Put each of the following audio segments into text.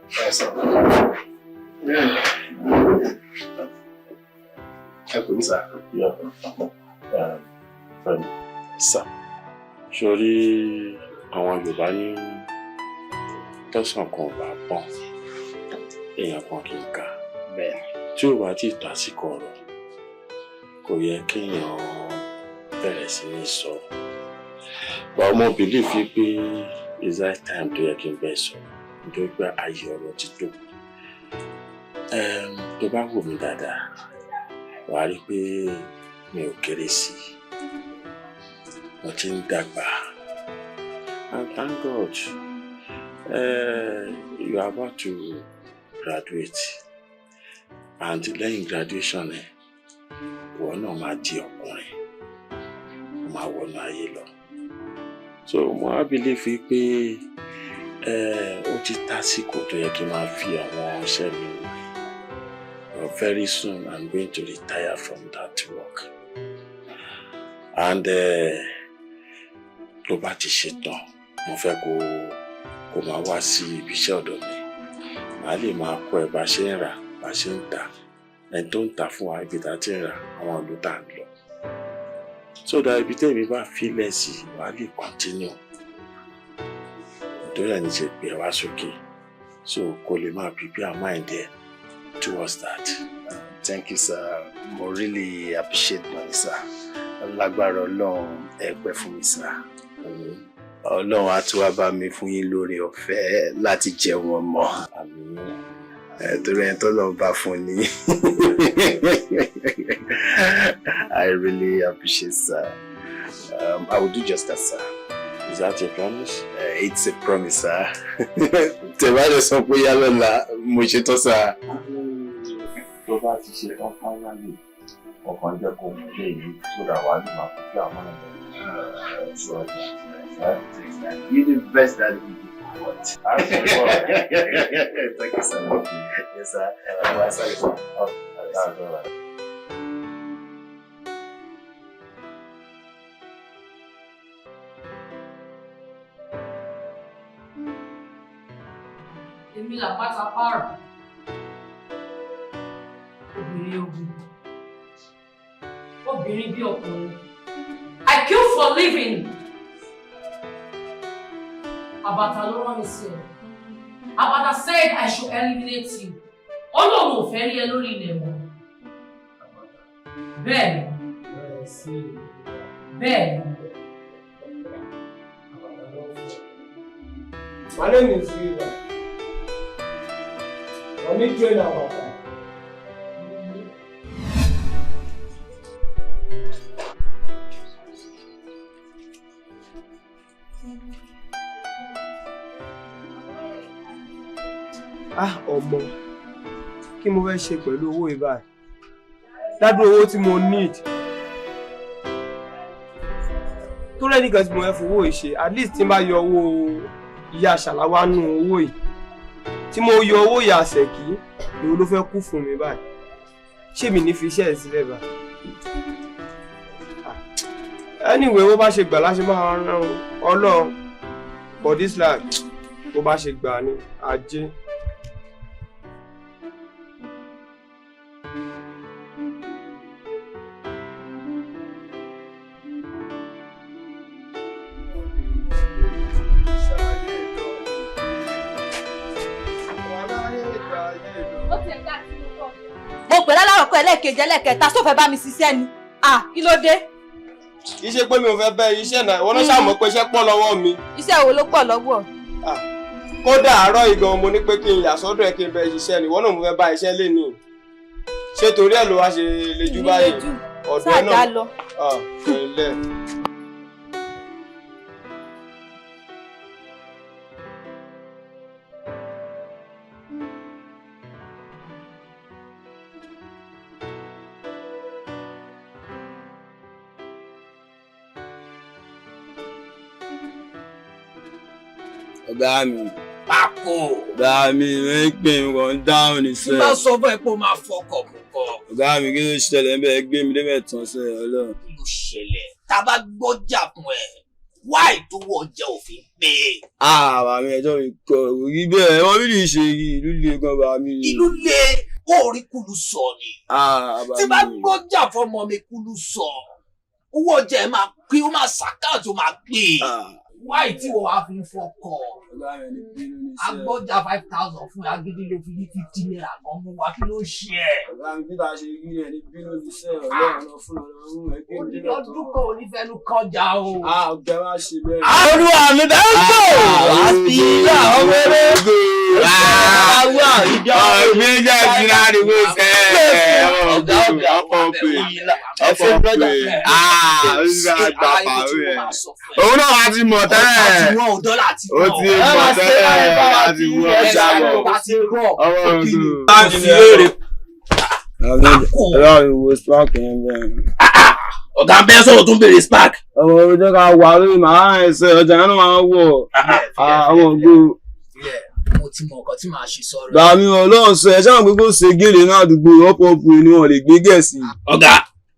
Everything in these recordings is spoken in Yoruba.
Yes, sir. Ẹ kò ní, sir. Yeah. Fẹ́mi. Sir. Sórí àwọn Yorùbá ní tọ́sàn kan ò bá pọ́n, èèyàn kan kì í kà. Bẹ́ẹ̀ni. Tí ò bá tí ì tásìkò ọ̀rọ̀, kò yẹ kéèyàn bẹ̀rẹ̀ sí ní sọ. But mo believe pé it's that time tó yẹ kí n bẹ́ẹ̀ sọ, nítorí pé ayé ọ̀rọ̀ ti tó. Tó bá wò mí dáadáa, wàá rí pé mi ò kéré sí i. Mo ti ń dàgbà. And thank God, you are about to graduate. And lẹ́yìn graduation ẹ̀, ìwọ náà máa di ọkùnrin. Ó máa wọnú ayé lọ. So mo wá believe pé ó ti tásìkò tó yẹ kí n máa fi àwọn iṣẹ́ mi wò. But very soon I'm going to retire from that work. And tó bá ti ṣetán, mo fẹ́ kó máa wá sí ibi iṣẹ́ ọ̀dọ̀ mi. Màá lè máa kọ́ ẹ bá ṣe ń rà, bá ṣe ń tà, ẹni tó ń tà fún wa, ibi tá a ti ń rà, àwọn ìlú tá à ń lọ. So that ibi tẹ́mi bá filẹ̀ sí, wàá lè continue. Nítorí ẹni ṣe pè wá sókè. So kó lè máa prepare mind ẹ towards that. Thank you, sir. Mo really appreciate money, sir. Lágbára Ọlọ́run, ẹ pẹ́ fún mi, sir. Ọlọ́run á tún wá bá mi fún yín lóore ọ̀fẹ́ láti jẹun ọmọ. Àmín. Torí ẹni tó lọ́n bá fún ni. I really appreciate, sir. I will do just that, sir. Is that a promise? It's a promise, sir. Tẹ́ bá lè sọ pé yá lọ́la, mo ṣetán, sir. Tó bá ti ṣe tán finally, ọkàn jẹ́ kó mú ilé yìí so that wàá lè máa fi àwọn ẹ̀rọ towards that. You the best that we do. What? Thank you, sir. Yes, sir. Well, sorry, sir. Oh, that's all right. Èmi làpáta pààrọ̀, obìnrin ogun, obìnrin bí ọkùnrin. I kill for living. Àbàtà ló rán mi sí ẹ. Àbàtà said I should eliminate you. Ó lóun ò fẹ́ rí ẹ lórí ilẹ̀ mọ́. Bẹ́ẹ̀ ni, bẹ́ẹ̀ ni. My name is River. Na me train Abata. Ah, ọmọ, kí mo fẹ́ ṣe pẹ̀lú owó yìí báyìí? Ládùúgbò owó tí mo need. Tó rẹ́ nìkan tí mo fẹ́ fowó yìí ṣe, at least tí n bá yọ owó ìyá ṣàláwá nù owó yìí, tí mo yọ owó ìyá ṣẹ̀kí, èwo ló fẹ́ kú fún mi báyìí? Ṣé mi ní fi iṣẹ́ ẹ̀ sílẹ̀ báyìí? Ah, anyway, bó bá ṣe gbà láṣẹ máa rán Ọlọ́run. For this life, bó bá ṣe gbà ní ajé. Mo pè lálàkọ́kọ́, ẹlẹ́ẹ̀kejì, ẹlẹ́ẹ̀kẹta, sófẹ́ bá mi ṣiṣẹ́ ni? Ah, kí ló dé? Kì í ṣe pé mi ò fẹ́ bẹ́ iṣẹ́ náà, ìwọ náà ṣàmọ̀ pé iṣẹ́ pọ̀ lọ́wọ́ mi. Iṣẹ́ wo ló pọ̀ lọ́wọ́? Kódà àárọ̀ ìgan mo ní pé kí n yà sọ́dọ̀ ẹ̀ kí n bẹ ṣiṣẹ́ ni, ìwọ náà mo fẹ́ bá iṣẹ́ lé ní. Ṣé torí ẹ̀ ló wá ṣe lejú báyìí? Ọ̀dọ̀ ẹ̀ náà. Sáà lọ. Ah, pẹ̀lẹ́. Ọ̀gá mi. Pákó. Ọ̀gá mi, wọ́n ń pè mí kàn dáhùn ní Tí sẹ́. bá sọ fún ẹ pé o máa fọkọ̀ mú kọ. Ọ̀gá mi, kí ló ṣẹlẹ̀ ń bẹ́ẹ̀? Gbé mi débẹ̀ tán sẹ́, Ọlọ́run. Kí ló ṣẹlẹ̀? Tá a bá gbọ́jà fún ẹ, Why tó wọ ọjà òfin pé? Ah, bàmí, ẹjọ́ mi kọ rí bẹ́ẹ̀, wọ́n bí lè ṣe rí ìlú le gan, bàmí. Ìlú le, ó rí kúlù sọ ni. Ah, bàmí. Tí bá gbọ́jà fọmọ mi kúlù sọ, owó ọjà ẹ̀ máa pé, ó máa ṣàkáàtì, ó máa pé. Why tí wọ́n wá fi ń fọkọ̀? Agbọ́jà 5,000 fún ẹ, agídí ló fi ní ₦50 kan mú wa, kí ló ṣe ẹ? Ọ̀gá mi, bí ta ṣe rí ẹ ní bínú ní sẹ́ ọlọ́run lọ fún ọlọ́run ẹ kí n Odidi ọdún kan onífẹ́nu kọjá o. Ah, ọ̀gá, má ṣe bẹ́ẹ̀. Olúwa mi bẹ́ẹ̀ gbò wá sí ilé àwọn wẹ́rẹ́. Ọ̀gbìn jẹ́ ìdílé àdìgbò sẹ́ Ọ̀gá ọ̀gá ọkọ̀ pè ọkọ̀ pè ah àgbà pàrọ̀ ẹ̀. Òun náà wá ti mọ̀ tẹ́lẹ̀. Ó ti mọ̀ tẹ́lẹ̀, á ti wú ọjà bọ̀. Ọwọ́ ọdún. Ọlọ́run wo spark yẹn bẹ́ẹ̀. Ọ̀gá ń bẹ́ sọ̀rọ̀ tó ń béèrè spark. Ọmọ ojú ká wà lórí màá ẹsẹ̀ ọjà yẹn náà máa ń wọ̀ àwọn ògo. Mo ti mọ nǹkan tí màá ṣe sọ̀rọ̀. Bàmí, ọlọ́run sọ ẹ sáwọn gbogbo ṣe gèlè náà àdúgbò ọ̀pọ̀ ni wọ́n lè gbé gẹ̀ẹ́sì. Ọ̀gá,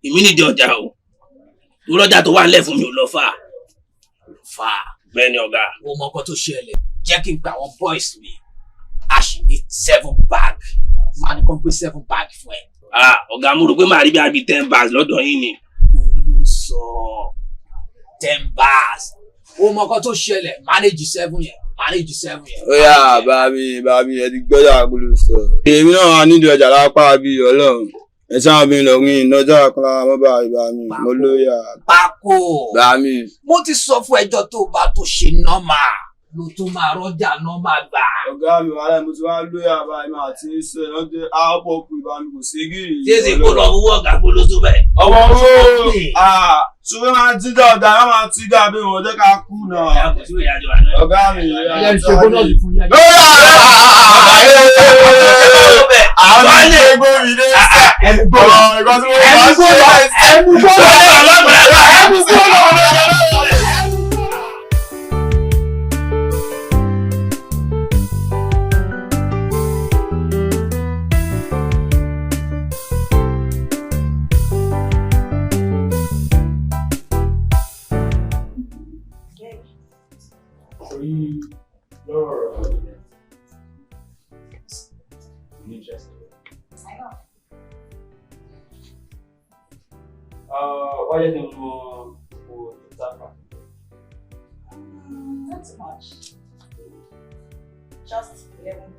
èmi nídìí ọjà o. Torí ọjà tó wà nílẹ̀ fún mi ò lọ fà. Fà. Bẹ́ẹ̀ ni ọ̀gá. Wo mọ nǹkan tó ṣẹlẹ̀. Jẹ́ kí n gba àwọn boys mi. A sì ní 7 bag. Màá ní kó gbé 7 bag fún ẹ. Ah, ọ̀gá, mo rò pé màá rí bí abi 10 bags lọ́dọ̀ yín ni. Olú sọ 10 bags. Wo mọ nǹkan tó ṣẹlẹ̀. Manage seven yẹn. Manage seven yẹn. Ó yá, bàmí, bàmí, ẹ ti gbọ́dọ̀ àgolo sọ. Èmi náà wà nídìí ọjà lápá bíi ọlọ́run. Ẹ sáà mi lọ rin ìnájà kan lára mọ́ báyìí, bàmí, mo lóyà. Pákó. Bàmí. Mo ti sọ fún ẹjọ́ tó bá tó ṣe normal ló tó máa rọ́jà normal gbà. Ọ̀gá mi, wàhálà, mo ti wá lóyà báyìí, máa ti ń sọ ẹ̀ lọ́dẹ àpọ̀ kù ìbámu kò sí gírì. Ṣé èsì kò lọ owó ọ̀gá gbólóso bẹ́ẹ̀? Ọmọ owó ṣùgbọ́n máa ń tíjà ọ̀gá, wọ́n máa tíjà bí wọ́n jẹ́ ká kú náà. Ọ̀gá mi, Ẹ ṣe bónọ́ọ̀sì fún yín. Àwọn ilé gbómi dé sẹ́. Ọ̀rọ̀ ìgbà tí wọ́n bá ṣe é. Ẹnu gbọ́dọ̀ ẹnu gbọ́dọ̀. Torí lọ́rọ̀ ọ̀rọ̀ yẹn, I'm interested. Wá jẹ́ kí n mọ owó total package. Not too much. Just 11.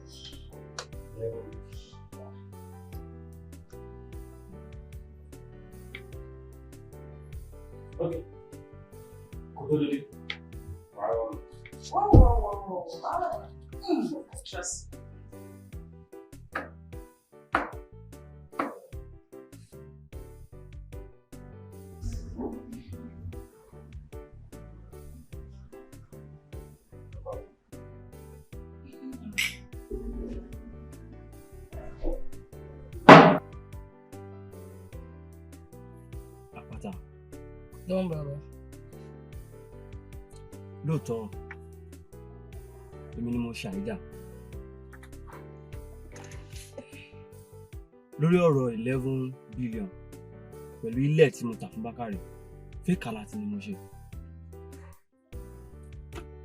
11. Okay. Kò tó dédé. Wàá rọrùn. Whoa, whoa, whoa, whoa. Ah. Trust. Àpáta. Don bàbá. Lóòótọ́ èmi ni mo ṣe àìdá lórí ọ̀rọ̀ 11 billion pẹ̀lú ilẹ̀ tí mo tà fún Bákàrẹ̀. Fake alert ni mo ṣe.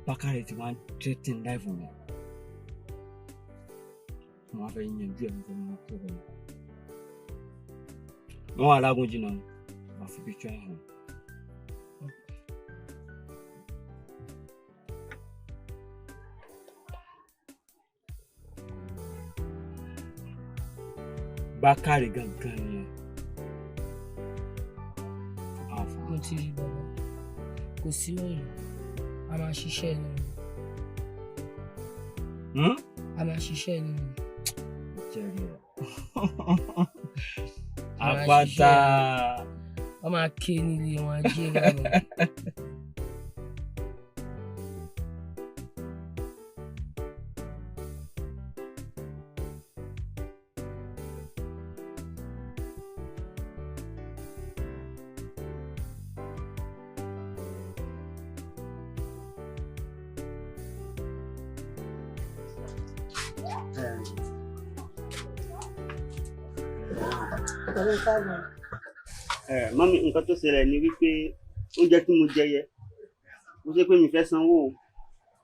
Bákàrẹ̀ ti wá ń threaten life mi. Mo wá fẹ́ yanjú ẹ̀, mo fẹ́ mú kó rẹ̀ wọ́n wà lágùn jìnnà, wọ́n fi picture ẹ̀ hàn. Bákàrẹ̀ gangan nìyẹn. Alpha. Mo ti rí bàbá, kò sí òyìn, a máa ṣiṣẹ́ ni. A máa ṣiṣẹ́ ni. Jẹ́rìí ẹ̀. A máa Àpáta. ṣiṣẹ́ ni. Wọ́n máa ké nílé wọn ajé bàbá. Ẹ mummy, nǹkan tó ṣẹlẹ̀ ni wípé oúnjẹ tí mo jẹ yẹ Mo ṣe pé mi fẹ́ sanwó o,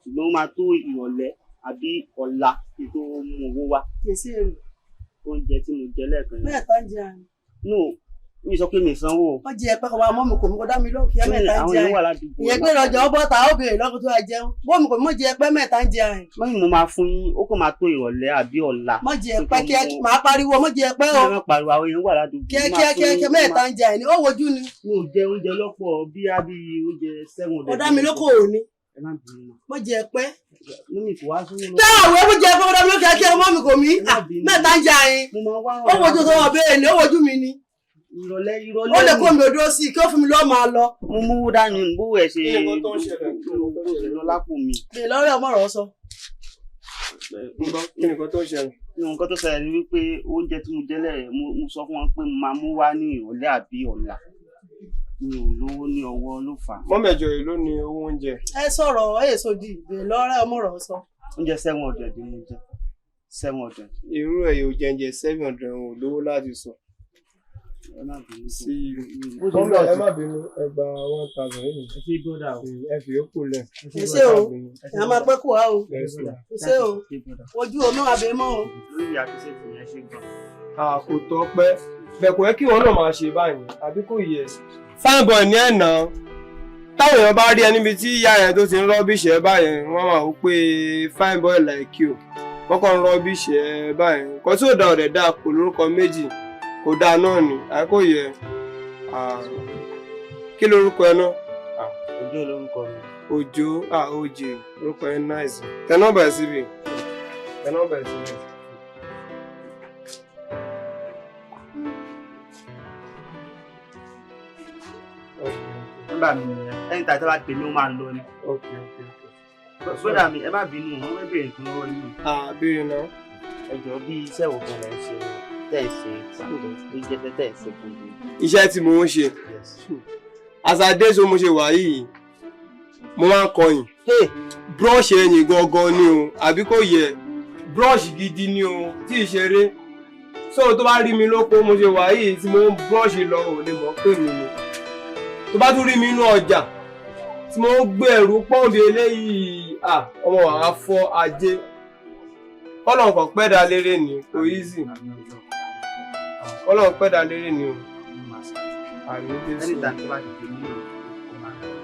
ṣùgbọ́n ó máa tó ìrọ̀lẹ́ àbí ọ̀la kí n tó mú owó wá. Kèsì èrò. Oúnjẹ tí mo jẹ lẹ́ẹ̀kan yẹn. Mẹ́ta ń jẹ àrùn. No, mi sọ pé mi sanwó o. Wọ́n jẹ ẹ̀pẹ́ kan wá mọ́ mi kò mú kó dá mi lóhùn kí ẹ mẹ́ta ń Àwọn jẹ èèyàn wà àrùn. ládùúgbò. Ìyẹn pé ìrọ̀jọ́ ó bọ́ta ó béèrè lọ́kùn tó wá jẹun. Bó mi kò mọ̀ jẹ ẹ̀pẹ́ mẹ́ta ń jẹ àrùn. Mọ́mí mo máa fún yín, ó kàn máa tó ìrọ̀lẹ́ àbí ọ̀la. Mọ̀ jẹ ẹ̀pẹ́ kí ẹ máa pariwo mọ̀ jẹ ẹ̀pẹ́ o. Ẹ má pariwo, àwọn èèyàn wà ládùúgbò. Kíá kíá kíá kíá mẹ́ta ń jẹ àrùn ni ó wojú ni. Mi ò jẹ oúnjẹ lọ́pọ̀ bí á bí oúnjẹ 700. Ó dá mi lóko òní. Ẹ má bínú mọ́. Mọ̀ jẹ ẹ̀pẹ́. Mọ́mí kò wá sówó lọ. Tẹ́ àwẹ̀ mọ̀ jẹ ẹ̀pẹ́ ó dá mi lóko kíá kíá mọ́ mi kò mí. Mẹ́ta ń jẹ àrùn. Ó wojú tó wọ̀ bẹ́ẹ̀ ni ó wojú mi ni. Ìrọ̀lẹ́ ìrọ̀lẹ́ Ó lè kó mi odó sí i kí ó fún mi lọ́ọ́ máa lọ. Mo mú dání bó ẹ ṣe lọ lápò mi. Bèè lọ́rẹ́ ọmọ rọ̀ sọ. Kí ni nǹkan tó ń ṣẹlẹ̀? Nǹkan tó ṣẹlẹ̀ ni wípé oúnjẹ tí mo jẹ lẹ́rẹ̀ mo sọ fún wọn pé mo máa mú wá ní ìrọ̀lẹ́ àbí ọ̀la. Mi ò lówó ní ọwọ́ ló fà á. Mọ́mí ẹ̀jọ̀ èló ni owó oúnjẹ? Ẹ sọ̀rọ̀ ẹ sòdì bèè lọ́rẹ́ ọmọ rọ̀ sọ. Oúnjẹ 700 ni mo jẹ. 700. Irú ẹ̀ yóò jẹ́njẹ 700 ò lówó láti sọ. Sí i. Mọ́mí ẹ má bínú, ẹ gba 1000 yìí. Ẹ ṣé bọ́dà o. Ẹ fi yókù lẹ̀. Ẹ ṣé o, ẹ máa pẹ́ kù wá o. Ẹ ṣé o, ojú omi wà bẹ́ẹ̀ mọ́ o. Lórí àtúnṣe tí yẹn ṣe gan. Kò tọ́ pẹ́. Bẹ̀ kò yẹ kí ìwọ náà máa ṣe báyìí, àbí kò yẹ. Fine boy ní ẹ̀nà. Táwọn èèyàn bá rí ẹ níbi tí ìyá yẹn tó ti ń rọ́bìṣì ẹ báyìí, wọ́n máa wò pé fine boy like you. Wọ́n kàn ń rọ́bìṣì ẹ báyìí. Nǹkan tí ò da ọ̀dẹ̀ dáa kò lórúkọ méjì. Kò dáa náà ni, àbí kò yẹ. Kí lorúkọ ẹ náà? Òjó lorúkọ mi. Òjó, Òjé, orúkọ ẹ nice. Tẹ nọ́mbà ẹ síbi. Tẹ nọ́mbà ẹ síbi. Nọ́mbà mi nìyẹn. Ẹni tàbí tí wọ́n bá pè mí, ó máa lọ ni. Bọ́dà mi, ẹ má bínú, wọ́n fẹ́ béèrè nǹkan lọ́wọ́ yín. Béèrè náà. Ẹ jọ̀ọ́ bí iṣẹ́ wo gan lẹ ń ṣe tẹ́ ẹ ṣe tó jẹ́ tẹ́ ẹ ṣe gbogbo. Iṣẹ́ tí mo ń ṣe. As I dey so mo ṣe wà yìí, mo máa ń kọyìn. Brush ẹ̀yìn gangan ni o, àbí kò yẹ. Brush gidi ni o, tí ì ṣeré. So tó bá rí mi lóko mo ṣe wà yìí tí mo ń brush lọ ò lè mọ̀ pé mi ni. Tó bá tún rí mi inú ọjà tí mo ń gbé ẹrù pọ́ǹbì eléyìí, ọmọ wàá fọ́ ajé. Kọ́lọ̀ kan pẹ́ dá lérè ni, kò easy. Kọ́lọ̀ pẹ́ dá lérè ni o. Àmì Jésù.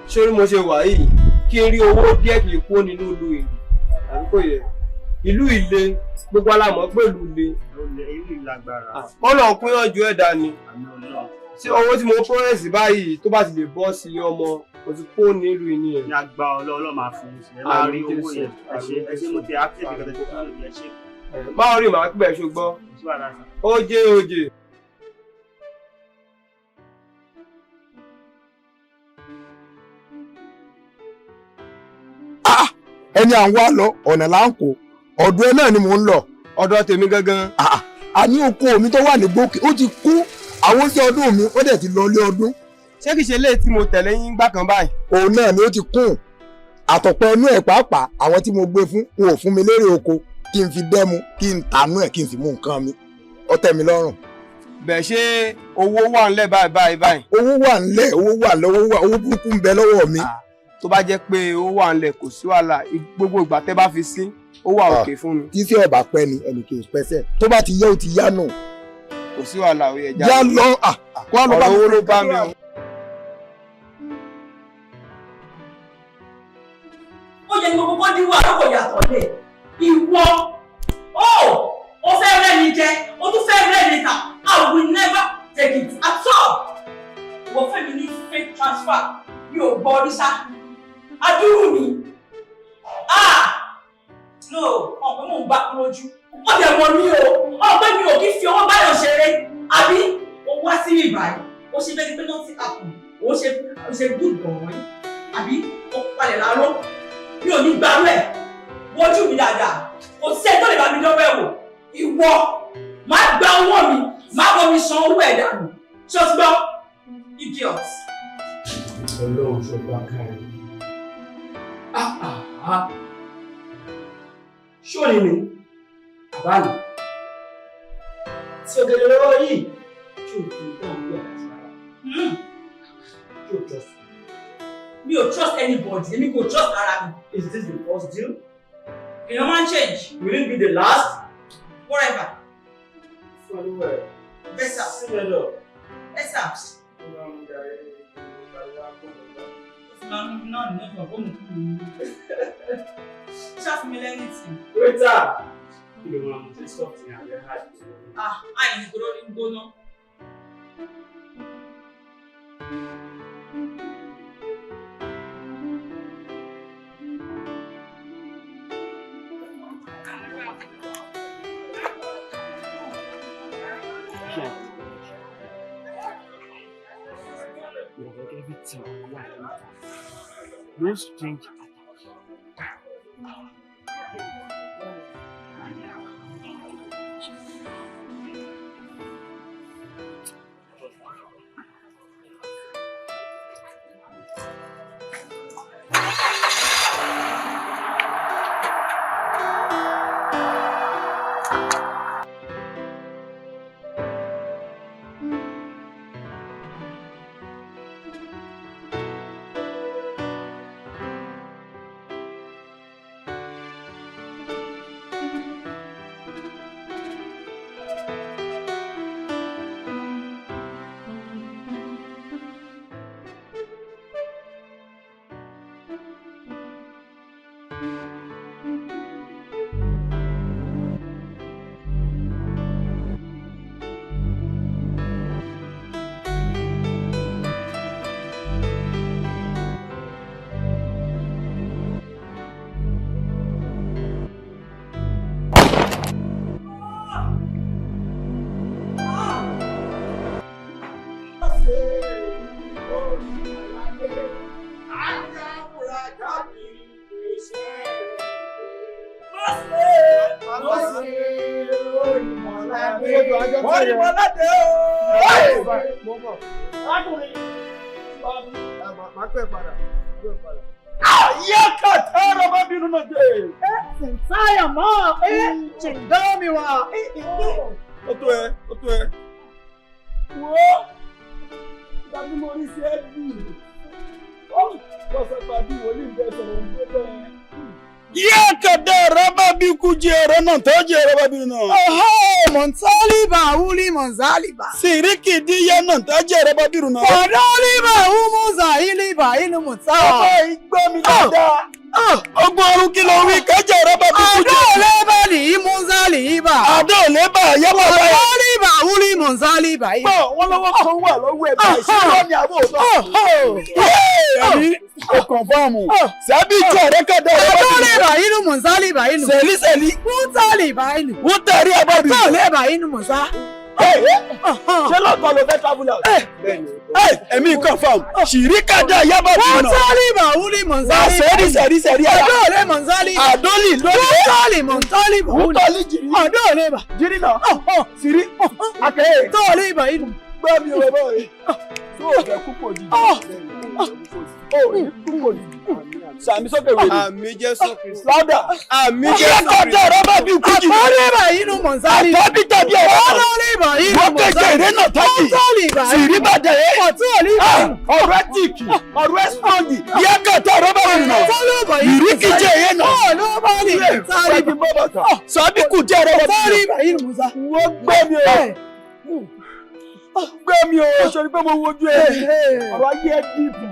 Ṣé orí mo ṣe wà yìí kí n rí owó díẹ̀ kì í kó nínú ìlú yìí àbí kò yẹ? Ìlú ìle gbogbo alámọ̀ pẹ̀lú le. Kọ́lọ̀ kúnyànjú ẹ̀dá ni. Ṣé owó tí mo promise báyìí tó bá ti lè bọ́ sí ọmọ mo ti kó nílùú yìí nìyẹn. Ní agbá Ọlọ́run máa fún un sí ẹ máa rí owó yẹn. Ẹ ṣé ẹ ṣé mo ti active kẹtẹ tó kúrò ẹ ṣé. Báwo rí màá pẹ̀ ṣùgbọ́n? Oje oje. Ẹni à ń wá lọ ọ̀nà là ń kó ọ̀dọ̀ ẹ náà ni mò ń lọ. Ọ̀dọ̀ tèmi gangan. A ní oko mi tó wà ní gbókè ó ti kú àwọn oúnjẹ ọdún mi ó dẹ̀ ti lọ ilé ọdún. Ṣé kìí ṣe léyìí tí mo tẹ̀lé yín gbà kan báyìí? Òun náà ni ó ti kún àtọ̀pẹ́ inú ẹ̀ pàápàá àwọn tí mo gbé fún wọn ò fún mi lérè oko kí n fi dẹ́mu kí n tànú ẹ̀ kí n sì mú nǹkan mi ó tẹ́ mi lọ́rùn. Bẹ̀ ṣé owó wà ńlẹ̀ báyìí báyìí báyìí? Owó wà ńlẹ̀, owó wà lọ́wọ́, owó burúkú ń bẹ lọ́wọ́ mi. Tó bá jẹ́ pé ó wà ńlẹ̀ kò sí wàhálà, gbogbo ìgbà tẹ́ bá fi sí ó wà òkè fún mi. Tí sí ọ̀bà pẹ́ ni ẹnì kì í pẹ́sẹ̀ tó bá ti yẹ ó ti yá nù. Kò sí wàhálà ó yẹ já lọ ọ̀rọ̀ owó ló bá mi o. Ó yẹ gbogbo kó díwọ́ àlọ́kọ̀ yàtọ̀ lé ìwọ ó fẹ́ rẹ́ mi jẹ ó tún fẹ́ rẹ́ mi ta. I will never take it at all. Wọ́n fẹ́ mi ní fake transfer mi ò gbọ́ orí sá adúrú mi no ọ̀pẹ mò ń bá kú lójú ó dẹ̀ mọ̀ mí o ọ̀pẹ mi ò kí fi owó báyọ̀ ṣeré àbí o wá sí ìbàyí ó ṣe bẹ́ẹ̀ ni pé nothing happen ó ṣe good boy àbí ó palẹ̀ láró mi ò ní gbarú ẹ̀ wojú mi dáadáa kò sí ẹ tó lè bá mi dánwó ẹ̀ wò ìwọ máa gba owó mi máa bọ́ mi san owó ẹ̀ dànù ṣé o ti gbọ́ idiot. Ọlọ́run ṣọba kárí. Ṣóni mi, àbá mi, tí ọ̀gẹ̀dẹ̀ lọ́wọ́ yìí, tí ò tó dáhùn bí àti rárá, tí ò jọ sùn. Mi ò trust anybody, èmi kò trust ara mi. Is this the first deal? Èèyàn máa ń change. Will it be the last? Whatever. Follow Better. Sílẹ̀. Better. Náà ní ọ̀sán fóònù kúrò ní. Ṣáà fún mi lẹ́yìn tì. Waiter! Kí ló máa mú tí soft ní abẹ́ hard? Ah, àìní kò lórí ń gbóná. Everything wà níta. No strange attached. Orímọládé Mo bọ̀. Arákùnrin. Màá pẹ́ padà. Ayé kàtà rọ̀bà bínú náà dé. Sinsaya ma, chindami wa. Ó tó ẹ, ó tó ẹ. Wo ìgbà tí mo rí sí ẹ bì. Ó bọ́sẹ̀ pàdé wòlíì ń bẹ sọ̀rọ̀ ń gbé bẹ́ẹ̀. Yé kàdé rọ́bà bí kú jẹ ẹ̀rọ náà tó jẹ rọ́bà bínú náà. Oho, monsaliba, uli monsaliba. Sìríkì díyẹ náà tó jẹ rọ́bà bínú náà. Fọdọ́líbà, umuza, iliba, inú mùsà. Ọmọ ìgbọ́ mi dáadáa. Ọgbọ́n ọrùn kí ló wí kẹjẹ rọ́bà bí kú jẹ. Àdó lébà lì í mùsàlì ibà. Àdó lébà yẹ́bà báyìí. Fọdọ́líbà, uli mùsàlìbà. Gbọ́ wọn lọ́wọ́ kan wà lọ́wọ́ ẹ̀ báyìí. Ṣé wọ́n ní àbò òótọ́? Ẹ̀mí o kọ̀nfọ́ọ̀mù. Sẹ́bí jẹ́ ẹ̀rẹ́kẹ̀dẹ̀ Àdó lébà inú mùsàlìbà inú. Sẹ̀lí sẹ̀lí. Mùsàlìbà inú. Wọ́n tẹ̀rí ẹ̀ bá bí. Àdó lébà inú mùsà. Ṣé lọ́kọ̀ ló fẹ́ travel out? Ẹ̀mí confirm. Ṣìríkàdé yábà bí nà. Mùsàlìbà, uli mùsàlìbà. Sẹ̀rí sẹ̀rí sẹ̀rí ara. Àdó lé mùsàlìbà. Àdólì lórí. Mùsàlì mùsàlìbà. Wútọ́lì jìrì. Àdó lébà. Jìrì náà. Sìrí. Akẹ́yẹ. Tọ́lìbà inú. Gbọ́ mi ò bọ̀ yìí. Tó o fẹ́ kú kò jìjì. O ò ní kú kò jìjì. Sàmì sókè wèrè. Àmín Jésù Kristi. Láwùdà. Àmín Jésù Kristi. Yẹ́kọ̀dé rọ́bà bí kú jìjì. Àkọ́lébà inú mùsàlìbà. Àtọ́bí tàbí ẹ̀rọ. Fọdọ́líbà inú Wọ́n kéde ìrẹ́ náà tọ́kì. Mùsàlìbà. Sìrí bàjẹ́ yẹ. Fọ̀túọ̀lìbà inú. Ọ̀rọ̀ ẹ̀ tìkì. Ọ̀rọ̀ ẹ̀ sọ́ọ̀gì. Yẹ́kọ̀dé rọ́bà bí nà. Fọlọ́bà inú. Ìríkìjẹ yẹn nà. Fọlọ́bà inú. Sàbí kù jẹ́ rọ́bà bí nà. Fọlọ́bà inú mùsà. Wọ́n gbé mi o. Gbé mi o. Sọ pé mo wojú ẹ. Ọ̀rọ̀ ayé ẹ dìbò.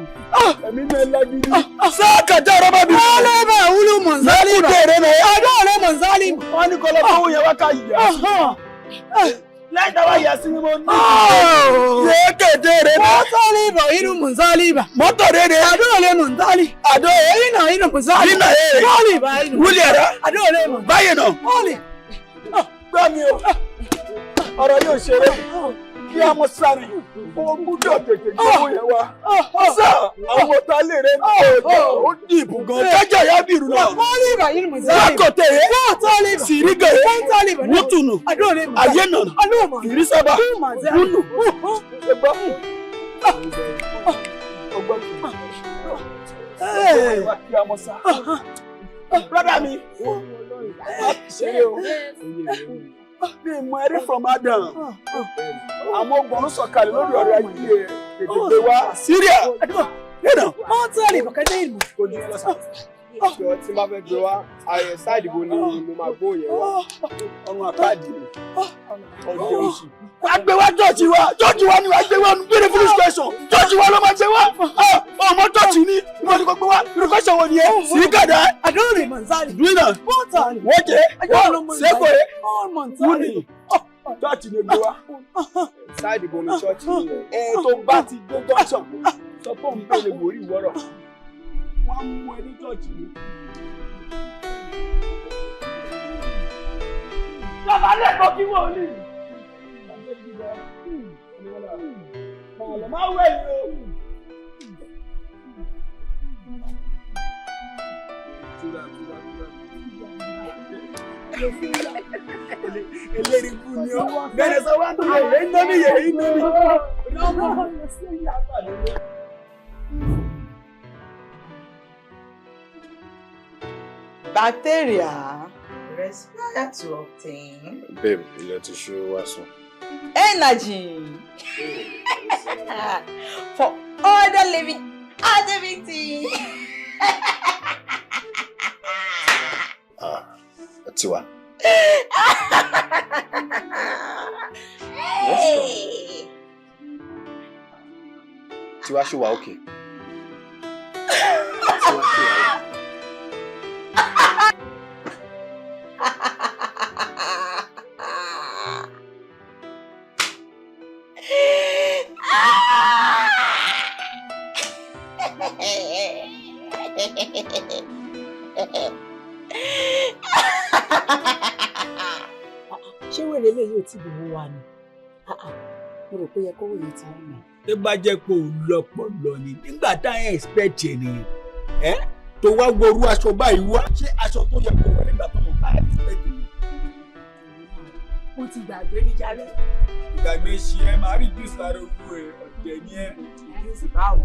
Ẹ̀mí mi lágídí. Sákàtà rọ́bà bí nà. Fọlọ́bà wúlú mùsàlìbà. Lẹ́kùn dèrè náà. Àdó lé mùsàlìbà. Wọ́n ní kọ́lọ́ fowó yẹn wá ká yà. Lẹ́yìn táwa yà sí ni mo ní. Yékéde rẹ̀ náà. Mùsàlìbà inú mùsàlìbà. Mọ́tò rẹ̀ rẹ̀. Àdó lé mùsàlì. Àdó yẹ. Iná inú mùsàlì. Iná yẹ. Fọlìbà inú. Wúlì ẹ̀rọ. Àdó lé mùsàlì. Báyìí náà. Fọlì. Gbọ́ mi o. Ọ̀rọ̀ yóò ṣeré. Kí a mọ sáré. O gbúdọ̀ tètè gbé owó yẹn wá. Sá àwọn ọ̀tá lè rẹ̀ ó dìbò gan. Kájà yá bìrù náà. Fọlìbà inú mùsàlì. Lákòtè yẹ. Fọlìbà. Sìrígè yẹ. Mùsàlìbà. Wútùnù. Àdó lé mùsàlì. Ayé nà. Ìrísàbà. Wúnù. Ẹgbọ́. Ọgbọ́n. Kí a mọ sá. Brọ́dà mi. Má fi ṣeré o. Mi mọ eré from Adam. Àwọn ogun ọ̀run sọ̀kalẹ̀ lórí ọ̀rọ̀ ayé ẹ̀. Tètè gbé wá. Syria. Yẹ́nà. Mọ́tàlì bọ̀kẹ́tẹ́ ìlú. Kojú lọ́sàn. Ṣé tí n bá fẹ́ gbé wá, ayẹ sáìdì bo ni mo máa gbó yẹn wá? Ọrùn àpáàdì ni. Ọdẹ oṣù. Wàá gbé wá jọ́ọ̀jì wa, jọ́ọ̀jì wa ni wàá gbé wá, béèrè fún question. Jọ́ọ̀jì wa ló máa gbé wá. Ọmọ jọ́ọ̀jì ni, ìwọ ni kò gbé wá. Irú question wo ni ẹ? Sí gàdá. Àdóòrè mọ̀nsálì. Dúnà. Mọ́tàlì. Wọ́jẹ̀. Sẹ́kọ̀ọ́. Mọ̀nsálì. Jọ́ọ̀jì ni gbé wá. Sáìdì bo ni ṣọ́ọ̀ṣì yẹn? Ẹ tó bá ti dé junction, sọ pé òun bèrè wòrí ìwọ́rọ̀. Wọ́n á mú ẹ ní jọ́ọ̀jì ni. Bàbá lẹ́kọ̀ọ́ kí wọ́n ní. Màá wẹ̀ yìí o. Eléyìí kú ni ó. Bẹ̀rẹ̀ sọ wá tó yẹ èyí ń dẹ́mi yẹ èyí ń dẹ́mi. Bacteria respire to obtain Babe, ilẹ̀ ti ṣú, wá sùn. energy for other living activity. Ah, Tiwa. Hey. Tiwa, ṣé wà okay? Tiwa, ṣé wà okay? Ṣé wèrè lè yóò ti bòwó wa ni? Mo rò pé yẹ kówó yẹn ti wọ́n mi. Tó bá jẹ́ pé ò lọ́pọlọ ni nígbà tá à ń expect ènìyàn ẹ́ tó wá wọrú aṣọ báyìí wá, ṣé aṣọ tó yẹ kó wọ̀ nígbà tó mo bá expect ènìyàn. Mo ti gbàgbé ní jalè. Ìgbàgbé ṣe ẹ máa rí jùsù lára owó ẹ, ọ̀dẹ̀ ni ẹ. Reduce báwo?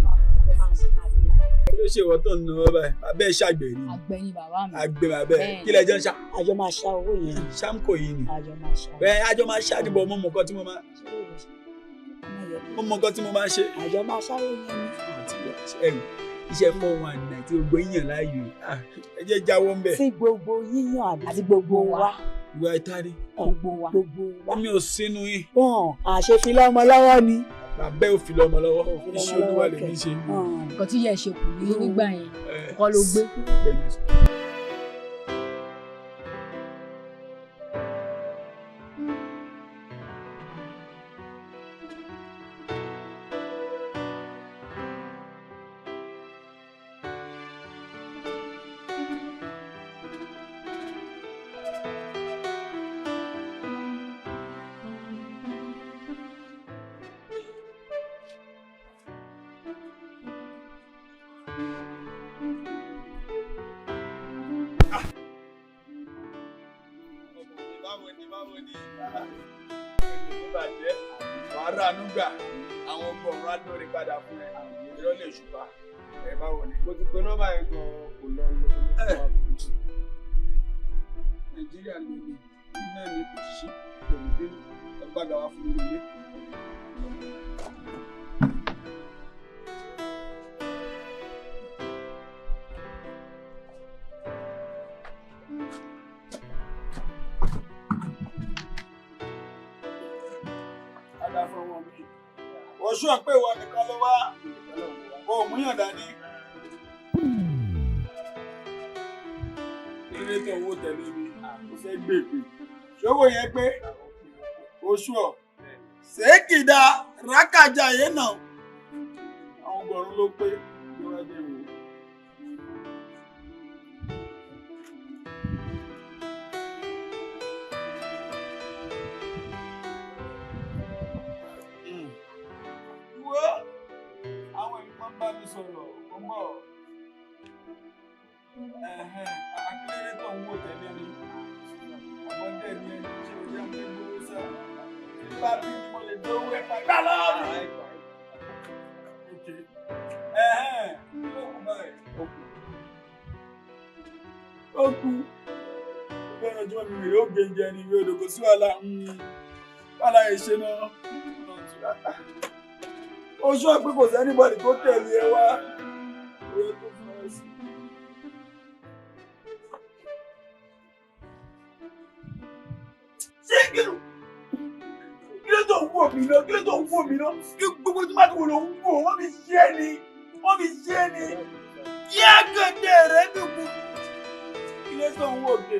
Kí ló ṣe ìwọ tó ń náwó báyìí? Bàbá ẹ ṣàgbèrè ni. Àgbẹ̀ ni bàbá mi. Àgbẹ̀ bàbá ẹ. Kí lẹjọ ń ṣá? Àjọ máa ṣá owó yẹn. Ṣámkò yìí ni. Àjọ máa ṣá. Bẹ́ẹ̀ àjọ máa ṣá àdìbò, mo mọ nǹkan tí mo máa. Mo mọ nǹkan tí mo máa ṣe. Àjọ máa ṣá owó yẹn ni. Ẹ̀rù iṣẹ́ 419 tí gbogbo yíyàn láàyò. Ẹ jẹ́ jáwọ́ ń bẹ̀. Sí gbogbo yíyàn àti gbogbo wa. Ìwà ìtàrí. Gbogbo wa. Gbogbo wa. Mi ò sínú yín. Wọ́n àṣefilọ́mọ lọ́wọ́ ni. Bàbá ò fi lọ́mọ lọ́wọ́, iṣẹ́ olúwa lè ní ṣe. Nǹkan tí yẹ ṣe kù ní nígbà yẹn kọ́ ló gbé. Mo ti pe nọ́mbà yẹn gan-an kò lọ lọ. Nàìjíríà ló ní iná ní kò sí pẹ̀lú bínú ẹgbàgbà wa fún mi nílé. Oṣù ọ̀pẹ̀ ìwọ nìkan ló wá, o ò múyàn dání. Ilé tó owó tẹ̀lé mi, mo fẹ́ gbègbè. Ṣówó yẹn pé oṣù ọ̀. Ṣéèkìdá rákàjà yẹn náà. Àwọn ọgọ́rùn-ún ló pé níwájú ìwò. Wo àwọn ènìyàn bá mi sọ̀rọ̀, mo ń bọ̀. Akílérè tó ń wò tẹ́lẹ̀ ni àbọ̀dé ni ẹni tí o jẹ́ pé gbowó sá tí bá bí mo lè dówó ẹ̀ gbà lọ́wọ́ mi. Kí ló kù báyìí? Ó kú. Ó fẹ́ràn ojú mi rèé, ó gbé jẹ ni ìwé odò kò sí wàhálà. Wàhálà yìí ṣe náà. Ó sọ pé kò sí anybody tó tẹ̀lé ẹ wá. Ó yẹ kó fara sí. Ṣé kí ló tó ń wò mí náà? Kí ló tó ń wò mí náà? Kí gbogbo tó bá ti wò ló ń wò, wọ́n fi ṣe é ni, wọ́n fi ṣe é ni. Kí àgàdé rẹ̀ dùnkù. Kí ló tó ń wò gè?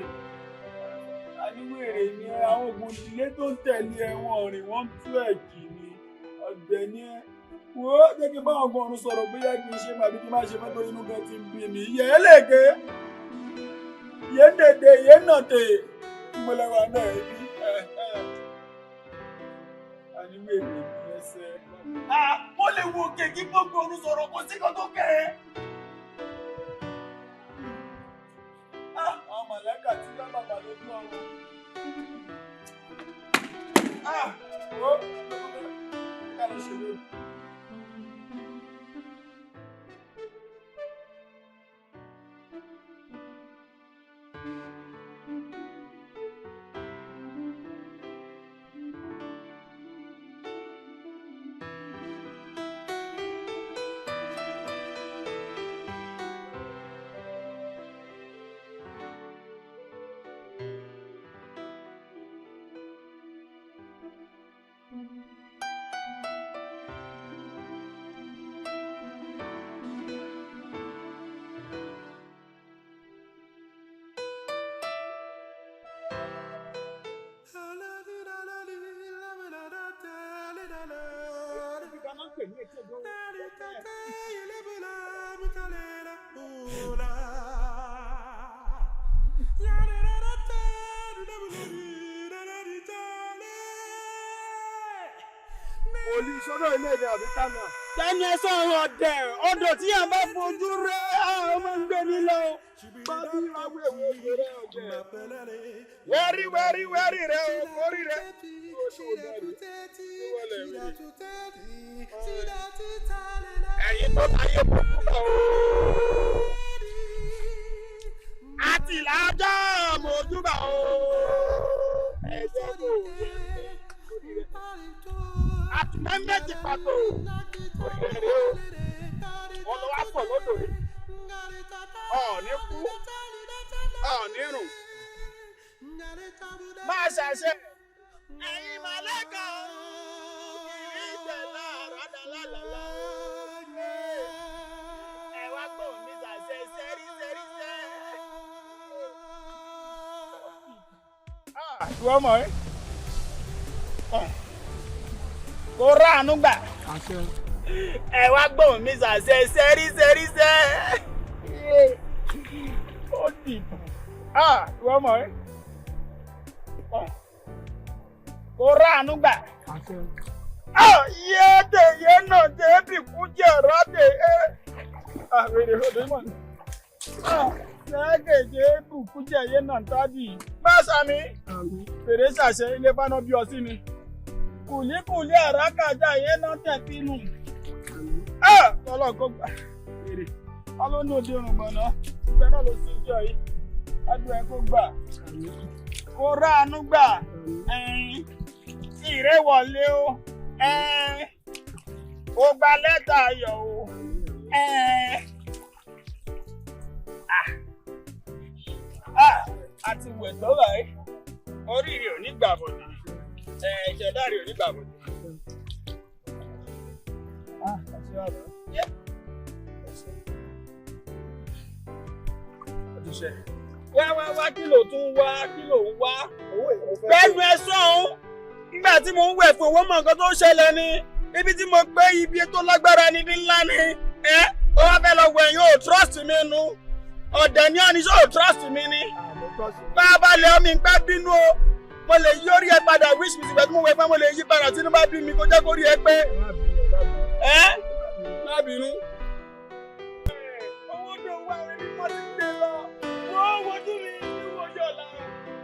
Àníwèrè ni àwọn ogun ìdílé tó ń tẹ̀lé ẹ̀wọ̀n rìn wọ́n ń tú ẹ̀kì ni. Ọ̀dẹ̀ ni ẹ́. Wo jẹ́ kí n bá àwọn ọgbọ̀n ọ̀run sọ̀rọ̀ bóyá kì í ṣe màbí kí n má ṣe mọ́tò inú gan ti ń bí mi. Yẹ̀ ẹ́ lèké. Yẹ̀ ń dèdè, yẹ̀ ń nàtè. Ìmọ̀lẹ́wà náà ẹbí. Àníwèrè ni ẹsẹ̀. Mo lè wo òkè kí gbogbo ọ̀run sọ̀rọ̀ kò sí kan tó kẹ́ ẹ. Àwọn màlẹ́kà tí lábàbà lójú ọ̀run. Ó ká ló ṣe lójú. Olùsọ́dọ̀ ilé ìdè àbí tánà. Tẹ́ni ẹ sọ̀rọ̀ ọ̀dẹ̀ ọ̀dọ̀ tí yàn bá fojú rẹ̀ ọmọ ń gbé ní lọ. Bábí wáwé wo rẹ̀ ọ̀jẹ̀. Wẹ́rí wẹ́rí wẹ́rí rẹ̀ o, orí rẹ̀. Ẹ̀yin tó láyé bọ̀ púpọ̀ o. Àti làájọ́ mojúbà o. Ẹ̀jẹ̀ kò yẹ àtúmẹ́mẹ́jì pàtó òṣèré o wọn lọ wá pọ̀ lódò rẹ̀ ọ̀ọ́ni kú ọ̀ọ́ni rùn máa ṣàṣẹ. Ẹ̀yin màlẹ́kà kiri ìjẹ̀lá àràdàlálàlá ẹ wá gbọ́ mi ṣàṣẹ sẹ́rí sẹ́rí sẹ́. Ìwọ mọ̀ ẹ́ kó ráàánú gbà. Ẹ wá gbóhùn mi ṣàṣẹ sẹ́rí sẹ́rí sẹ́. Ó dìbò. Ìwọ mọ̀ ẹ́. Kó ráàánú gbà. Yé dè yé nà dé bìkú jẹ́ ọ̀rọ̀ dè é. Àwèrè òde mọ̀ ní. Sẹ́gẹ̀dẹ̀ bùkú jẹ́ yé nà tábì. Má sàmì. Fèrè ṣàṣẹ ilé fáná bí ọ sí mi. Kùlíkùlí àràkàjà yẹn náà tẹ̀ pínú. Ọlọ́kọ̀ gbà èrè. Ọlọ́nà òde òrùn gbọ̀nà. Ìgbẹ́ náà ló sì jọ yìí. Adùn ẹ̀ kó gbà. Kó ráàánú gbà. Ìrè wọlé o. Ó gba lẹ́tà ayọ̀ o. A ti wẹ̀ tó báyìí. Oríire ò ní gbà bọ̀dọ̀. Ìṣẹ̀dá rẹ̀ ò ní gbà bọ̀dọ̀. Wá wá wá kí ló tún wá kí ló ń wá. Bẹ́ẹ̀ni ẹ sọ̀hún. Nígbà tí mo ń wẹ̀ fún owó mọ̀ nǹkan tó ń ṣẹlẹ̀ ni. Ibi tí mo gbé ibi tó lágbára ni ibi ńlá ni. Ẹ ó wá fẹ́ lọ wẹ̀ yín ò trust mi nu. Ọ̀dẹ̀ ni ọ̀nì ṣó trust mi ni. Bá a bá lẹ̀ ọ́ mi ń pẹ́ bínú o. Mo lè yí orí ẹ padà wish mi sígbà tí mo wẹ fún mo lè yí padà tí inú bá bí mi kó jẹ́ kó rí ẹ pé ẹ má bínú. Owó tó wá orí mi mọ́ ti gbé lọ. Wọ́n wojú mi ní wojú ọ̀la.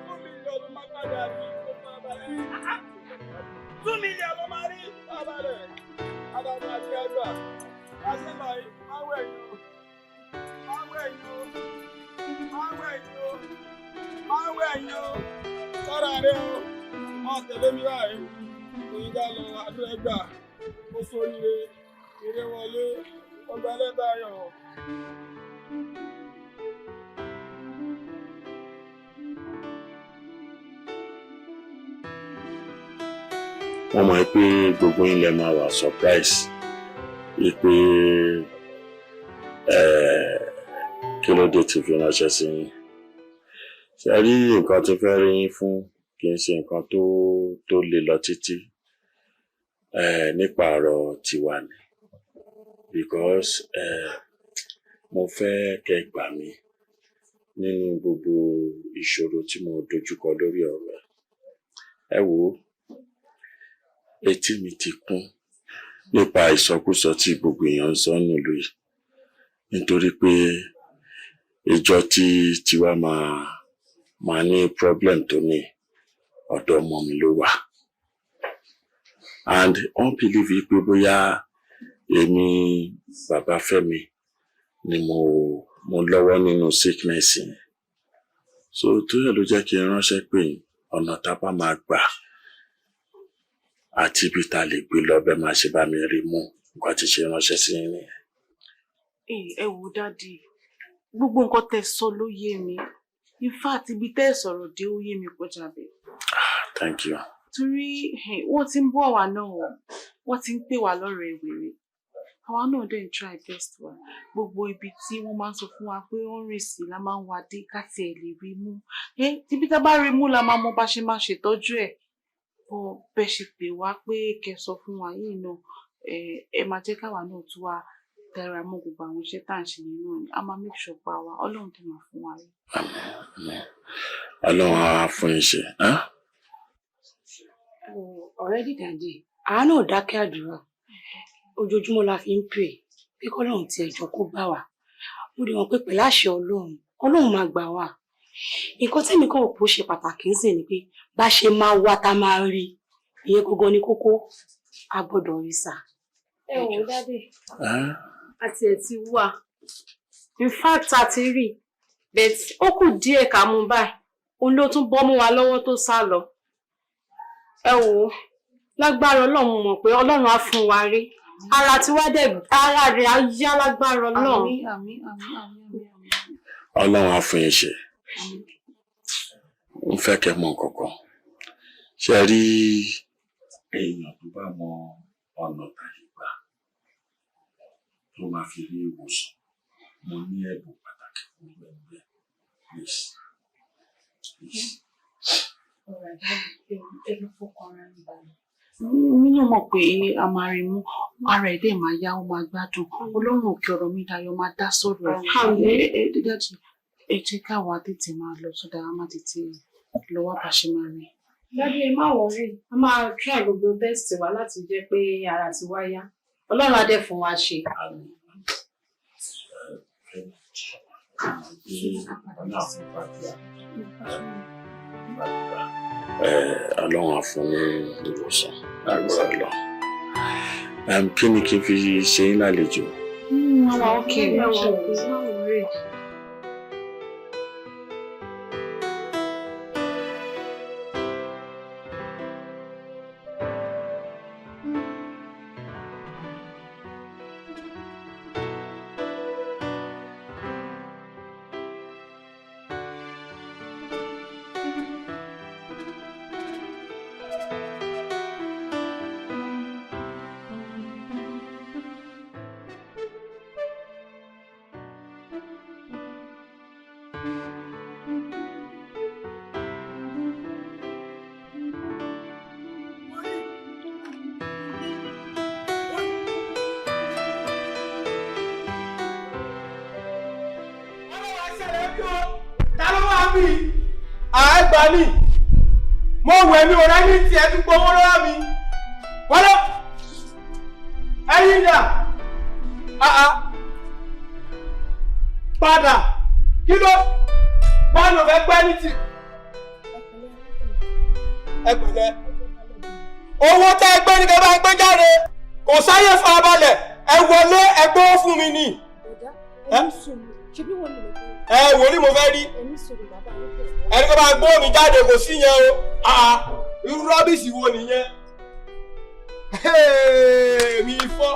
2 million ló máa padà rí kó máa balẹ̀. 2 million ló máa rí máa balẹ̀. Àdàbà àti àgbà. Àṣẹ náà máa wẹ̀ yín o. Máa wẹ̀ yín o. Máa wẹ̀ yín o. Máa wẹ̀ yín o. Sára rẹ o, máa tẹ̀lé mi báyìí, òyìnbá lọ adó ẹgbà, ó sóríire, eré wọlé, Mo gba lẹ́tà ayọ̀. Wọ́n mọ̀ pé gbogbo yín lẹ máa wà surprise pé kí ló dé tí fi ránṣẹ́ sí yín. Ṣe rí nǹkan tí fẹ́ rí yín fún, kì í ṣe nǹkan tó le lọ títí nípa ọ̀rọ̀ tiwa ni, because mo fẹ́ kẹ́ gbà mí nínú gbogbo ìṣòro tí mo dojúkọ lórí ọ̀rọ̀ ẹ̀. Ẹ wò ó, etí mi ti kún nípa ìsọkúsọ tí gbogbo èèyàn ń sọ nílùú yìí, nítorí pé ìjọ tí tiwa máa ní problem tó ní ọ̀dọ̀ ọmọ mi ló wà, and wọ́n believe pé bóyá èmi bàbá Fẹ́mi ni mo lọ́wọ́ nínú sickness yẹn. So tó yẹ ló jẹ́ kí n ránṣẹ́ pé ọ̀nà tá a bá máa gbà àti ibi tá a lè gbé lọ bẹ́ẹ̀ máa ṣe bá mi rí mú nǹkan tí ṣe ránṣẹ́ sí yín nìyẹn. Ẹ wo daddy, gbogbo nǹkan tẹ́ sọ ló yé mi. In fact, ibi tẹ́ sọ̀rọ̀ dé, ó yé mi kọjá bẹ́ẹ̀. Thank you. Torí wọ́n ti ń bọ̀ wá náà, wọ́n ti ń pè wá lọ́rẹ̀ẹ́ wèrè. Àwa náà dẹ̀ ń try best wa. Gbogbo ibi tí wọ́n máa ń sọ fún wa pé ó ń rìn sí la máa ń wá dé ká tiẹ̀ lè rí mú. Tíbi tá bá rí mú la máa mọ bá ṣe máa ṣètọ́jú ẹ̀. Bọ́ bẹ́ẹ̀ ṣe pè wá pé kẹ́ sọ fún wa yìí náà, ẹ máa jẹ́ káwa náà tún wá tẹra mọ́ gbogbo àwọn iṣẹ́ tá à ń ṣe yẹn náà ni. A máa make sure pa wa, Ọlọ́run tó máa fún wa rí. Ọlọ́run á fún yín ṣe. Already daddy, àá náà dákẹ́ àdúrà. Ojoojúmọ́ la fi ń pray pé kọ́lọ́run ti ẹ̀jọ̀ kó gbà wá. Mo dẹ̀ mọ̀ pé pẹ̀lú àṣẹ Ọlọ́run, Ọlọ́run máa gbà wá. Nǹkan tẹ́mi kàn rò pé ó ṣe pàtàkì ń sìn ni pé bá ṣe máa wá tá máa rí, ìyẹn gangan ni kókó, a gbọ́dọ̀ rí sà. Ẹ wò ó daddy, àti ẹ̀ ti wà. In fact, a ti rí, but ó kù díẹ̀ ká mú báyìí. Òun ló tún bọ́ mú wa lọ́wọ́ tó sá lọ. Ẹ wò ó, lágbára Ọlọ́run, mọ̀ pé Ọlọ́run á fún wa rí. Ara tí wá dẹ̀, ara rẹ̀ á yá lágbára Ọlọ́run. Àmín, àmín, àmín, àmín. Ọlọ́run á fún yín ṣe. N fẹ́ kẹ́ mọ̀ nǹkan kan. Ṣé ẹ rí èèyàn tó bá mọ ọ̀nà tàyè gbà tó máa fi rí ìwòsàn, mo ní ẹ̀bùn pàtàkì fún ẹni bẹ́ẹ̀. Please. Please. Ẹ lọ fọkàn ara yín balẹ̀. Mi náà mọ̀ pé a máa rí mú, ara ẹ̀ dẹ̀ máa yá, ó máa gbádùn. Ọlọ́run òkè ọ̀rọ̀ mi dayọ̀ máa dá sọ̀rọ̀ ẹ̀. Ẹ daddy, ẹ jẹ́ káwa tètè máa lọ sódà, a máa tètè lọ wá bá ṣe máa rí. Daddy, ẹ má worry, a máa try gbogbo best wa láti jẹ́ pé ara ti wá yá. Ọlọ́run á dẹ̀ fún wa ṣe. Ọlọ́run á fún ní ìwòsàn lágbára lọ. Kí ni kí n fi ṣe yín lálejò? Àwa okay. Ẹ wà okay, má worry. Àgbà mi, mo wẹ̀ mi ò rẹ́ ní tiẹ̀ tún gbowó lọ́wọ́ mi. Wọlé ẹyin dà, àà padà kí ló bọ́ọ̀lù fẹ́ gbẹ́ ní ti. Ẹ pẹ̀lẹ́, owó tẹ́ ẹ gbé ní kẹ́ bá ń gbé jáde, kò sáyé farabalẹ̀, ẹ wọlé ẹ gbówó fún mi ni. Ẹ wòlíì mo fẹ́ rí ẹni tó bá gbó mi jáde, kò sí yẹn o. Irú rubbish wo nìyẹn? Mi fọ́.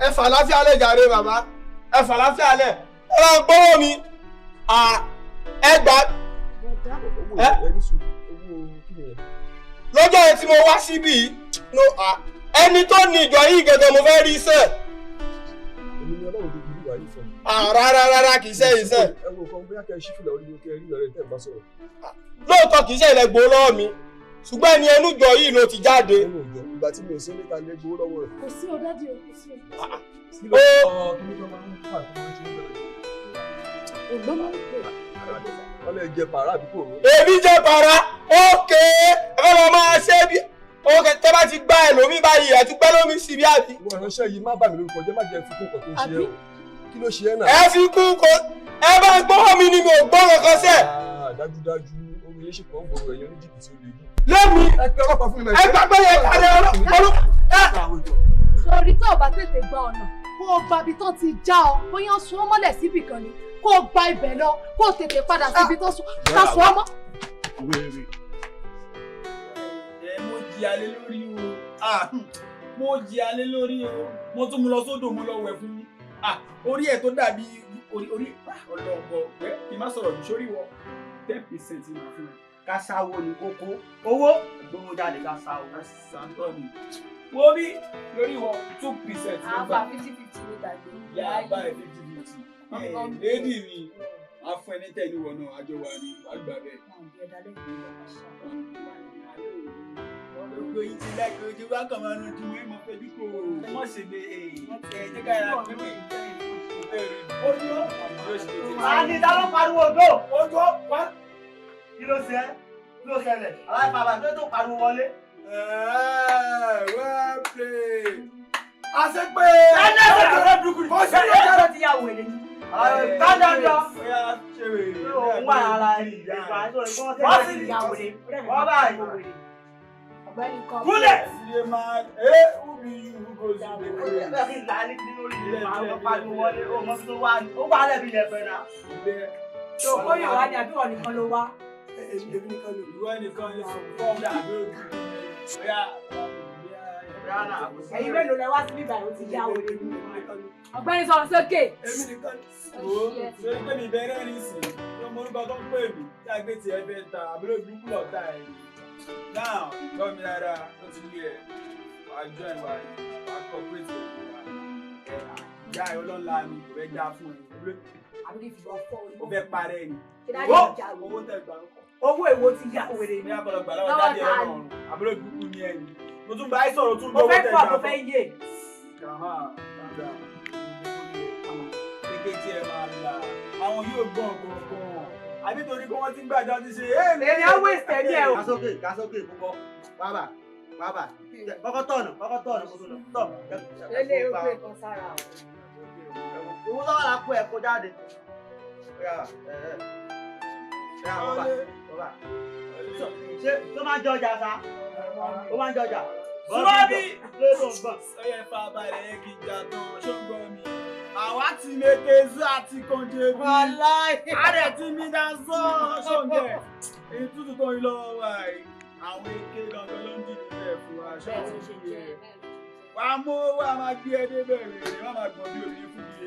Ẹ fà láfíà lẹ̀ jàre bàbá. Ẹ fà láfíà lẹ̀. Ẹ bá ń gbọ́wọ́ mi. Ẹ gbà. Lọ́jọ́ yẹn tí mo wá síbí, ẹni tó ní ìjọ yìí gẹ́gẹ́ mo fẹ́ rí sẹ́ẹ̀. Èmi ni Ọlọ́run tó fi wà yìí fún mi. Rárá rárá kì í ṣe iṣẹ́. Ẹ wo kan bóyá kẹ́ ẹ ṣí fìlà orí mi kẹ́ ẹ rí ọ̀rẹ́ tẹ́ ẹ bá sọ̀rọ̀. Lóòótọ́ kì í ṣe ilẹ̀ gbowó lọ́wọ́ mi, ṣùgbọ́n ẹni ẹnu jọ yìí ló ti jáde. Ẹnu ìjọ ìgbà tí mi ò sí níta lé gbowó lọ́wọ́ rẹ̀. Kò sí o dádì o, kò sí o. Ó kí ni tó máa ń fà tó máa ń ṣe níbẹ̀rẹ̀? Ògbó máa ń pè. Wọ́n lè jẹ pàrà àbí kò rò. Èmi jẹ pàrà, ókè, ẹ fẹ́ lọ máa ṣe bí ókè tẹ́ bá ti gbá ẹlòmíì báyìí ẹ̀ tún gbẹ́ lómi sí bí àbí. Ìwọ ìránṣẹ́ yìí má bà mí lórúkọ jẹ́, má jẹ́ fi kún nǹkan tó ń ṣe ẹ́ o. Kí ló ṣe ẹ́ náà? Ẹ fi kún kó ẹ bá gbọ́ mi ni mi ò gbọ́ kankan sẹ́. Dájúdájú orí yín ṣì pọ̀ ń gbòòrò ẹ̀yàn ní jìbìtì olè yìí. Lẹ́mi ẹ pe ọlọ́pàá fún mi. Ẹ gbàgbé yẹn kálẹ̀ ọlọ́pàá. Sọ̀rí tó o bá tètè gba ọ̀nà kó o gba ibi tó ti já ọ bóyá sun ọ́ mọ́lẹ̀ síbì kan ni kó o gba ibẹ̀ lọ kó o tètè padà síbi tó sun ọ́ mọ́. Ẹ mo jìyà lé lórí o, mo jìyà lé lórí o, mo tún mu lọ sódò mo lọ wẹ̀ fún mi. Orí ẹ̀ tó dàbí orí ọlọ́gbọ̀ pẹ́ kí n má sọ̀rọ̀ jù sórí wọ 10% máa fún mi. Ká sáwó ni kókó owó gbówó jáde ká sáwó. Ká sáńtọ́ ni wo bí lórí wọ 2%. Àbá 50-50 ní gbàgbé. Yà á bá ẹ 50-50. Lédi mi a fún ẹ ní tẹ̀lé wọ̀ náà àjọ wa ni wàá gbà bẹ́ẹ̀. Gbogbo yìí ti lẹ́kọ̀ọ́ ojú wa kàn máa ń rojú mọ́ ìmọ̀ fẹ́ dípò. Wọ́n ṣe lè ẹ̀ jẹ́ ká yàrá pé ojú àní ta ló pariwo odò. Ojú wá. Kí ló ṣe? Kí ló ṣẹlẹ̀? Aláìpàbà tó tó pariwo wọlé. Well played. A ṣe pé. Ẹ̀ẹ́dẹ̀ ṣe burúkú ni. Kò sí ọjà ti yà wèrè ni. Dájọ́jọ́. Oya ṣe wèrè. Òun wà lára ìgbà Wọ́n sì yà wèrè. Wọ́n bá yìí. Ọ̀gbẹ́ni kan. Kúlẹ̀. Ṣé máa ẹ́ who be you who goes to the grave? Bẹ́ẹ̀ kí n là á ní lórí ilé máa ń pariwo wọlé. Ó mọ tó wà ní. Ó wà lẹ́bi yẹpẹ̀ náà. Ṣé o kóyàn wá ni àbí ìwọ nìkan ló wá? Èmi nìkan ló. Ìwọ nìkan ló fọ́ọ̀mù àbí ojú. Oya. Ẹ̀yin mélòó lẹ wá sí bíbá yìí ó ti yá wèrè ni. Ọ̀gbẹ́ni sọ̀rọ̀ sókè. Èmi nìkan wo ṣe pé mi bẹ̀rẹ̀ ní ìsìn tó mọ orúkọ tó ń pè mí tí a gbé tiẹ̀ fẹ́ ta àbúrò burúkú lọ́ta ẹ̀. Now gbọ́ mi dáadáa ó ti yé ẹ wàá join wa wàá cooperate pẹ̀lú wa. Ìyá ẹ ọlọ́lá mi kò fẹ́ já fún ẹ. Àbí kí n fìbọn fọ́ orí. Ó fẹ́ parẹ́ ni. Ṣé dájú ìjà wèrè? Owó tẹ̀ gbà ń kọ̀. Owó èwo ti yá wèrè ni? Mi àbọ̀lọ̀ gbà lọ́wọ́ dáadé ẹ̀ lọ́rùn. Àbúrò burúkú ni ẹ̀ ni. Mo tún bá ẹ sọ̀rọ̀ tún Mo gbọ́ owó fẹ́ tẹ̀ pọ̀ gbà mo fẹ́ yé. Kékeré tí ẹ máa là àwọn yóò gbọ́n gbọ̀ngàn àbí torí pé wọ́n ti ń gbàjọ ti ṣe. Èmi á waste ẹ̀mí ẹ̀ o. Kásókè kásókè púpọ̀. Bàbà bàbà kọ́kọ́ tọ̀nà kọ́kọ́ tọ̀nà kó tó lọ. Tọ̀. Lélẹ̀ ó gbé kan sára o. Owó tó wà lápò ẹ̀ kó jáde. Bàbà bàbà. Ṣé tó máa ń jọjà sa? Ó máa ń jọjà. Súnmọ́bí! Ó yẹ fa balẹ̀ yẹ kí n jà tán, ṣó ń gbọ́ mi? Àwa ti meke zú àti kànjẹ bí. Àdẹ̀ ti mi dá sọ́ ṣóńgẹ̀. Èyí tútù tó ń lọ wá yìí. Àwọn èké gangan ló ń dìbò bẹ́ẹ̀ fún wa. Ṣọ́ọ̀tì ṣe yẹ. Wà á mú owó a máa gbé ẹ débẹ̀ rèé, wọ́n máa gbọ̀n bí òní fún mi.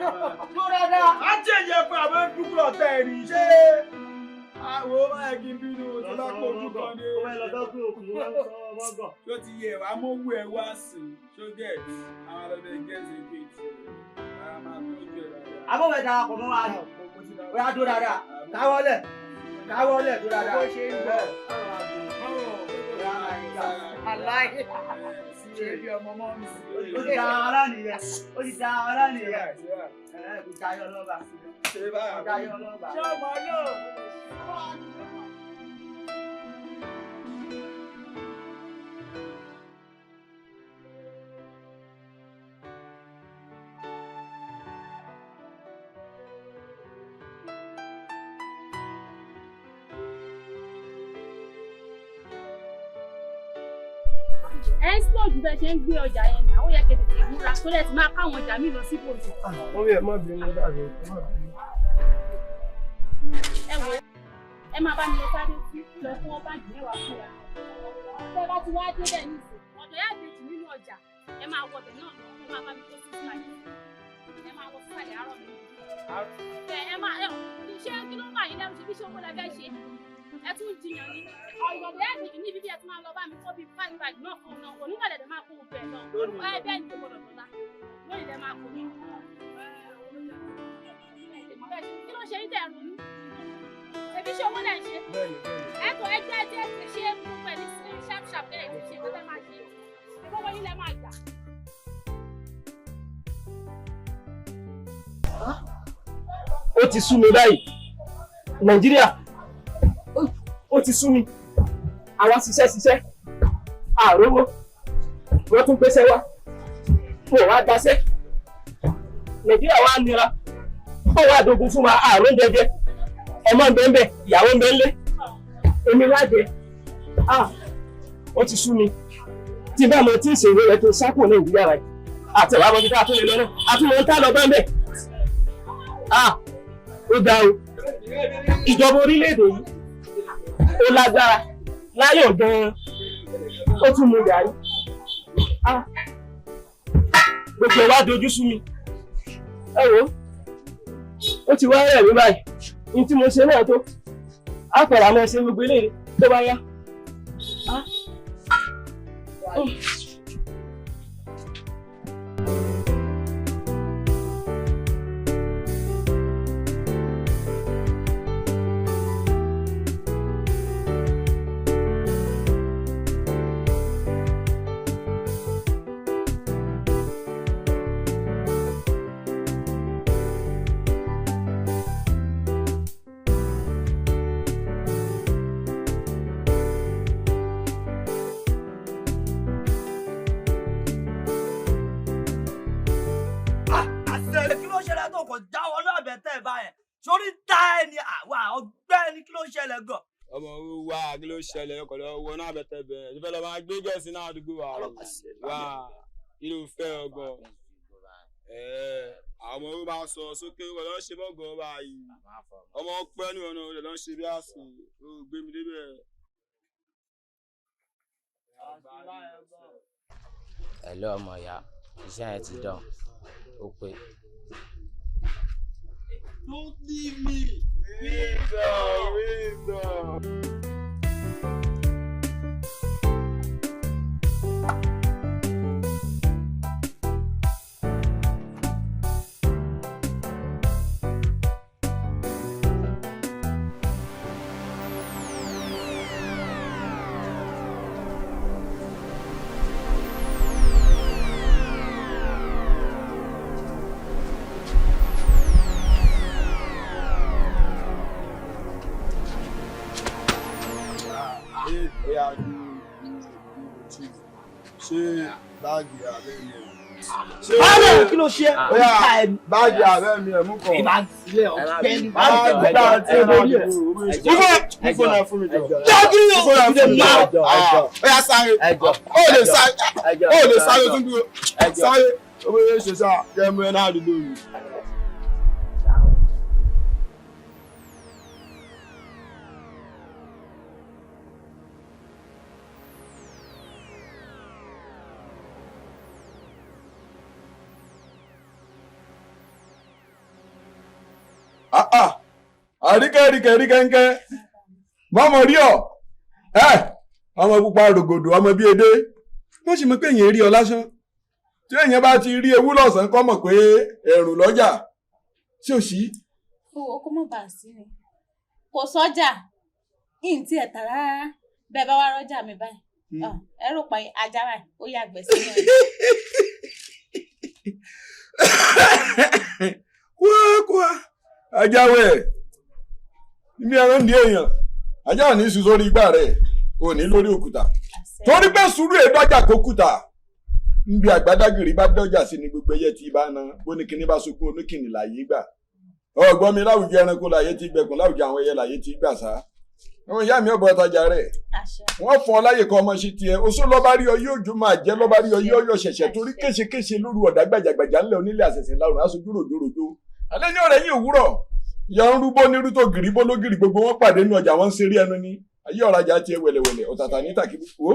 Tó dáadáa. Á jẹ̀yẹ fún àwọn dúkúrò ọ̀tá ẹ̀ ní ṣé. Àwọn ọmọ ẹ̀ kí n bínú tí bá kó ojú kan dé. Ó fẹ́ lọ sọ́kùn òkun, ó fẹ́ sọ ọmọ gàn. Ṣó ti yẹ wàá mú owó ẹ wá sí i? Ṣó get? Àwọn ọlọ́bẹ̀ get èké tí ara máa tọ́jú ẹ̀ dáadáa. Abọ́wẹ̀ darapọ̀ mọ́ wa ni. Ó yá dúró dáadáa. Káwọ́lẹ̀ káwọ́lẹ̀ dúró dáadáa. Bó ṣe ń bọ̀. Aláì. Ṣé bí ọmọ mọ́ mi? Ó ti da ara nìyẹn. Ó ti da ara nìyẹn. Ẹ kò jayé ọlọ́ba. Kò jayé ọlọ́ba. Ṣé ọmọ náà? Ẹ ń slow jù bẹ́ẹ̀ ṣe ń gbé ọjà yẹn náà, ó yẹ kẹ́ tètè múra tó lẹ̀ ti máa káwọn ọjà míì lọ síbòmí. Wọ́n yẹ má bínú dàbí ẹ má bínú. Ẹ wò ó, ẹ máa bá mi lọ sáré sí lọ fún ọ báàgì mẹ́wàá fún wa. Tẹ́ bá ti wá débẹ̀ nísìn, ọ̀dọ̀ yá àbèjì nínú ọjà Ẹ máa wọ ọbẹ̀ náà lọ, ẹ máa bá mi kó sísàlẹ̀. Ẹ máa wọ sísàlẹ̀ àárọ̀ mi. Ẹ máa ẹ ṣé kí ló ń bà yín lẹ́rù ṣe bí ṣé owó lẹ fẹ́ ṣe? Ẹ tún jiyàn ni. Ọ̀yọ̀dẹ̀ ẹ̀ ní ibi bí ẹ tún máa lọ bá mi kó bíi five bag náà fún un náà. Onígbàdẹ̀ lè máa kó gbogbo ẹ̀ lọ. Ẹ bẹ́ẹ̀ ni kò gbọdọ̀ dọ̀la. Lónìí lẹ máa kó ní. Kí ló ṣe yín tẹ̀ ronú? Ṣèbí ṣé owó lẹ̀ ń ṣe? Ẹ kò ẹgbẹ́ ẹjẹ́ ti ṣe gbogbo ẹ̀ ní sharp sharp kẹ́lẹ̀ ti ṣe kọ́tẹ́ máa ṣe. Ìfowó yín lẹ máa gbà. Ó ti sú mi báyìí. Nàìjíríà ó ti sú mi. Àwa ṣiṣẹ́ ṣiṣẹ́. Àrówó. Wọ́n tún gbéṣẹ́ wá. Wọ́n wá daṣẹ́. Nàìjíríà wá nira. Ó wá dogun fún wa àrùn jẹjẹ. Ọmọ ń bẹ ń bẹ, ìyàwó ń bẹ ń lé. Èmi lájẹ. Ó ti sú mi. Tí bá mo ti ń ṣèwé rẹ tó sákò Nàìjíríà rẹ. Àtẹ̀wá mọ ibi tá a tún lè lọ náà. Àtúmọ̀ ń tá lọ bá ń bẹ̀. Ó ga o. Ìjọba orílẹ̀-èdè yìí ó lágbára láyọ̀ gan-an. Ó tún mú gàrí. Gbogbo ẹ̀ wá dojú sú mi. Ẹ wo, ó ti wá rẹ̀ mí báyìí. Ní tí mo ṣe náà tó, á padà máa ṣe gbogbo eléyìí tó bá yá. Kí ló ṣẹlẹ̀ tó kò já wọnú àbẹ̀tẹ̀ báyẹn? Sórí ta ẹni àwa ọgbẹ́ni, kí ló ṣẹlẹ̀ gan? Ọmọ wa, kí ló ṣẹlẹ̀? Ọkọ̀ lọ wọnú àbẹ̀tẹ̀ bẹ̀rẹ̀ ṣe fẹ́ lọ máa gbé gẹ̀ẹ́sì náà àdúgbò wa wá, kí ló fẹ́ ọgàn? Àwọn ọmọ bá sọ sókè ọkọ̀ lọ ṣe bọ́gàn báyìí. Ọmọ pẹ́ ní ọ̀nà rẹ̀ lọ ṣe bí àsìn ó gbé mi débẹ̀. Hello ọmọ ìyá, iṣẹ́ yẹn ti dán, ó pé. Don't leave me. Wisdom, wisdom. Ṣé báàgì abẹ́ mi ẹ̀? Báàgì kí ló ṣe? Báàgì abẹ́ mi ẹ̀ mú kàn. Ìbá sílẹ̀ ọ̀gbẹ́ni. Báàgì báàgì tí mo rí ẹ̀. Mú fóònù ẹ̀ fún mi jọ. Jọ́gìrì o! Mú fóònù ẹ̀ fún mi jọ. Ó yá sáré. Ó lè sáré. Ó lè sáré tún dúró. Sáré. Ó bẹ ṣe sá jẹ́ mú ẹ náà àdúgbò mi. Àríkẹ́ ríkẹ́ ríkẹ́ńkẹ́ mọ́mọ́ rí ọ ẹ ọmọ pupa rògòdò ọmọ bíi edé wọ́n sì mọ̀ pé èèyàn rí ọ lásán tí èèyàn bá ti rí ewu lọ́sàn-án kọ́ mọ̀ pé ẹ̀rùn lọ́jà tí ò sí. Owó kó mọ̀ bá a sí ni kò sọ́jà yìí tí ẹ̀ tà rárá bẹ́ẹ̀ bá wá rọ́jà mi báyìí ẹ rò pé ajá báyìí ó yàgbẹ́ sínú ẹ̀. Kúákúá ajáwé ibi ẹran di èèyàn ajá ò ní sùn sórí igbá rẹ ò ní lórí òkúta torí pé sùúrù èdọjà kó kúta nbí àgbàdàgìrì bá dọjà sí ni gbogbo ẹyẹ tí bá na bóníkìní bá sunkún oníkìní láyé gbà ọgbọ́n mi láwùjọ ẹranko láyé tí gbẹkùn láwùjọ àwọn ẹyẹ láyé tí gbà sá àwọn ìyá mi ọbọ ọtajà rẹ wọ́n fún ọ láyè kọ ọmọ sí tiẹ̀ oṣó lọba rí ọ yóò jó máa jẹ lọba rí ọ yóò yọ ṣẹ̀ṣẹ̀ torí kéṣekéṣe lóru ọ̀dà gbàjàgbàjà ńlẹ̀ onílé àṣẹ̀ṣẹ̀ lárùn aṣojú ròjòròjò alẹ́ ní ọ̀rẹ́ yìí òwúrọ̀ ìyá ń rúbó nírú tó gìrì bó lógìrì gbogbo wọn pàdé nínú ọjà wọn ń ṣeré ẹnu ní ayé ọ̀rajà tiẹ̀ wẹ̀lẹ̀wẹ̀lẹ̀ ọ̀tàtà ní tàkì wo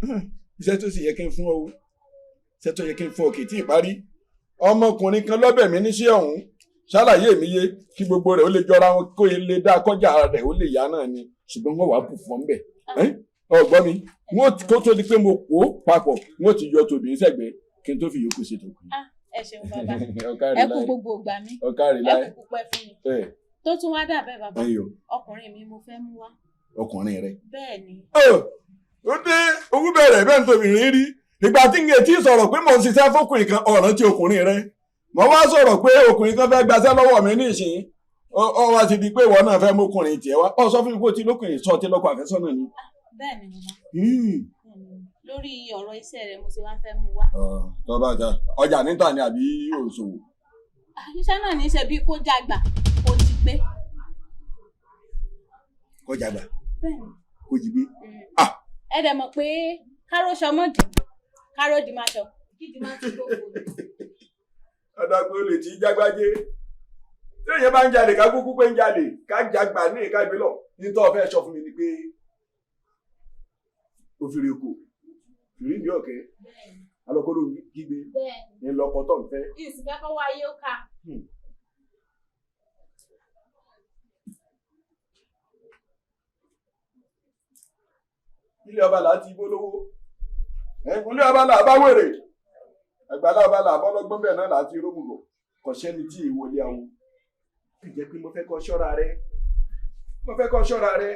Iṣẹ́ tó sì yẹ kí n fún ọ o, iṣẹ́ tó yẹ kí n fún ọ kì í tí ì parí. Ọmọkùnrin kan lọ́bẹ̀ mi níṣẹ́ ọ̀hún, ṣàlàyé mi yé kí gbogbo rẹ̀ ó lè jọra wọn, kó lè dá kọjá rẹ̀ ó lè yá náà ni, ṣùgbọ́n wọ́n wàá bù fún ọ ńbẹ̀. Ọgbọ́n mi, wọ́n kó tó di pé mo kó papọ̀, wọ́n ti yọ tòbí sẹ́gbẹ̀ẹ́ kí n tó fi yòókù ṣètò. Ẹ ṣeun bàbá, ẹ kú gbogbo ìgbà mi, ẹ kú pẹ́ fún mi. Tó tún wá dàbẹ́ bàbá, ọkùnrin mi mo fẹ́ mú wá. Ọkùnrin rẹ? Bẹ́ẹ̀ ni. Ó dé owó bẹ̀rẹ̀ bẹ́ẹ̀ ní tòbìrín rí. Ìgbà tí n kì í sọ̀rọ̀ pé mò ń ṣiṣẹ́ fọkùnrin kan, ọ̀ràn tí ọkùnrin rẹ. Mo wá sọ̀rọ̀ pé ọkùnrin kan fẹ́ gbaṣẹ́ lọ́wọ́ mi ní ìsìn. Ó wá ti di pé ìwọ náà fẹ́ mọ́kùnrin tiẹ̀ wá. Ó sọ fún mi pé ó ti lókùnrin sọ ti lọ́kọ àfẹ́sọ́nà ni. Bẹ́ẹ̀ ni bàbá. Lórí ọ̀rọ̀ iṣẹ́ rẹ̀ mo ṣe wá fẹ́ mú wá. Tó bá ta ọjà níta ni àbí òṣòwò? Iṣẹ́ náà ní í ṣe bí kó jágbà kó jí gbé. Kó jágbà? Bẹ́ẹ̀ni. Kó jí gbé? Ẹ dẹ̀ mọ̀ pé káró ṣọmọ́dì, káró di máa ṣọ, kí di máa ti gbogbo. Ọ̀dàgbò lè tí jágbájé. Tí èèyàn bá ń jalè ká kúkú pé ń jalè, ká jágbà ní ìka ìgbélọ̀. Nítorí ó fẹ́ sọ fún mi ni pé òfìrè kò rí ní ọ̀kẹ́ alọ́kọ́lù gbígbé ní lọ́kọ́ tó ń fẹ́. Ìsìnká kọ́ wáyé ó ká. Ilé ọba là á ti ibó lówó, ilé ọba là á bá wèrè, àgbàlá ọba là á bọ́ lọ́gbọ́n, bẹ́ẹ̀ náà là á ti rómùgọ̀, kò sẹ́ni tí ìwọlé àwọn. Ó jẹ́ pé mo fẹ́ kó ṣọ́ra rẹ, mo fẹ́ kó ṣọ́ra rẹ,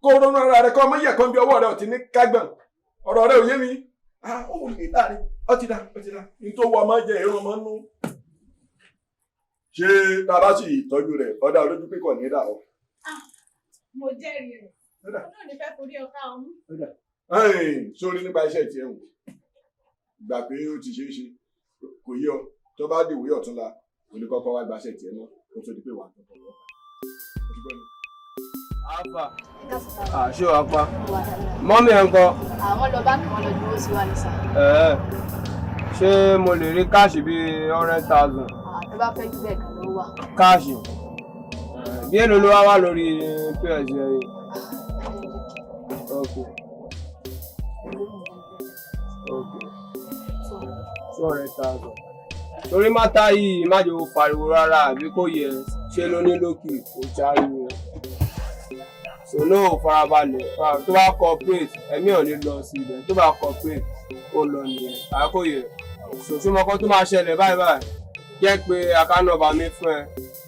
kó ronú ara rẹ, kó ọmọ yẹ kó ń bí ọwọ́ rẹ ò ti ní kágbọ̀n. Ọ̀rọ̀ rẹ ò yé mi. Ó lè láàrin, ó ti dá, ó ti dá. Ní tó wọ ọmọ jẹ èrò ọmọ nú. Ṣé tá a bá sì tọ́jú rẹ̀, ọ̀dà olójú pé kò ní dà ọ́? Mo jẹ́rìí rẹ̀. Ọdún ní fẹ́ forí ọkà ọmú. Sórí nípa iṣẹ́ tiẹ̀ wò, gbà pé ó ti ṣeé ṣe, kò yé ọ, tó bá dìwé ọ̀túnla, kò ní kọ́kọ́ wá gbaṣẹ́ tiẹ̀ náà, kó tó di pé wà á tọ́kọ̀ lọ́pàá. Alfa. Ṣé wàá pa? Mọ́mí ẹ̀ ń kọ́. Àwọn lọ báńkì, wọn lọ dúró sí wa ní sà. Ṣé mo lè rí káàṣì bíi 100,000? Tó bá fẹ́ jù bẹ́ẹ̀ kan ló wà. Káàṣì. Bí èlò ló wá wà lórí POS yẹn yìí? Okay. Okay. 200,000. Torí mátà yìí má jẹ́ ó pariwo rárá àbí kò yẹ ṣé ló ní lókì kò járiwo. So náà farabalẹ̀, tó bá cooperate ẹ̀mí ò ní lọ sí ibẹ̀, tó bá cooperate ó lọ nìyẹn àkóyè. Sòṣùmọ́kọ́ tó máa ṣẹlẹ̀ báyìí báyìí jẹ́ pé account number mi fún ẹ,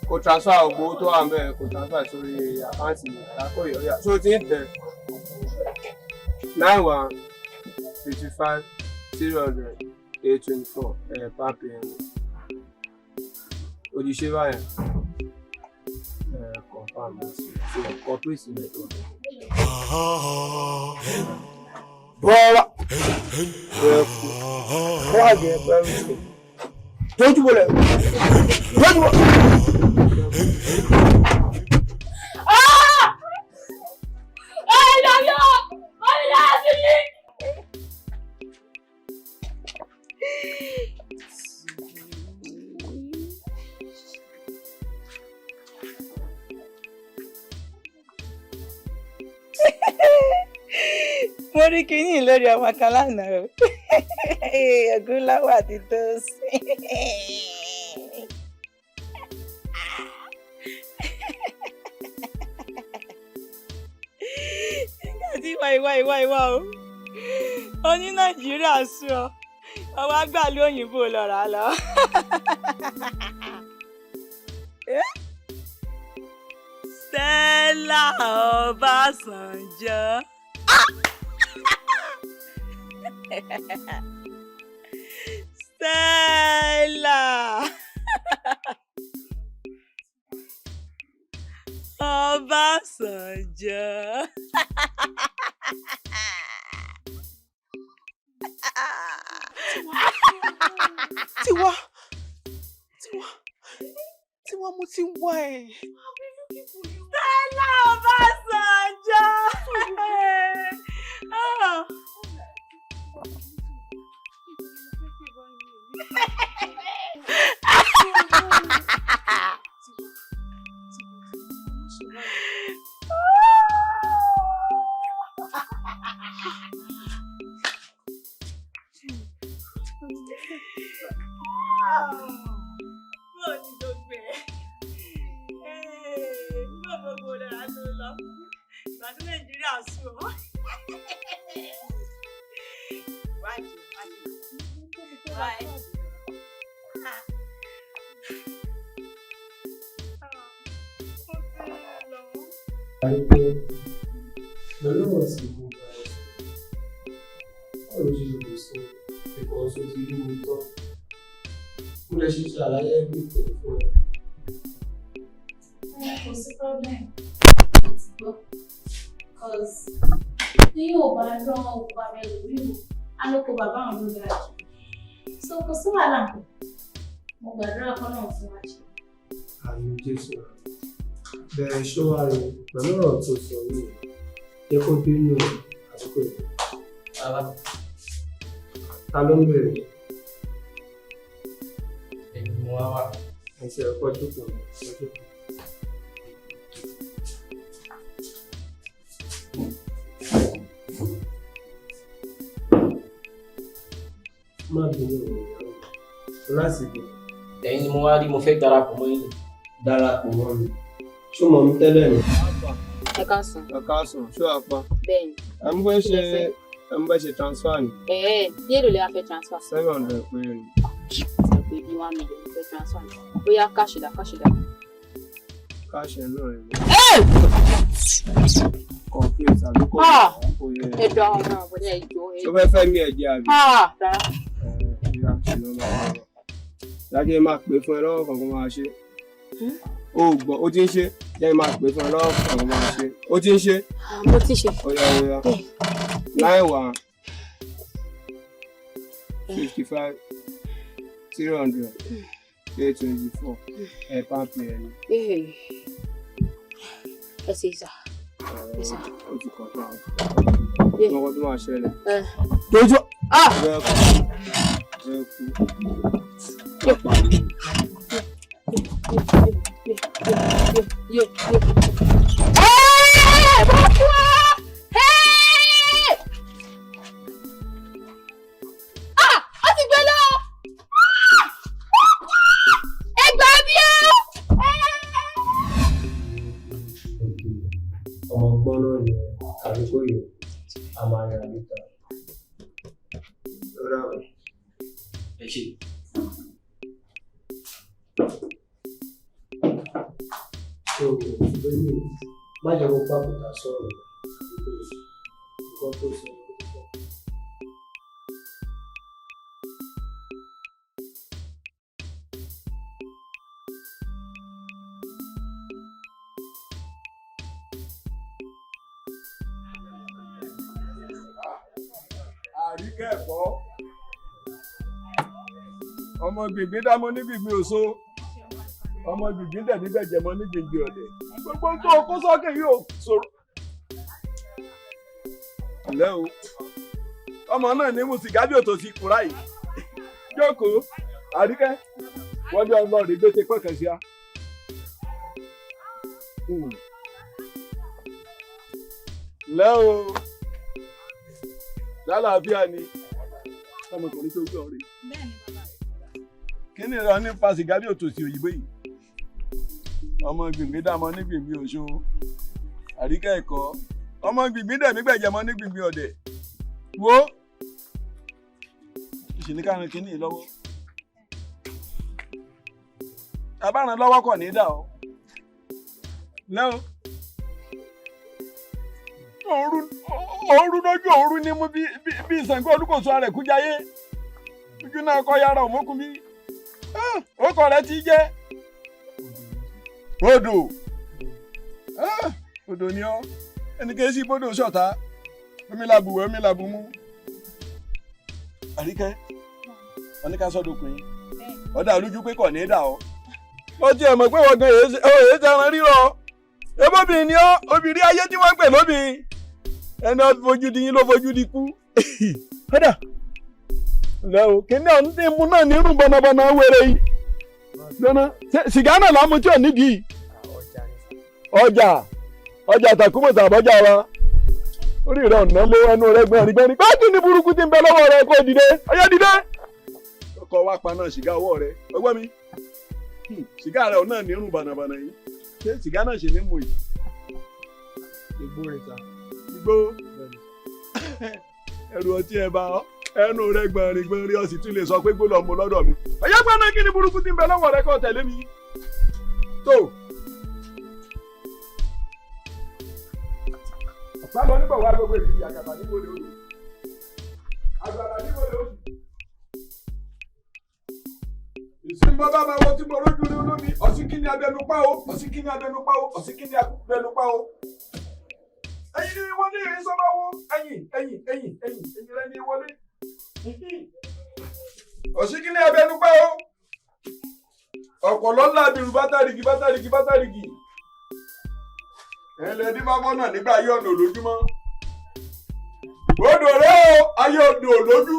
kó transfer ògbó tó wà ńbẹ̀, kó transfer sórí àkáǹtì mi àkóyè ọ̀yà. So ti ń tẹ̀ 91 55 300 824 ẹ̀ pápẹ́ ẹ̀ òjìṣẹ́ báyẹn. Confirm so cooperate network. Bọ́lá bọ́lá jẹ́ pẹ́rù tójú bọ́lẹ̀ tójú bọ́lẹ̀. Mo rí kinní lórí ọmọ kan lánàá o, Ògúnláwà ti tó sí. Nígbà tí ìwà ìwà ìwà ìwà o, ó ní Nàìjíríà sú ọ, ọwọ́ àgbàlú òyìnbó lọ́ra lọ. Stella Ọbásanjọ́. Stella Ọbásanjọ́. Tiwa, Tiwa, Tiwa, mo ti ń wá ẹ. Stella Ọbásanjọ́. Oh. Àríkẹ́, pẹ̀lú ọ̀rọ̀ tí mo bá ẹ sọ, báwo ló ṣe lè sọ because o ti rí mi tán? Mo lè ṣe ṣàlàyé everything fún ẹ. Kò sí problem, mo ti gbọ́. Cause tí yóò bá rán oko bàbá ẹlòmíì wò, á ló kó bàbá àwọn ló dáa jù. So kò sí wàhálà. Mo gbàdúrà kọ́ náà fún wa ṣe. Àmín Jésù. Bẹ̀rẹ̀ ṣọ́wárí pẹ̀lú ọ̀rọ̀ tó sọ yìí, jẹ́ kó bínú àdúgbò yìí. Bàbá. Ta ló ń bèrè? Èmi mo wá wá. Ẹ̀sẹ̀ ẹ̀kọ́ jókòó ní ọjọ́. Má bínú òun ìyàwó. Lásìkò. Ẹ̀yin ni mo wá rí, mo fẹ́ darapọ̀ mọ́ yín. Darapọ̀ mọ́ mi. Ṣé o mọ̀ mi tẹ́lẹ̀ ni? Ẹ káàsán. Ẹ káàsán, ṣé wàá pa? Bẹ́ẹ̀ni. Ẹ ń fẹ́ ṣe ẹ ń fẹ́ ṣe transfer ni. Ẹ̀ẹ́ bí èlò lè wá fẹ́ transfer? 700 péré ni. Sọ pé bí 1 million fẹ́ transfer ni. Bóyá cash dà, cash dà. Cash ẹ̀ náà rẹ̀. Confuse àbí kò Ah! kò yẹ. Ẹ dọ̀ àwọn náà bọ̀dẹ̀ ìjọ. Ṣé o fẹ́ fẹ́ mi ẹ̀jẹ̀ àbí? Ah! Rárá. Ìyá ṣe ló máa wá. Lájẹ́ máa pè fún ẹ lọ́wọ́ kan kó máa ṣe. O ò gbọ́, ó ti ń ṣe. Jẹ́ máa pè fún ẹ lọ́wọ́ kan kó máa ṣe. Ó ti ń ṣe. Mo ti ṣe. Ó yá ó yá. 91 55 300 824 ẹ̀ pàmpì ẹ̀ ni. Ẹ ṣe ìsà. Ẹ ṣe. Ó ti kọ̀ fún àwọn. Ọkọ̀ tó máa ṣẹlẹ̀. Dojú. Ah! Bẹ́ẹ̀ kú. Bẹ́ẹ̀ kú. Pápá mi. Yo, yo. Hey! Mo kú ọ́! Hey! Ah! Ó ti gbé lọ! Ah! Mo kú ọ́! Ẹ gbà mí o! Ọmọ ọgbọ́n náà ni àdúgbò yìí a máa yà níta. Rárá o. Ẹ ṣe. So, lórí má jẹ́ kó pàkúta sọ̀rọ̀ àdúgbò yìí nǹkan tó sọ ní kó tó sọ. Àríkẹ́ ẹ̀kọ́ ọmọ gbìngbìn dámọ́ ní gbìngbìn òṣó, ọmọ gbìngbìn dẹ̀ níbẹ̀ jẹmọ́ ní gbìngbìn ọ̀dẹ̀, gbogbo tó o kó sókè yóò sọ̀rọ̀. Ǹlẹ́ o, ọmọ náà ní mu sìgá bí òtò sí kúrá yìí. Jókòó, Àríkẹ́, wọ́n ní ọlọ́ọ̀rẹ́ gbé ti pẹ́kẹ̀ sí a. Ǹlẹ́ o, lálàáfíà ni ọmọkùnrin tó gbé ọ̀rẹ́. Kí ni ìrọ̀ nípa sìgá bí òtòsí òyìnbó yìí? Ọmọ gbìngbìn dàmọ ní gbìngbìn òṣó, Àríkẹ́ ẹ̀kọ́, ọmọ gbìngbìn dẹ̀mí gbẹ̀jẹ̀mọ ní gbìngbìn ọ̀dẹ̀. Wo ìṣìní kárìn kínní lọ́wọ́, abáran lọ́wọ́ kọ̀ ní dà ọ́ lẹ́wọ̀n òru lójú òru ní mú bí Ṣàngó Olúkòso rẹ̀ kújayé ojú náà kọ́ yàrá òmókùn bí ọkọ̀ rẹ̀ ti jẹ́ odò odò ni ọ́ ẹni kì í sí ibodò ṣọ̀tá, omi làbùwẹ̀ omi làbùmú. Àríkẹ́, wọn ní ká sọ́dọ̀ ọkùnrin ọ̀dà olójú pé kò ní dà ọ́. Ó tiẹ̀ mọ̀ pé wọ́n gan èyí tẹran rírọ̀ ebóbìnrin ni ọ́, obìnrin ayé tí wọ́n ń pè lóbìnrin ẹni ó fojú di yín ló fojú di kú. Kódà lẹ́ o, kíní ọ̀hún tí mu náà ní irun bọ̀nàbọ̀nà wéré yìí lọ́nà sìgá náà lámú tí ò nídìí ọjà ọjà tàkùmọ̀tà àbọ̀jà wa orí rẹ ọ̀nà lé ẹnu rẹ gbẹ̀rin gbẹ̀rin báàgì ní burúkú tí ń bẹ lọ́wọ́ rẹ kó dìde ọyá dìde. Ọkọ wa pa náà sìgá ọwọ́ rẹ ọgbọ́n mi, sìgá rẹ ọ̀nà ní irun bànàbànà yìí, ṣé sìgá náà ṣe ní mú yìí. Igbó rẹ̀ ta. Igbó ẹrù ọtí ẹ bá ẹnu rẹ gbọ̀nrín gbọ̀nrín ọ sì tún lè sọ pé gbọ́dọ̀ mú lọ́dọ̀ mi. Ọyá gbọ́n náà kí ni burúkú tí ń bẹ lọ́wọ́ rẹ kó tẹ̀lé mi. Tó Ọ̀pá lọ nígbà wá gbogbo èdè àkàtà níbo lè odò. Àgbàlá níbo lè oṣù. Ìsìnbọn bá máa wọ tí mo rójú ní olómi, ọ̀sìnkí ni abẹnupá o, ọ̀sìnkí ni abẹnupá o, ọ̀sìnkí ni abẹnupá o. Ẹyin ni wọlé ìrísọ́máwó, ẹyin ẹyin ẹyin ẹyin ẹyin rẹ ni wọlé. Ọ̀sìnkí ni abẹnupá o. Ọ̀pọ̀lọ́ ńlá abirù bátàrìgì bátàrìgì bátàrìgì. Ẹlẹ́dí bá fọ́nà nígbà ayé ọ̀nà lójúmọ́. Odò rẹ o, ayé odò lójú.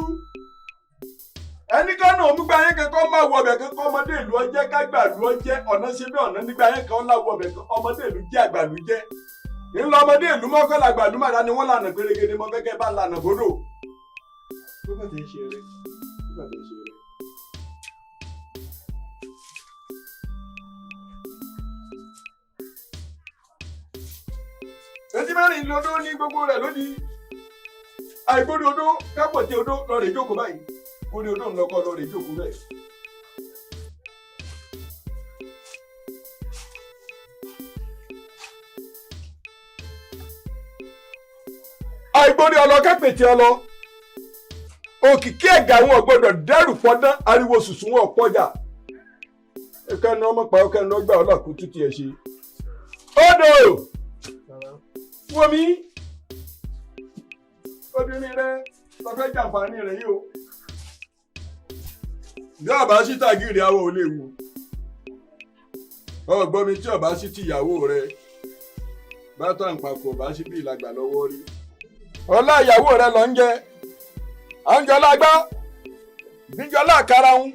Ẹni kánà òmùgbà yẹn kankan máa wọ ọbẹ̀ kankan ọmọdé ìlú ọjẹ́ kágbà ìlú ọjẹ́ ọ̀nà ṣe bí ọ̀nà nígbà yẹn kan láwọ ọbẹ̀ kan ọmọdé ìlú jẹ́ àgbàlú jẹ́. Ńlọ ọmọdé ìlú mọ́kànlá àgbàlú màdá ni wọ́n lànà pérégede mọ́ fẹ́kẹ́ bá lànà bódò. Tó bá ti ń ṣe eré, tó bá ti ń ṣe eré. Etí mẹ́rin lodó ní gbogbo rẹ̀ lónìí. Àìgbóni odó kápọ̀tì odó lọ rè jókòó báyìí. Gbóni odó ńlọkọ lọ rè jókòó bẹ́ẹ̀. Àìgbóni ọlọ kápẹ̀tì ọlọ. Òkìkí ẹ̀gà wọn ò gbọdọ̀ dẹ́rù pọ́dán ariwo sùsù wọn ò pọ́jà. Ẹ̀kẹ́ni ọmọ pa ọkẹ́ni ọgbà ọlọ́kùn tútù ẹ̀ ṣe. Odò! Wọ́n mi obìnrin rẹ lọ fẹ́ jàǹfààní rẹ yìí o. Bí ọba sí tàgìrì awọ ò lè wù. Ọgbọ́n mi tí ọba sí tìyàwó rẹ bátà ń papọ̀ ọba sí bí ìlàgbà lọ́wọ́ rí. Ọlá ìyàwó rẹ lọ ń jẹ. À ń jọlá gbá. Níjọlá karahun.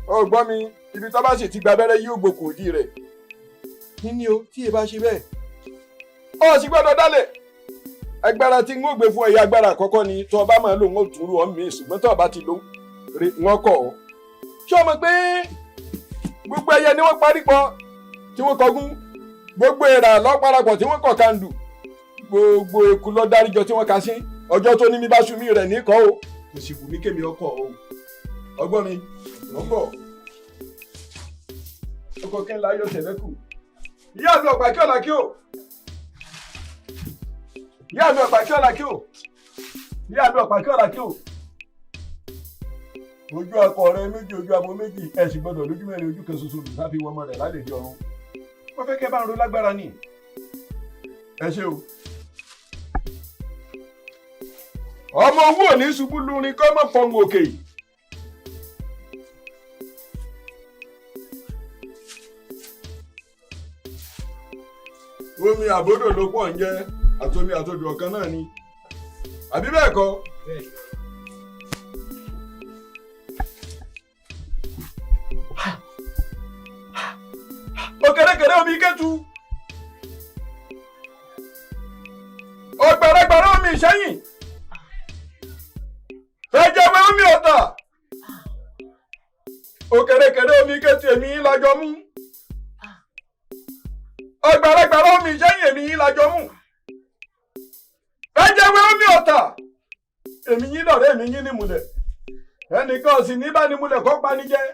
Ọgbọ́n mi ibi tó bá sì ti gba abẹ́rẹ́ yóò gbòkò òdì rẹ̀. Níní o tí ì bá ṣe bẹ́ẹ̀. Ó sì gbọ́dọ̀ dálẹ̀. Agbára tí ń gbé fún ẹ̀yà agbára àkọ́kọ́ ni tó o bá máa lò ń túrú ọ mí ṣùgbọ́n tó o bá ti lò wọ́n kọ̀ ọ́. Ṣé o mọ̀ pé gbogbo ẹyẹ ni wọ́n parí pọ̀ tí wọ́n kọgún, gbogbo èèrà lọ́parapọ̀ tí wọ́n kọ̀ kandù, gbogbo eku lọ dáríjọ tí wọ́n ka sí, ọjọ́ tó ní mi bá sú mi rẹ̀ ní kọ́ o. Kò sì wù mí kémi ọkọ̀ o. Ọgbọ́n mi, mò ń bọ̀. Ọkọ̀ kí n láyọ̀ tẹ̀lẹ́kù. Ìyá mi ọ̀pá kí ọ̀là kí o. Ìyá mi ọ̀pá kí ọ̀là kí o. Ìyá mi ọ̀pá kí ọ̀là kí o. Ojú akọ rẹ méjì, ojú abo méjì, ẹ sì gbọdọ̀ lójú mẹ́rin ojú kan ṣoṣo lùsá fi wọmọ rẹ̀ lálẹ́ di ọ̀run. Wọ́n fẹ́ kẹ́ bá ń ro lágbára ni. Ẹ ṣé o. Ọmọ owó ò ní ṣubú lurin kọ́ mọ́ fọhùn òkè. Omi àbódò ló pọ̀ ń jẹ́ àtomi àtodò ọ̀kan náà ni. Àbí bẹ́ẹ̀ kọ́? Òkèrèkèrè omi kẹ́tù. Ọ̀gbàràgbàrà omi ìṣẹ́yìn. Fẹ́jẹ̀wé omi ọ̀tà. Òkèrèkèrè omi kẹ́tù èmi yín lájọ mú. Ọ̀gbàràgbàrà omi ìṣẹ́yìn èmi yín lájọ mú. Fẹ́jẹ̀wé omi ọ̀tà. Èmi yín lọ̀rẹ́ èmi yín ní múlẹ̀. Ẹnìkan sì ní bá ní múlẹ̀ kọ́ pani jẹ́.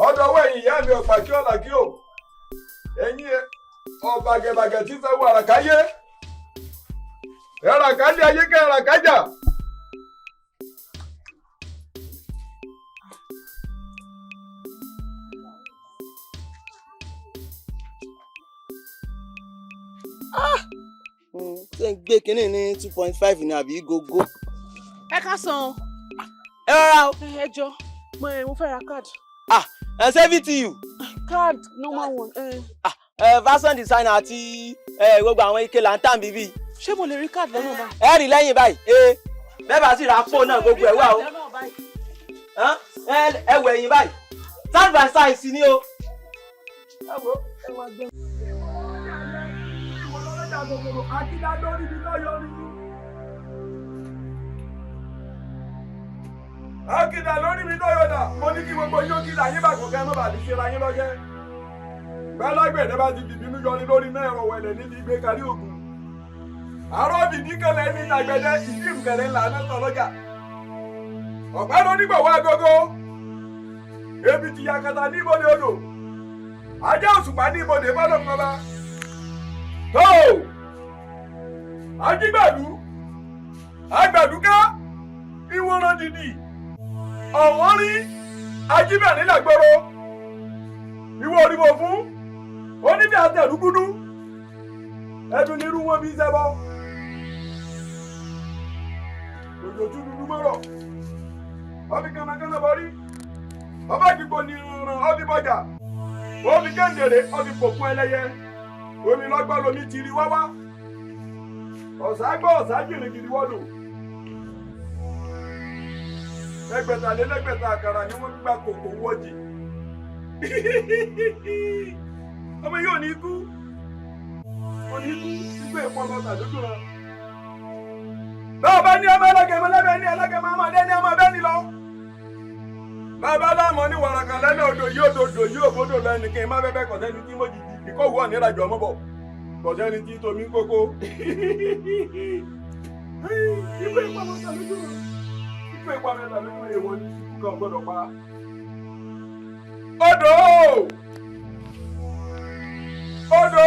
Ọ̀dọ̀wọ́ ẹ̀yìn ìyá mi ọ̀pá kí ọ̀là kí o. Ẹ̀yin ọ̀bàgẹ̀bàgẹ̀ tí fẹ́ wọ àràkáyé. Ẹ̀ràkálẹ̀ ayé kẹ́ ẹ̀ràkájà. Ṣé ń gbé kínní ní 2.5 ní àbí gógó. Ẹ ká san. Ẹ rọra o. Ẹ jọ mo fẹ́ ra káàdì. Ah, 70 u. Card normal one. Fashion designer àti gbogbo àwọn ike là ń tàn bíbí. Ṣé mo lè rí káàdì lọ́nà báyìí? Ẹ rí lẹ́yìn báyìí. Bẹ́ẹ̀ bá sì ra pò náà gbogbo ẹ̀ wà o. Ẹ wẹ̀ yín báyìí. Side by side sí ni o. Ẹ wo ẹ wá gbé. Akídà lórí mi lọ́yọ̀dà, mo ní kí gbogbo yóò kídà yín bá kọ̀ọ̀kan má bàa fi ṣe ra yín lọ́jẹ́. Bẹ́lágbẹ̀dẹ bá ti fìbínú yọrí lórí náà ẹ̀rọ wẹ̀lẹ̀ níbi ìgbé kárí ògùn. Àárọ̀ bìbí kẹlẹ̀ ní ìtàgbẹ̀dẹ ìdí ìrùkẹ̀rẹ̀ ńlá mẹ́ta lọ́jà. Ọ̀pá ló nígbọ̀wọ́ agogo. Ebi ti yakata ní ibodè odò. Ajá òṣùpá ní ibodè bọ́lọ̀ mọ́ba. Tó! Ajígbàlú agbàdúká ìwòran dìdì ọ̀wọ́n rí ajíbẹ̀rín làgbọ́rọ̀ ìwọ òrìbò fún oníbí àtẹ̀rúgúdú ẹdun ní irú wọn bí sẹ́bọ̀ òjòjú dúdú mọ́rọ̀ ọbí kánnakánná bọ́rí ọba gbígbó ní ìrànràn ọbí bọ́jà omi kéńdèrè ọbí pòkun ẹlẹ́yẹ omi lọ́gbọ́n lomi ti rí wáwá ọ̀sá gbọ́ ọ̀sá jìnnìjìnnì wọ́dù ẹgbẹ̀talélẹ́gbẹ̀ta àkàrà ni wọ́n gba kòkó wọ́jì ọmọ yóò ní ikú ò ní ikú ikú ìpọnmọ tàdójú rẹ. Bàbá ní ọmọ ẹlẹ́gẹ̀mọ lẹ́bẹ̀ẹ́ ní ẹlẹ́gẹ̀mọ ọmọdé ní ọmọ ẹbẹ́ ní lọ. Bàbá láàmú ní wàràkà lẹ́nu odò yóò dòdò yóò bódò lọ ẹnìkan má bẹ́ẹ̀ bẹ́ẹ̀ kọ̀sẹ́ni tí mo jìjì ìkọ̀wé ọ̀nìrajọ ọmọ bọ̀ kọ̀sẹ́ni tí tomi kókó. Ikú ìpamọ́ tàlójú rẹ ikú ìpamọ́ tàlójú rẹ èèwọ̀ ni ikú kan gbọ́dọ̀ pa. Odò odò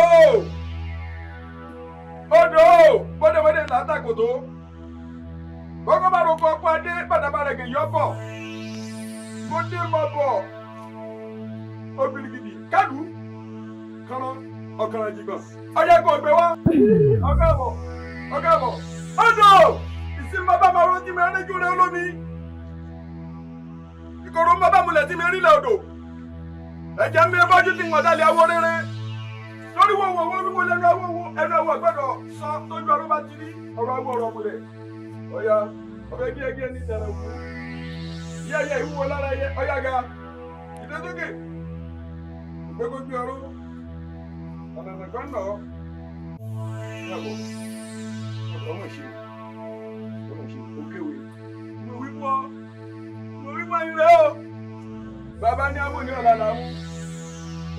odò bọ́dẹ̀bọ́dẹ̀ látàkòtò kọ́kọ́ bá roko ọkọ adé bàdàbà rẹ̀ kì í yọ bọ̀ mo dé mọ bọ̀ obìnrin gidi kálù kọ́nà ọ̀kàrà jìgbọ̀n ọjà kò gbé wá ọkọ̀ àbọ̀ ọkọ̀ àbọ̀ odò ìsinmi bàbá máa ro tí mi rẹ́jú rẹ olómi ìkòrò bàbá mulẹ̀ tí mi rí lẹ̀ odò ẹ̀jẹ̀ mi bọ́jú tí ń wọ̀dálẹ̀ awọ rere lórí wo wo wíwo lẹ́nu awọ wo ẹnu awọ gbọ́dọ̀ sọ tójú ọ̀rọ̀ bá ti rí ọ̀rọ̀ awọ ọ̀rọ̀ múlẹ̀ ọ̀yà ọ̀fẹ́ gíẹ́gíẹ́ ní ìtẹ̀rẹ̀ òkú yẹ́yẹ́ ìwúwo lára ẹyẹ ọ̀yà ga ìdẹ́sókè ìgbékójú ọ̀rọ̀ ọ̀nà kan nà ọ́ yàgò ọmọ ṣe ọmọ ṣe òkèwé mo wí fún ọ mo wí fún ẹyin rẹ o bàbá ní amú ní ọ̀la làwọn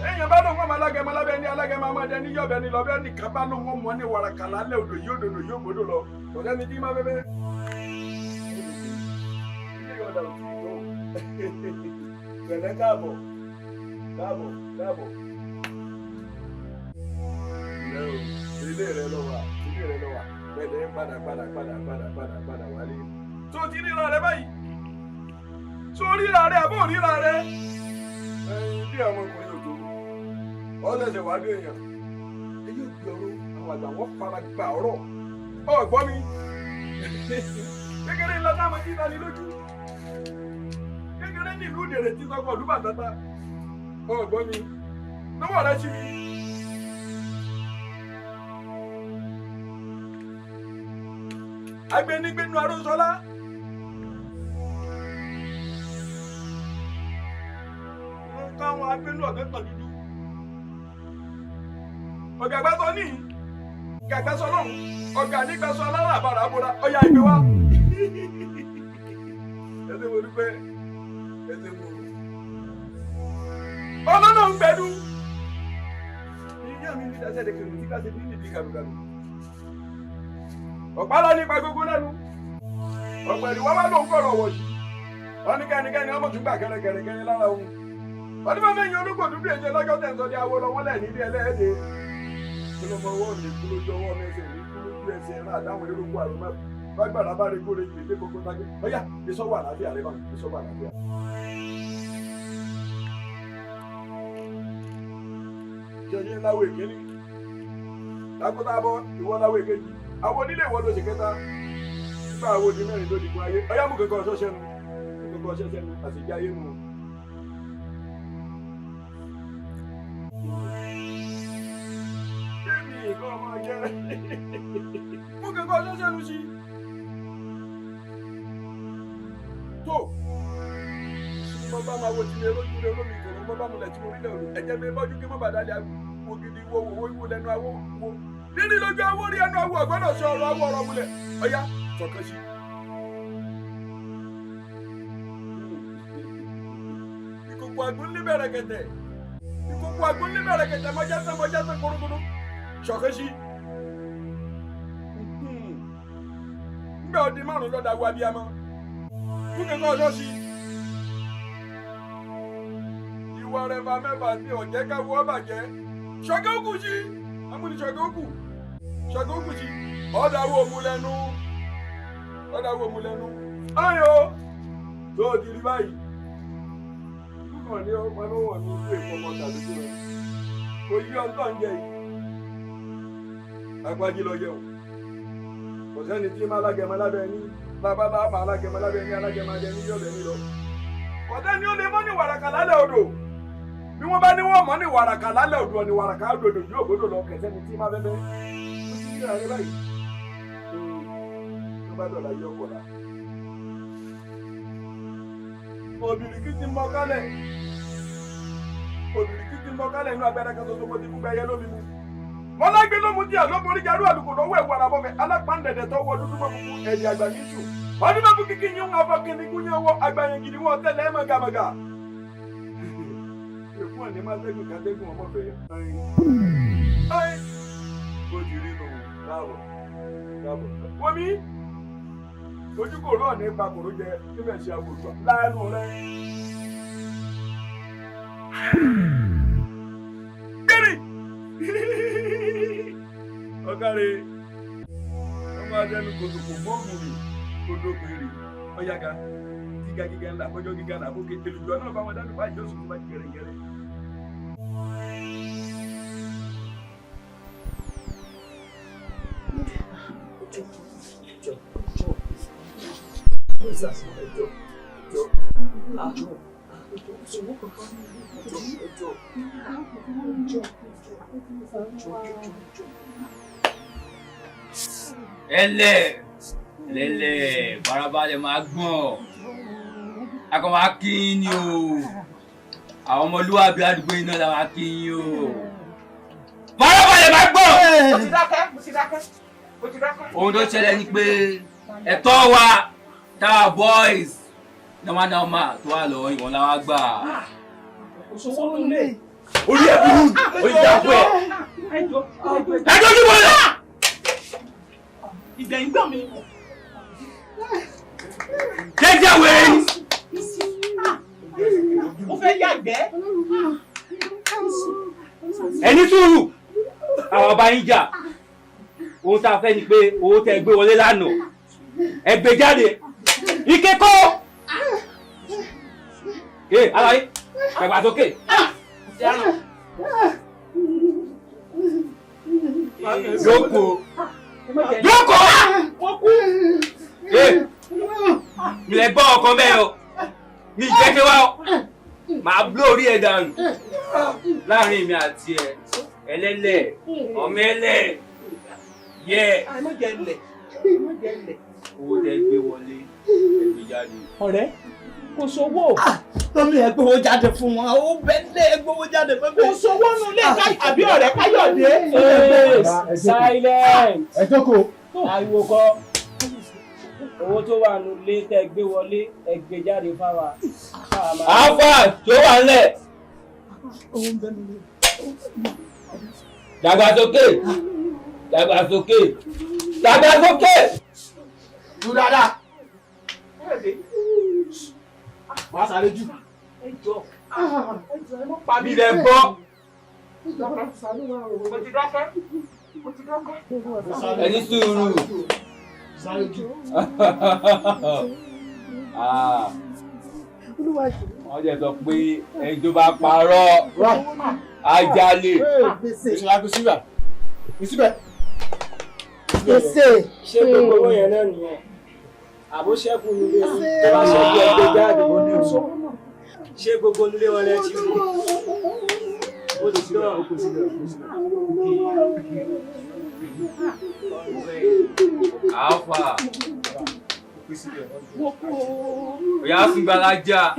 èèyàn bá lóun ọmọ alágẹmọ lábẹ́ ní alágẹmọ ọmọdé ní yọ̀bẹ ní lọ́bẹ̀ nìkan bá lóun ọmọ ní wàràkà lálẹ́ odò yóò dòdò yóò gbódò lọ kò sẹ́ni tí má bẹ́bẹ́. Ilé ọ̀dà ò tí ì tó pẹ̀lẹ́ káàbọ̀ káàbọ̀ káàbọ̀. Ilé o ilé rẹ lọ wà ilé rẹ lọ wà pẹ̀lẹ́ padà padà padà padà padà padà wálé. Tó o ti ríra rẹ báyìí tó o ríra rẹ àbó ríra rẹ ẹyin bí ọmọkùnrin òjò ọlẹ́sẹ̀ wá dé èèyàn èyí ò gbé ọ̀rọ̀ àwọn àgbà wọn fara gba ọ̀rọ̀ ọ̀gbọ́n mi kékeré ńlá táwọn jí ta ni lójú kékeré ní ìlú ìdèrè tí sọkọ ọdún bàtàtà ọ̀gbọ́n mi lọ́wọ́ rẹ sí mi. Agbẹnigbẹnu Arósọlá káwọn agbẹnu ọ̀gá kan dúdú ọ̀gá gbàsọ ní ọ̀gá gbàsọ lọ́hùn ọ̀gá nígbàsọ alára àbàrà àbúrà ọ̀yà ìgbé wa. Ẹsẹ̀ wo dúpẹ́ ẹsẹ̀ wo. Ọlọ́nà ń gbẹdú. Ìyá mi ní ìdásẹ́ ẹ̀dẹ̀kẹ̀rù tí ká ṣe ní ìdí kàlùkàlù. Ọ̀pá lọ nípa gbogbo lẹ́nu. Ọ̀pẹ̀ ìwọ́ wá lóun kọ̀rọ̀ wọ̀ sí. Wọ́n ní kẹ́nikẹ́ni ọmọ tún gbà kẹ́rẹ́kẹ́rẹ́ lára òun. Wọ́n ní bá mẹ́yìn olóko dúdú èjẹ lọ́jọ́ tẹ̀ ń sọ di awo lọ wọ́n lẹ̀ nílé ẹlẹ́ẹ̀dẹ́. Kí ló mọ ọwọ́ mi kú lójú ọwọ́ mi ẹsẹ̀ mi kú lójú ẹsẹ̀ ẹ̀rọ àdáwọn erékù àrùn mẹ́fà bágbàrá bá rí kóre gbèdé gbogbo tágbé ọ̀yá ìsọ̀wọ́ àlàáfíà rẹ bá ìsọ̀wọ́ àlàáfíà. Jẹjẹ láwọ èkéní lákòtàbọ̀ ìwọ láwọ èkejì àwọn onílé ìwọ ló ṣe kẹta nígbà àwọn odi mẹ́rin ló dìgbò ayé ọ̀yá mú kankan ọṣọ sẹ́nu mú kankan ọṣọ sẹ́nu àṣejì ayé nù. Nǹkan ọmọ jẹ mú kankan ọjọ́ sẹ́nu sí tó mo bá máa wo ti mi lójú rẹ olómi ìkòrò mo bá mulẹ̀ tí mo rí lẹ̀ òru ẹ̀jẹ̀ mi bọ́jú kí mo bàdá lé wo gidi wo wo wo lẹ́nu awo wo níní lójú awo rí ẹnu awo ọ̀gbọ́dọ̀ sọ ọ̀rọ̀ awo ọ̀rọ̀ mulẹ̀ ọ̀yá sọ̀kan sí. Ìkòkò àgúnlé bẹ̀rẹ̀ kẹ̀tẹ̀ ìkòkò àgúnlé bẹ̀rẹ̀ kẹ̀tẹ̀ mọ́jásẹ́ mọ́jásẹ́ kúrúkúrú sọ̀kan sí. Ngbẹ́ ọdí márùn lọ́dà wo abiyamọ fún kankan ọjọ́ sí. Ìwà rẹ̀ bá mẹ́fà sí ọ̀jẹ́ káwọ́ bàjẹ́ sọ̀kan ó kù sí amúni sọ̀kan ó kù sọ̀kan ó kù sí Ọ̀dàwọ̀ mu lẹ́nu. Ọ̀dàwọ̀ mu lẹ́nu. Ayọ̀ tó o ti rí báyìí. Kúkàn ní ọmọ lọ́wọ́ mi kú èkó ọmọ tàbí tó rẹ̀. Kò yí ọ̀tọ̀ ń jẹ yìí. Agbájí lọ jẹun. Kò sẹ́ni tí má alágẹmọ lábẹ́ ní. Bàbá bá má alágẹmọ lábẹ́ ní alágẹmọ ajẹ ní yọ̀bẹ ní lọ. Kò sẹ́ni ó lè mọ́ ní wàràkà lálẹ́ odò. Bí wọ́n bá ní wọ́n mọ́ ní wàràkà lálẹ́ odò ní wàràkà odò yóò gbọ́dọ̀ lọ kẹsẹ́ni tí má fẹ́fẹ́. Ó ti rí ààrẹ báyìí. Tó bá dọ̀la yọ kọ̀la. Òbìrìkì ti mọ kálẹ̀. Òbìrìkì ti mọ kálẹ̀ inú agbára kan ṣoṣo mo ti fún gbẹyẹ lómi mu. Mọ́lágbé ló mú díẹ̀ ló borí jarú àlùkò lọ́wọ́ ẹ̀wù àràbọ̀mẹ́ alápáǹdẹ̀dẹ̀ tó wọ dúdú mọ́ funfun ẹ̀dì àgbà ní sùn. Ọdún bá fún kíkí yín ń afọ kíni kú yẹn wọ àgbàyàn gidi wọn tẹ́lẹ̀ ẹ̀ mọ̀gàmọ̀gà. Èkú ọ̀ ní má tẹ́gùn kátẹ́gùn ọmọ fẹ́. Bó ti rí nù láàbọ̀ láàbọ̀. Wọ́n mi ojú kò rọ̀ ní ipa kòró jẹ níbẹ̀ ṣe àwòrán láàánú rẹ̀. Kéré! Ọ̀kàrẹ̀ ọmọ adẹnu kòtòkò gbóògùn rè kòtò pèrè ọ̀yàgà gíga gíga ńlá àbọ̀jọ́ gíga ńlá àbókè èlùjọ́ náà bá wọn dánù báyìí yóò sùn fún báyìí gẹ̀rẹ́gẹ̀rẹ́. Ẹlẹ lẹlẹ farabalẹ̀ máa gbọ̀n a kàn máa kí yín ni o àwọn ọmọlúwàbí àdúgbò iná la máa kí yín o farabalẹ̀ máa gbọ̀n. Mo ti dákẹ́, mo ti dákẹ́, mo ti dákẹ́. Ohun tó ṣẹlẹ̀ ni pé ẹ̀tọ́ wa táwa boys normal tó wà lọ́wọ́ ìwọ̀n la wá gbà. Kò sówó nílé. Orí ẹ̀ burú orí ìjà fún ẹ. Ẹ jọjú wọlé. Ìgbẹ̀yìn gbọ̀n mi. Jẹ́jẹ́ wẹ̀rẹ̀ ni. Mo fẹ́ yàgbẹ́. Ẹni sùúrù àwọn ọba yín jà ohun tá a fẹ́ ni pé owó tẹ́ gbé wọlé lánàá ẹ gbé jáde ike kó. Ee alaye gbàgbà sókè. Jókòó jókòó. Ee mi lè gbọ́ ọkàn bẹ́ẹ̀ o mi jẹ́ kí wá o màá bló orí ẹ̀ dànù láàrin mi àti ẹ ẹlẹ́lẹ̀ ọmọ ẹlẹ́ yẹ. Owó tẹ gbé wọlé ẹ gbé jáde. Ọ̀rẹ́ kò sówó. Lọ́mí ẹ gbowó jáde fún wọn, ó bẹ́lẹ̀ ẹ gbowó jáde fún mi. Kò sówó nulẹ̀ àbí ọ̀rẹ́ Káyọ̀dé. Silent. Ẹ jókòó. Ariwo kọ́. Owó tó wà nulẹ̀ tẹ gbé wọlé ẹ gbé jáde fáwa. Àáfà tó wà ńlẹ̀. Dàgbàsókè dàgbàsókè dàgbàsókè. Dúró dáadáa. Má sáré jù. Mi lè gbọ́. Mo ti dákẹ́. Mo ti dákẹ́. Ẹni sùúrù. Wọ́n jẹ́ sọ pé ẹni tó bá parọ́ á jalè. Ṣé gbogbo owó yẹn náà nìyẹn? Àbó ṣẹ́kù nílé tó bá ṣẹ́kù ẹgbẹ́ jáde. Ṣé gbogbo nílé wọn lẹ́ ti rí? Ó ti dán. Alfa. Òyà Súngbàlájà.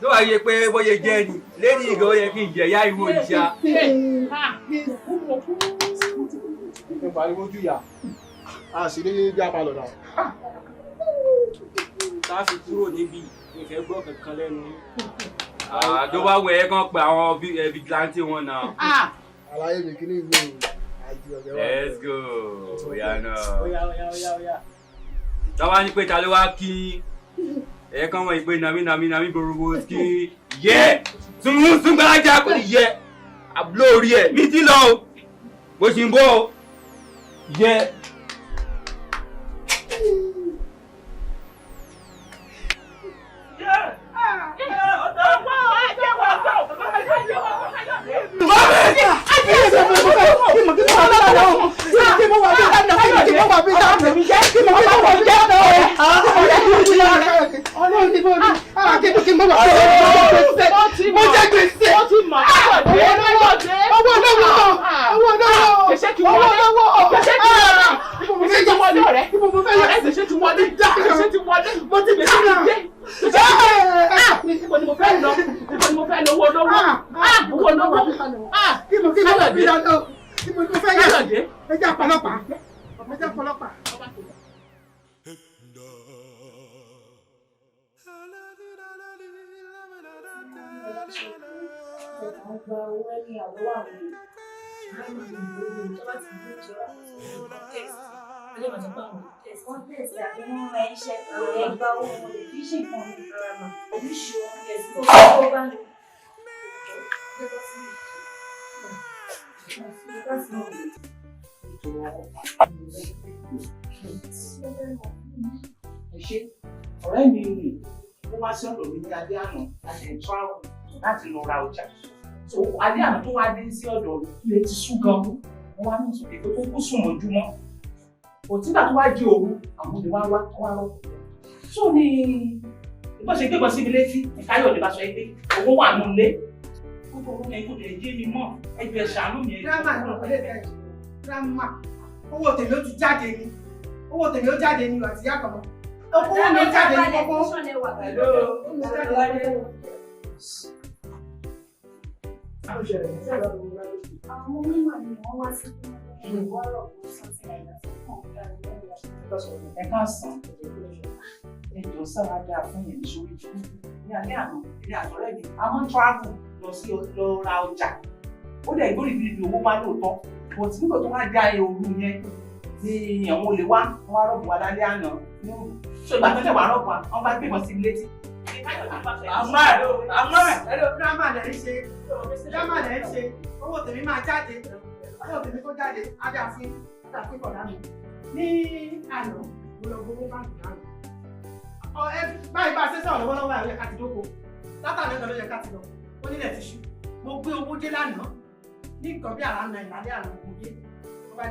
Tó wá yẹ pé bóyá jẹ́ ni, lẹ́yìn ìgbà ó yẹ kí n jẹ ìyá ìwò ìṣá. Ẹ pariwo ojú ìyá, a sì ní bí a máa lọ náà. Tá a fi kúrò níbi ìfẹ́ gbọ́ kankan lẹ́nu. Tó bá wẹ̀ ẹ́ kàn pé àwọn vigilante wọn náà. Àlàyé mi kí ní ìwé àìjì ọ̀gẹ́ wa. Let's go. Oya náà. Oya oya oya oya. Tọ́wá ní pé ta ló wá kí ẹ kàn wọ́n ìpè nàmí nàmí nàmí gbòòrò kí yẹ Súngbàlájà kò ní yẹ àbúrò orí ẹ̀ mi ti lọ o bó ṣe ń bọ̀ o. Yeah. Ọ̀rẹ́ mi rè ó wá sí ọ̀dọ̀ mi ní alẹ́ àná láti travel láti lọ ra ọjà. So alẹ́ àná tó wá dé sí ọ̀dọ̀ mi ilé ti sú gan. Wọ́n wá ní ìsòkè pé kó kú sùn mọ́júmọ́. Òtígbà tó wá di òru àwọn olè wá wá wá rọ́. So ní ìbọn ṣe gbébọn síbi létí Káyọ̀dé bá sọ pé owó wà nù lé. Gbogbo owó yẹn kò lè yé mi mọ́ ẹjọ́ ẹ ṣàánú mi. Dírámà náà pẹ̀lú ẹ̀ka ẹ̀jẹ̀ dírámà owó tèmi ó ti jáde ni owó tèmi ó jáde ni àti ìyá kan mọ́. Owó mi jáde ní kókó. Àwọn onímọ̀ ni wọ́n wá sí ìwọ́rọ̀ Ẹ káàsán, ẹ jọ̀ọ́ sára dáa fún yẹn sórí ní alẹ́ àná ilé àtọ̀rẹ́ mi a máa ń travel lọ sí lọ ra ọjà. Ó dẹ̀ gbórí bíi owó wá lóòótọ́, but nígbà tó wá já òru yẹn ni àwọn olè wá wọ́n wá rọ̀bù wa lálẹ́ àná. So ìgbà tó tẹ̀ wá rọ̀bù wa, wọ́n bá gbébọn sí ilé tí. Ahmed, Ahmed. Dírámà lẹ̀ ń ṣe, dírámà lẹ̀ ń ṣe, owó tèmi máa jáde, owó tèmi tó jáde, adé àfin, adé àfin kọ̀dá mi. Ní àná, mo lọ gbowó báńkì lánàá. Báyìí bá a ṣe sọ̀rọ̀ lọ́wọ́lọ́wọ́ àwọn ẹ̀ka ti dóko. Látàrí ọ̀dọ̀ ló yẹ ká ti lọ, ó nílẹ̀ ti ṣú. Mo gbé owó dé lánàá, ní nǹkan bí àrà nà ìlàlẹ́ àná mo dé.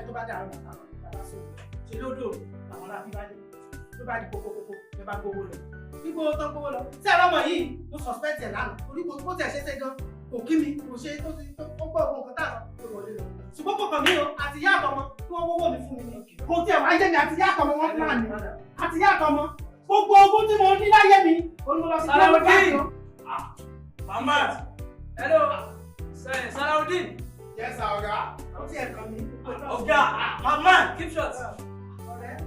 Tó bá dé àrùn àtàwọn ìgbàlá sóò. Ṣé lódò làwọn aláàbí bá dé? Ló bá di kókókókó, ló bá gbowó lọ. Gbígbó tó gbowó lọ. Ṣé ẹ̀rọ ọmọ yìí mo suspect ẹ̀ lánàá? Orí kò bó tiẹ̀ ṣe ṣe gan. Kò kí mi, kò ṣe tó ti tó gbọ́ òun nǹkan tá à sọ tó wọlé lọ. Ṣùgbọ́n kò kàn mí o, àti ìyá àtọmọ kí wọ́n wówó mi fún mi ni. Kò tiẹ̀ wá yé mi àti ìyá àtọmọ wọn plan ni. Àti ìyá àtọmọ. Gbogbo ogún tí mo ní láyé mi, òun mo lọ sí Salaudeen. Ahmed. Hello. Salaudeen. Yes, sir, ọ̀gá. Ó ti ẹ̀ kàn mí. Ọ̀gá, Ahmed, keep short.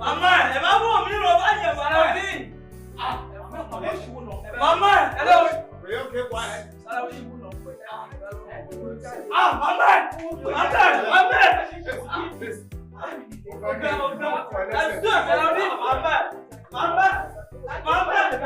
Ahmed, ẹ má bọ̀ mí lọ bá yẹn, Salaudeen. Ahmed, hello. Salaudeen. Ah, Ahmed, Ahmed, Ahmed. Ọ̀gá, ọ̀gá, Salaudeen, Ahmed, Ahmed, Ahmed.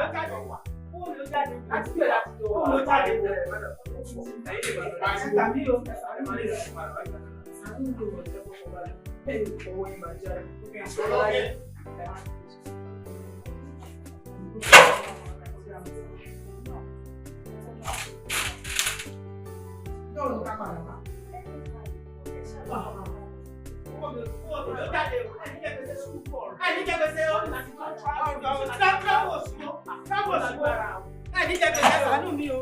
Ẹni jẹ́ gbèsè ṣàánú mi o.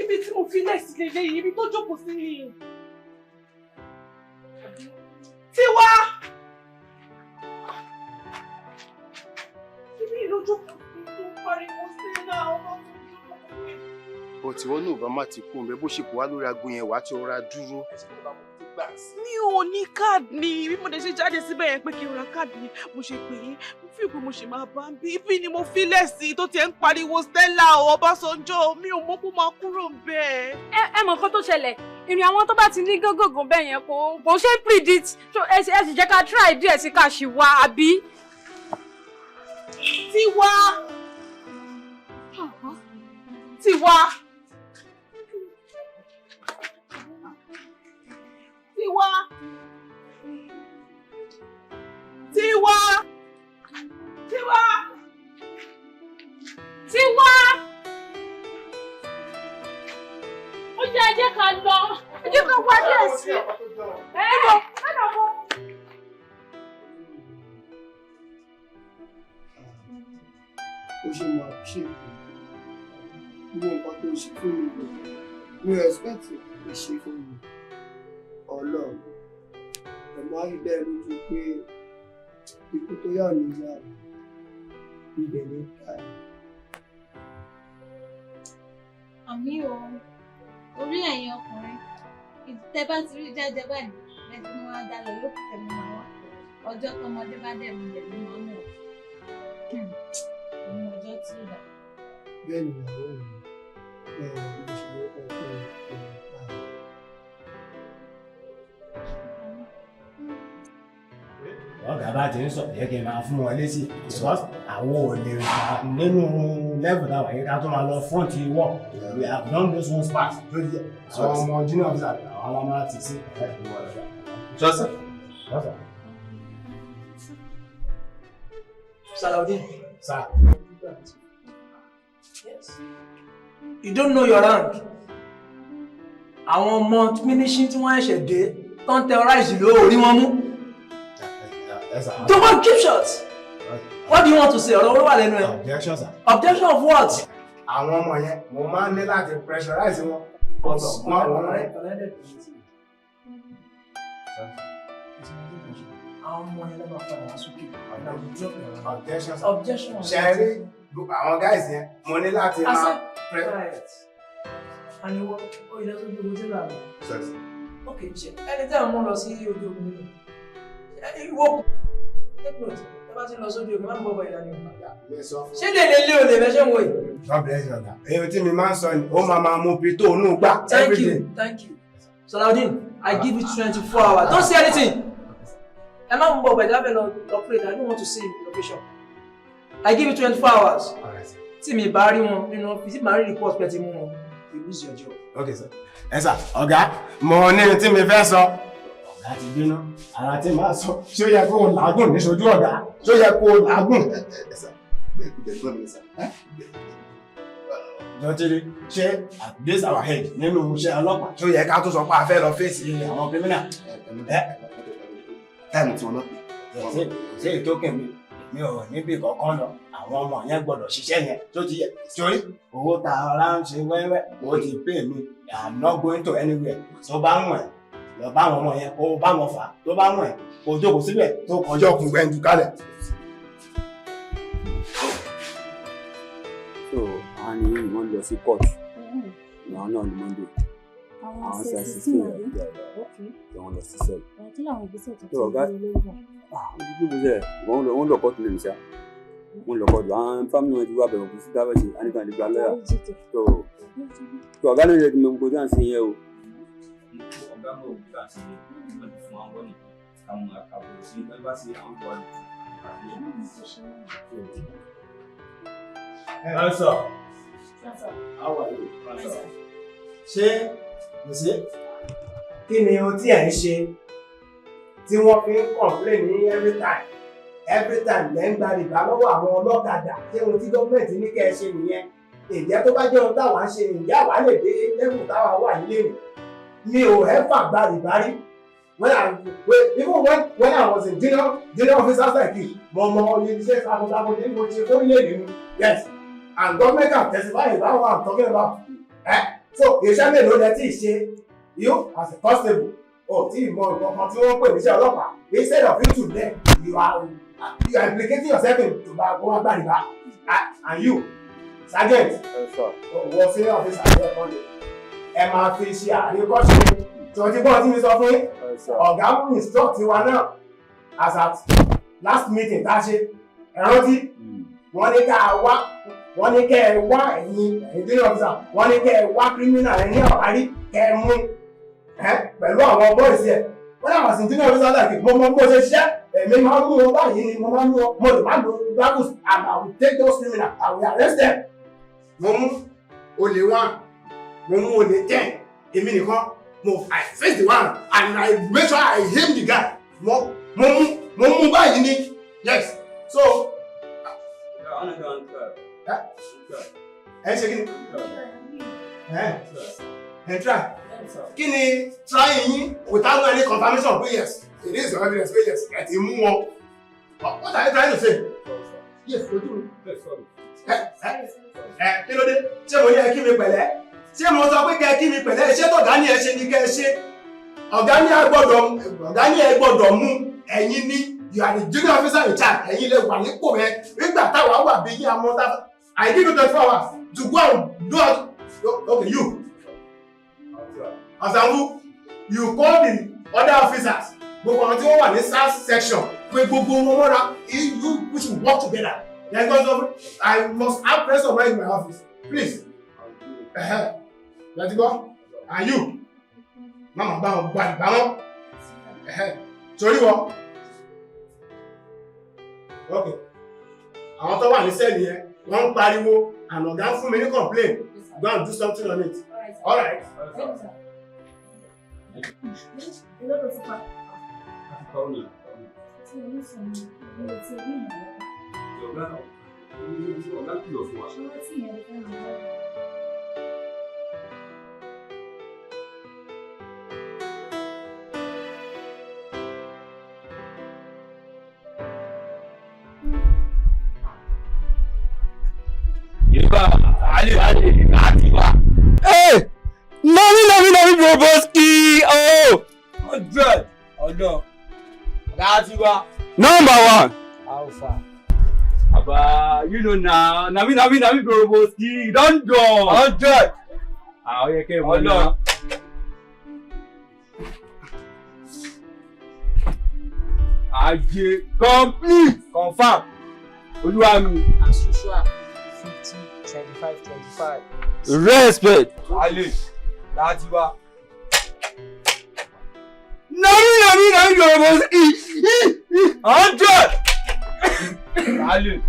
Ibi tí mo fi lẹ̀ sí lélẹ́yìí, ibi tó jókòó sí yìí. Tiwa! Ibi ló jókòó sí tó ń pariwo Stella, Ọbásanjọ́. Bọ̀ tí wọ́n ní ò bá má ti kú òun bẹ́ẹ̀, bó ṣe kó wá lórí aago yẹn, wàá ti rọra dúró. Mi ò ní káàdì ni. Bí mo dẹ̀ ṣe jáde síbẹ̀ yẹn pé kí n ra káàdì ni mo ṣe pè é. Mo fi pé mo ṣe máa bá ń bí. Ibi ni mo filẹ̀ sí tó tiẹ̀ ń pariwo Stella Ọbásanjọ́. Mi ò mọ̀ pé ó máa kúrò bẹ́ẹ̀. Ẹ mọ̀ nǹkan tó ṣẹlẹ̀. Ìrìn àwọn tó bá ti ní gángangan bẹ́ẹ̀ yẹn kò ṣe é predict. So ẹ sì jẹ́ ká try díẹ̀ sí ká ṣì wá, àbí. Tiwa! Tiwa! Tiwa! Tiwa! Tiwa! Tiwa! Ó yẹ, ẹ jẹ́ ká lọ. Ẹ jẹ́ ká wá díẹ̀ sí. Ẹ ẹ lọ bọ̀. Ó ṣe mọ àṣẹ gbogbo nǹkan tó ṣe fún mi, mi ò expect kò ṣe fún mi. Ọlọ́run ẹ̀mọ́ á rí bẹ́ẹ̀ lójú pé ikú tó yà níyà ibẹ̀ ní ká ẹ̀. Àmì o, orí ẹ̀yin ọkùnrin, tẹ bá ti rí jẹ́jẹ́ báyìí lẹ́tí mú wá dálẹ̀ yóò kù tẹ̀mí máa wá. Ọjọ́ tọmọdé bá dẹ̀ mú lẹ̀ ló máa mọ̀ ọ́ ọjọ́ tí ò dà. Bẹ́ẹ̀ ni ìyàwó mi, mo ṣe ní ọkọ pé ìrìn pa ẹ̀. Ọ̀gá bá ti ń sọ yẹ kí n máa fún wọn lésì, because àwọn ò lè gbà nínú level táwa yìí ká tó máa lọ front work. We have done those ones past lórí àwọn ọmọ junior officer, àwọn alámọ́ ti sí ẹ̀rọ ìwọ̀n. Sọ́sà. Sọ́sà. Salaudeen. Sir. Yes. You don't know your rank. Àwọn ọmọ mínísí tí wọ́n ṣẹ̀ṣẹ̀ dé tó ń terrorize ìlú, orí wọn mú. Don't want keep short. What do you want to say? Ọ̀rọ̀ wà lẹ́nu ẹ̀. Objection, sir. Objection of what? Àwọn ọmọ yẹn, mo máa ń ní láti pressurize wọn. Ọ̀sọ̀ mọ́ àwọn ọmọ yẹn. Àwọn ọmọ yẹn ló máa padà wá sókè. Objection, sir. Objection. Ṣe rí àwọn guys yẹn, mo ní láti máa. Asa quiet. Àníwọ̀ ó yẹ sójú ogun tí ń rà mí. Ok, ṣe ẹni tí àwọn mú lọ sí ojú ogun nínú. Ìwọ take note, ẹ bá ti lọ sójú ogun, má ń bọ̀ bọ̀ ìlànà. Ṣé lè lè lé olè bẹ́ ṣé ń wò yìí? God bless you, ọ̀gá. Èyí tí mi máa ń sọ ni, ó máa máa mú pitó inú gbá. Thank you, thank you. Salaudeen, I give you 24 hours. Don't say anything. Ẹ má mú bọ̀ bọ̀ ìdábẹ̀ lọ operate. I don't want to see him location. I give you 24 hours. Tí mi bá rí wọn nínú ọ́fíìsì, tí màá rí report pé ti mú wọn, you lose your job. Okay, sir. Ẹ sà, ọ̀gá, mo ní tí mi fẹ́ sọ. Ọ̀gá ti bínú, ara tí màá sọ, ṣé ó yẹ kó o làágùn níṣojú ọ̀gá? Ṣé ó yẹ kó o làágùn? Jọ́tírí, ṣé at this our head nínú iṣẹ́ ọlọ́pàá, ṣé ó yẹ ká tó sọ pé a fẹ́ lọ fèsì àwọn criminal? Time tí wọn náà pè. Ṣé ìtókè mi? Mi ò níbi kankan lọ, àwọn ọmọ yẹn gbọ́dọ̀ ṣiṣẹ́ yẹn tó ti yẹ. Torí owó ta ọlá ń ṣe wẹ́wẹ́, ó ti pè mí, I'm not going to anywhere. Tó bá ń wọ̀n lọ bá àwọn ọmọ yẹn, kó bá wọn fà, tó bá wọ̀n kó jókòó síbẹ̀ tó kọjọ́ ọkùnrin gbẹ̀ǹdù kalẹ̀. So àwọn ni wọ́n lọ sí court àwọn náà ní Monday. Àwọn ṣe 16 àbí? Ok. Wọ́n lọ sí cell. Kí làwọn ìgbésẹ̀ tó ti So, ọ̀gá- gbé lórí wọn? Ìgbésẹ̀ wọ́n lọ kóòtù lè ṣá, wọ́n lọ kóòtù, àwọn family wọn ti wá bẹ̀rẹ̀ kú sí dábẹ́ ṣe àníkàn lè gba lọ́yà. So ọ̀gá ló yẹ kí n mọ gbogbo dáhùn sí yẹn o. Ọ̀gá mọ̀ òkú bá ṣe wọ́n ti fún àwọn wọ́nì àwọn àkàbọ̀ sí wọ́n bá ṣe àwọn bọ́ọ̀lù. Answer. How are you? Ṣé ṣe kí ni ohun tí ẹ̀ ń ṣe tí wọ́n fi ń complain ní every time? Every time lẹ́ ń gba rìbá lọ́wọ́ àwọn ọlọ́kadà. Ṣé ohun tí gọ́ọ̀mẹ̀ntì ní kẹ́ ẹ ṣe nìyẹn? Ǹjẹ́ tó bá jẹ́ ohun táwa ń ṣe, ǹjẹ́ àwa lè dé level táwa wà nílé nì? Mi ò ever gba rìbá rí. When I wait, even when I was in junior officers like you, mo mọ iṣẹ́ takuntakun tí mo ṣe fórílẹ̀-èdè mi. Yes, and government can testify about what I'm talking about. Eh? So iṣẹ́ mélòó lẹ tí ì ṣe? You as a constable, o tí ì mọ nǹkan kan tí wọ́n ń pè níṣẹ́ ọlọ́pàá. Instead of you to learn, you are implicating yourself in to bá wọ́n gbà níbà. And you, sergeant, wọ senior officer ní ẹ̀kọ́ lè. Ẹ máa fi ṣe àríkọ́ṣe. Tí wọ́n ti gbọ́ tí mi sọ fún yín, ọ̀gá mú instruct wa náà as at last meeting tá a ṣe. Ẹ rántí, wọ́n ní ká wá, wọ́n ní kẹ́ ẹ wá ẹ̀yin junior officer, wọ́n ní kẹ́ ẹ wá criminal ẹ ní ọ̀hárí kẹ́ ẹ mú ẹ pẹ̀lú àwọn boys ẹ̀. Wọ́n náà wà sí junior officer like mo mọ bó ṣe ṣiṣẹ́, èmi máa ń mú wọn báyìí ni mo máa ń mú wọn, mo lè má lo gravels and I will take those criminals, I will arrest them. Mo mú olè one, mo mú olè 10, èmi nìkan mo. I face the one and I make sure I aim the guy. Mo mú báyìí ni, yes. So ẹ ṣe kí ni ẹ try? Kí ni try yín without any confirmation pé yes, it is your evidence pé yes, ẹ ti mú wọn? What are you trying to say? Yes, ojú mi. Ẹ kí ló dé? Ṣé mo ní ẹ kí mi pẹ̀lẹ́? Ṣé mo sọ pé kẹ́ kí mi pẹ̀lẹ́? Iṣẹ́ tọ̀gá ní ẹ ṣe ni kẹ́ ẹ ṣe. Ọ̀gá ní ẹ gbọ́dọ̀ mú. Ẹ̀yin ní you are the junior officer in charge. Ẹ̀yin lè wà nípò yẹn nígbà táwa wà bí yín amọ́ tá. I give you 24 hours to go and do it. Okay, you Asanwu, you call the other officers, gbogbo àwọn tí wọ́n wà ní SARS section, pé gbogbo wọn mọ́ra. You, we should work together. Then go so I must have presence of mind in my office, please. Let's go. And you, mama, bá wọn gba ìgbà wọn torí wọn. Okay, àwọn tó wà ní cell yẹn, wọ́n ń pariwo and ọ̀gá ń fún mi ní complain. Go and do something on it. All right. Èló ló ti pa? Tí o ní sọ ni mi ò ti rí ìrànlọ́wọ́. Ọ̀gá kìlọ̀ fún wa. Ṣé wọ́n tí ìyẹn lè fẹ́ ràn lọ́wọ́? Yorùbá Ali Ali láti wá. Hey! Nami nami nami Broboski! Oh! 100 ọ̀dọ̀ láti wá. Number one! Alpha. Aba, you know na, nami nami nami Broboski, you don done. 100. Ah, ó yẹ kẹ́ ẹ mọ̀ náà. Ajé complete. Confirm. Olúwa mi. As usual, 50, 25, 25. Respect! Ali láti wá. Nami nami nami Broboski! 100. Ali.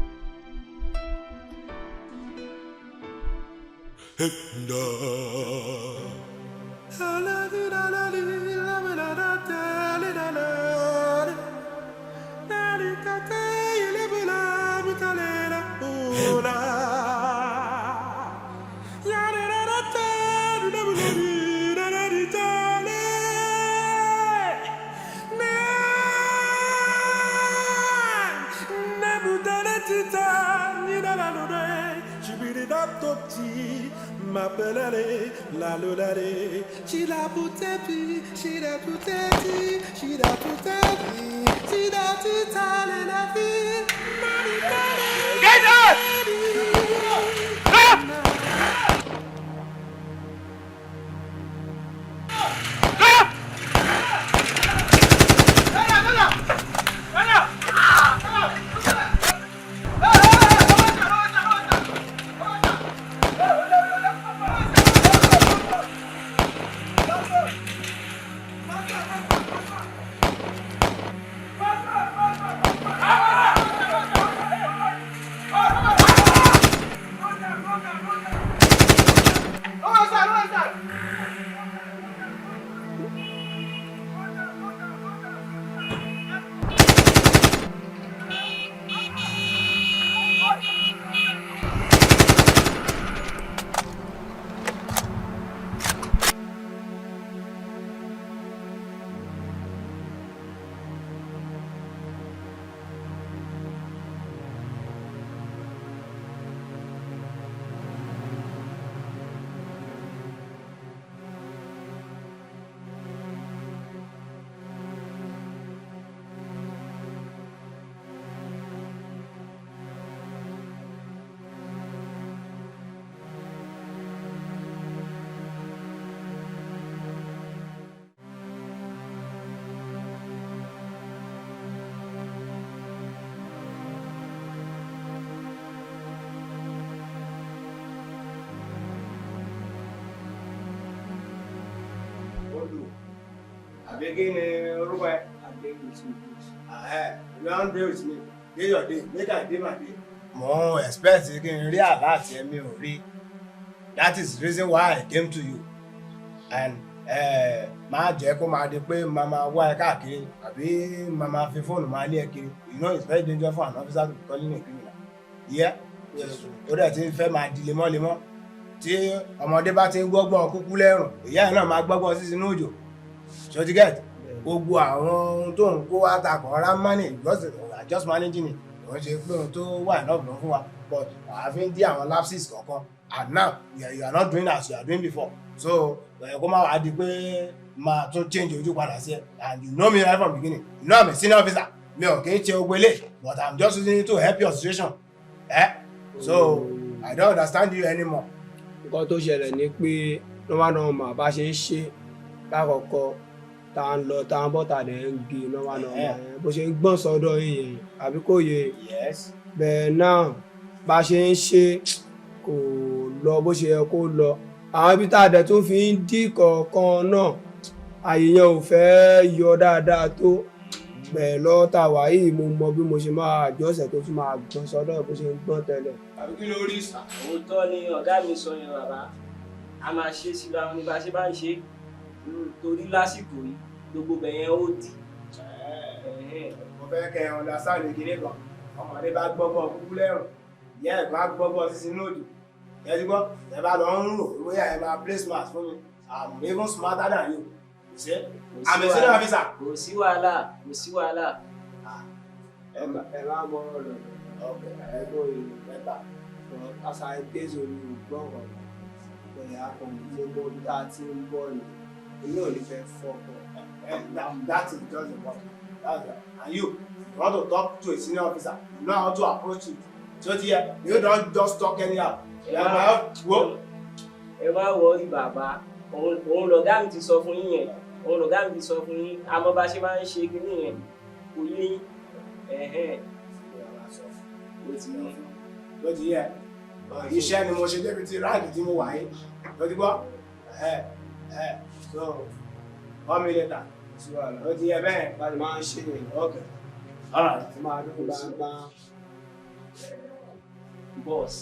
Get out! Ah! Ah! Àbí kí ni orúkọ ẹ? You wan dey with me, dey your day, make I dey my day. Mo ń expect kí n rí alert ẹ, mi ò rí. That is the reason why I came to you. And máa jẹ́ kó máa di pé máa máa wá ẹ káàkiri àbí máa máa fi fóònù máa lé ẹ kiri. You know it's very dangerous for an officer to be calling a criminal. Yeah, ó dẹ̀ ti fẹ́ máa di lemọ́lemọ́. Tí ọmọdé bá ti ń gbọ́gbọ́n kúkú lẹ́rùn, ìyá ẹ̀ náà máa gbọ́gbọ́n sí inú òjò. So you get? Gbogbo àwọn ohun tó ń kó wá ta kàn rá manage because we are just managing it. Kò ń ṣe pé ohun tó wà enough ló ń fún wa, but àá fi ń dí àwọn lapses kọ̀ọ̀kan, and now you are not doing as you are doing before, so kó má wàá di pé máa tún change ojú padà sí ẹ. And you know me right from beginning, you know I'm a senior officer. Mi ò kì í ṣe ogbele, but I'm just using it to help your situation, eh? So I don't understand you anymore. Nǹkan tó ṣẹlẹ̀ ni pé normal normal bá ṣe ń ṣe lákọ̀ọ́kọ́, tá à ń lọ, tá à ń bọ̀, tá à dẹ̀ ń gé normal normal yẹn, bó ṣe ń gbọ̀n sọ́dọ̀ yìí àbí kò yé? Yes. Bẹ́ẹ̀ náà bá ṣe ń ṣe kò lọ bó ṣe yẹ kó lọ. Àwọn ibi tá a dẹ̀ tún fi ń dí kọ̀ọ̀kan náà, àyè yẹn ò fẹ́ yọ dáadáa tó bẹ́ẹ̀ lọ́wọ́ tá a wà yìí. Mo mọ bí mo ṣe máa àjọṣe tó tún máa gbọ̀n sọ́dọ̀ bó ṣe ń gbọ̀n tẹ́lẹ̀. Àbí kí ló rí? Òótọ́ ni ọ̀gá mi sọ yẹn, bàbá. A máa ṣe síra wọn ní bá a ṣe bá ń ṣe, torí lásìkò yìí gbogbo bẹ̀yẹn ó dì. Mo fẹ́ kẹ́ ẹ understand ìkíní kan. Ọmọdé bá gbọ́gbọ́ kúkú lẹ́rùn, ìyá ẹ̀ bá gbọ́gbọ́ sísí nóòdù. Ẹ ti gbọ́, ẹ bá lọ ń rò bóyá ẹ máa play smart fún mi. I'm even smarter than you. You see? I'm a senior officer. Kò sí wàhálà, kò sí wàhálà. Ẹ má mọ ọ̀rọ̀ ẹ kó ìlú mẹ́ta àṣà ìpèsè omi ìgbọ́n kan bẹ̀rẹ̀ akọ̀wé. Mo mọ ibi tá a ti ń bọ̀ ni èmi ò ní fẹ́ fọ́kọ̀. That is just the point. That's it. And you want to talk to a senior officer, you know how to approach it. So yeah, you don't just talk anyhow. Ẹ má worry, bàbá. Òun lọ̀gá mi ti sọ fún yín yẹn. Òun lọ̀gá mi ti sọ fún yín. Àmọ́ bá ṣe máa ń ṣe kinní yẹn kò yé yín. Ó ti yẹ. Ló ti yẹ. Iṣẹ́ ni mo ṣe débi tí rank tí mo wà yìí. Ló ti gbọ́. So, call me later. Ó ti yẹ bẹ́ẹ̀. Bá a ti máa ń ṣe nìyẹn. Okay. All right. Ẹ máa dún gbangba. Boss,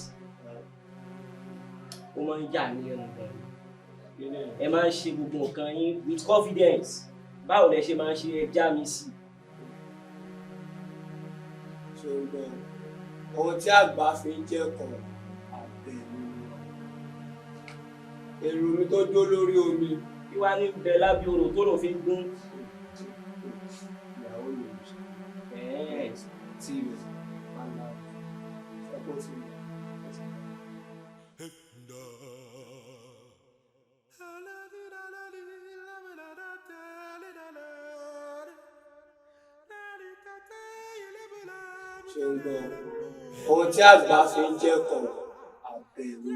ó máa ń yà mí lẹ́nu gan. Ẹ máa ń ṣe gbogbo nǹkan yín with confidence. Báwo lẹ ṣe máa ń ṣe? Ẹ já mi sí. Ṣé o gbọ́? Ohun tí àgbà fi ń jẹ́kọ̀ọ́ àbẹ̀wò èrò mi tó jó lórí omi. Kí wàá ní bẹ lábẹ́ orò tó lò fi ń gún? Ìyàwó mi ò ṣe tí rẹ̀ máa ń la ọkọ̀ tí mi. Ṣé ń gbọ́? Ohun tí àgbà fi ń jẹ́kọ̀ọ́ àbẹ̀wò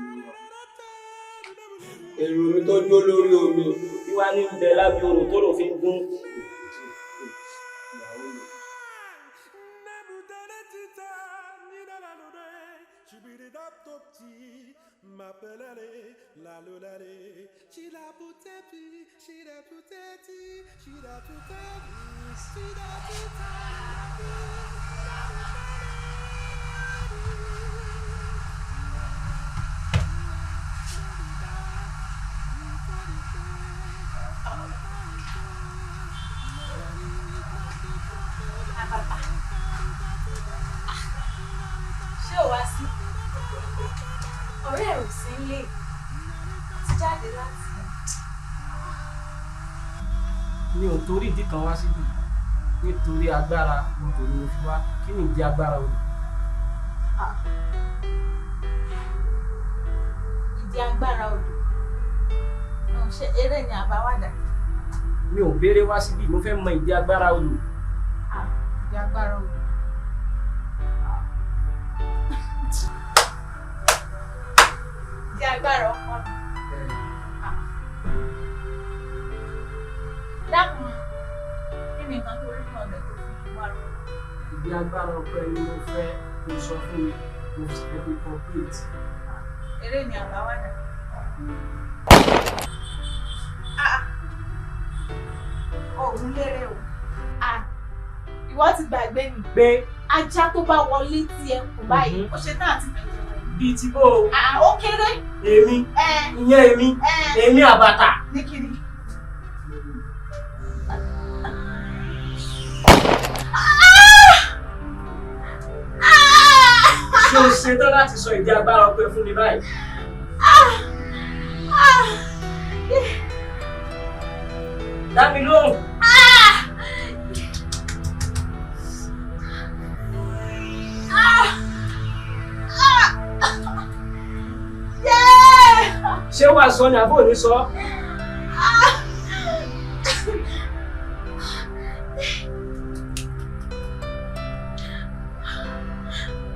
èrò mi tó jó lórí omi. Kí wàá ní bẹ lábẹ́ orò tó lò fi ń gún? Ìyàwó mi. Bàbá, ṣé ò wá sí? Ọ̀rẹ́ ẹ̀ ò sí nílé, ti jáde láti. Mi ò torí ìdí kan wá síbí. Nítorí agbára odò ni mo fi wá. Kí ni ìdí agbára odò? Ìdí agbára odò. Ṣé eré ni àbáwádà? Mi ò béèrè wá síbí, mo fẹ́ mọ ìdí agbára odò. Ìdí agbára odò. Ìdí agbára ọkọ mi. Dákun, kí ni nǹkan tó rí ní ọbẹ̀ tó fi wá rọ? Ìdí agbára ọkọ ẹni mo fẹ́ kó sọ fún mi, mo sì fẹ́ kó complete. Eré ni àbáwádà. Òun lérè o. Ìwọ ti gbàgbé ni. Pé ajá tó bá wọlé tí ẹ kù báyìí, ó ṣe tán àti bẹ̀rẹ̀ rẹ̀. Bíi ti bó o. Ó kéré. Èmi. Ìyẹn èmi. Èmi àbàtà. Ní kíni? Ṣé o ṣetán láti sọ ìdí agbára ọpẹ́ fún mi báyìí? Dá mi lóhùn. Ṣé wàá sọ ni àbó ò ní sọ?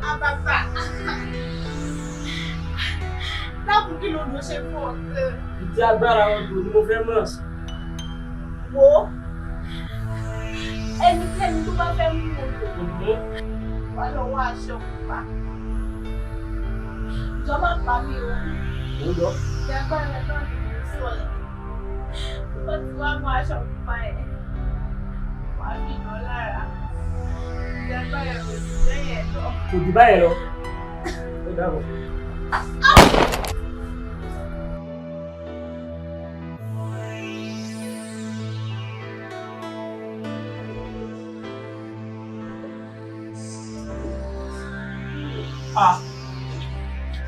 Àbàtà. Dákun kí ló ló ṣe fún ọ gan? Ìdí agbára odò ni mo fẹ́ mọ̀. Wo ẹnikẹ́ni tó bá fẹ́ mú odò wá lọ wá aṣọ pupa. Ìjọ má pa mí o. Ó lọ. Ìdí agbára náà ni mo sọ yẹn. Tó bá ti wá mú aṣọ pupa yẹn, wàá fi nà án lára. Ìdí agbára ò sì lẹ́yìn ẹ̀ lọ. Kò jù báyìí lọ. Ó dàbọ̀.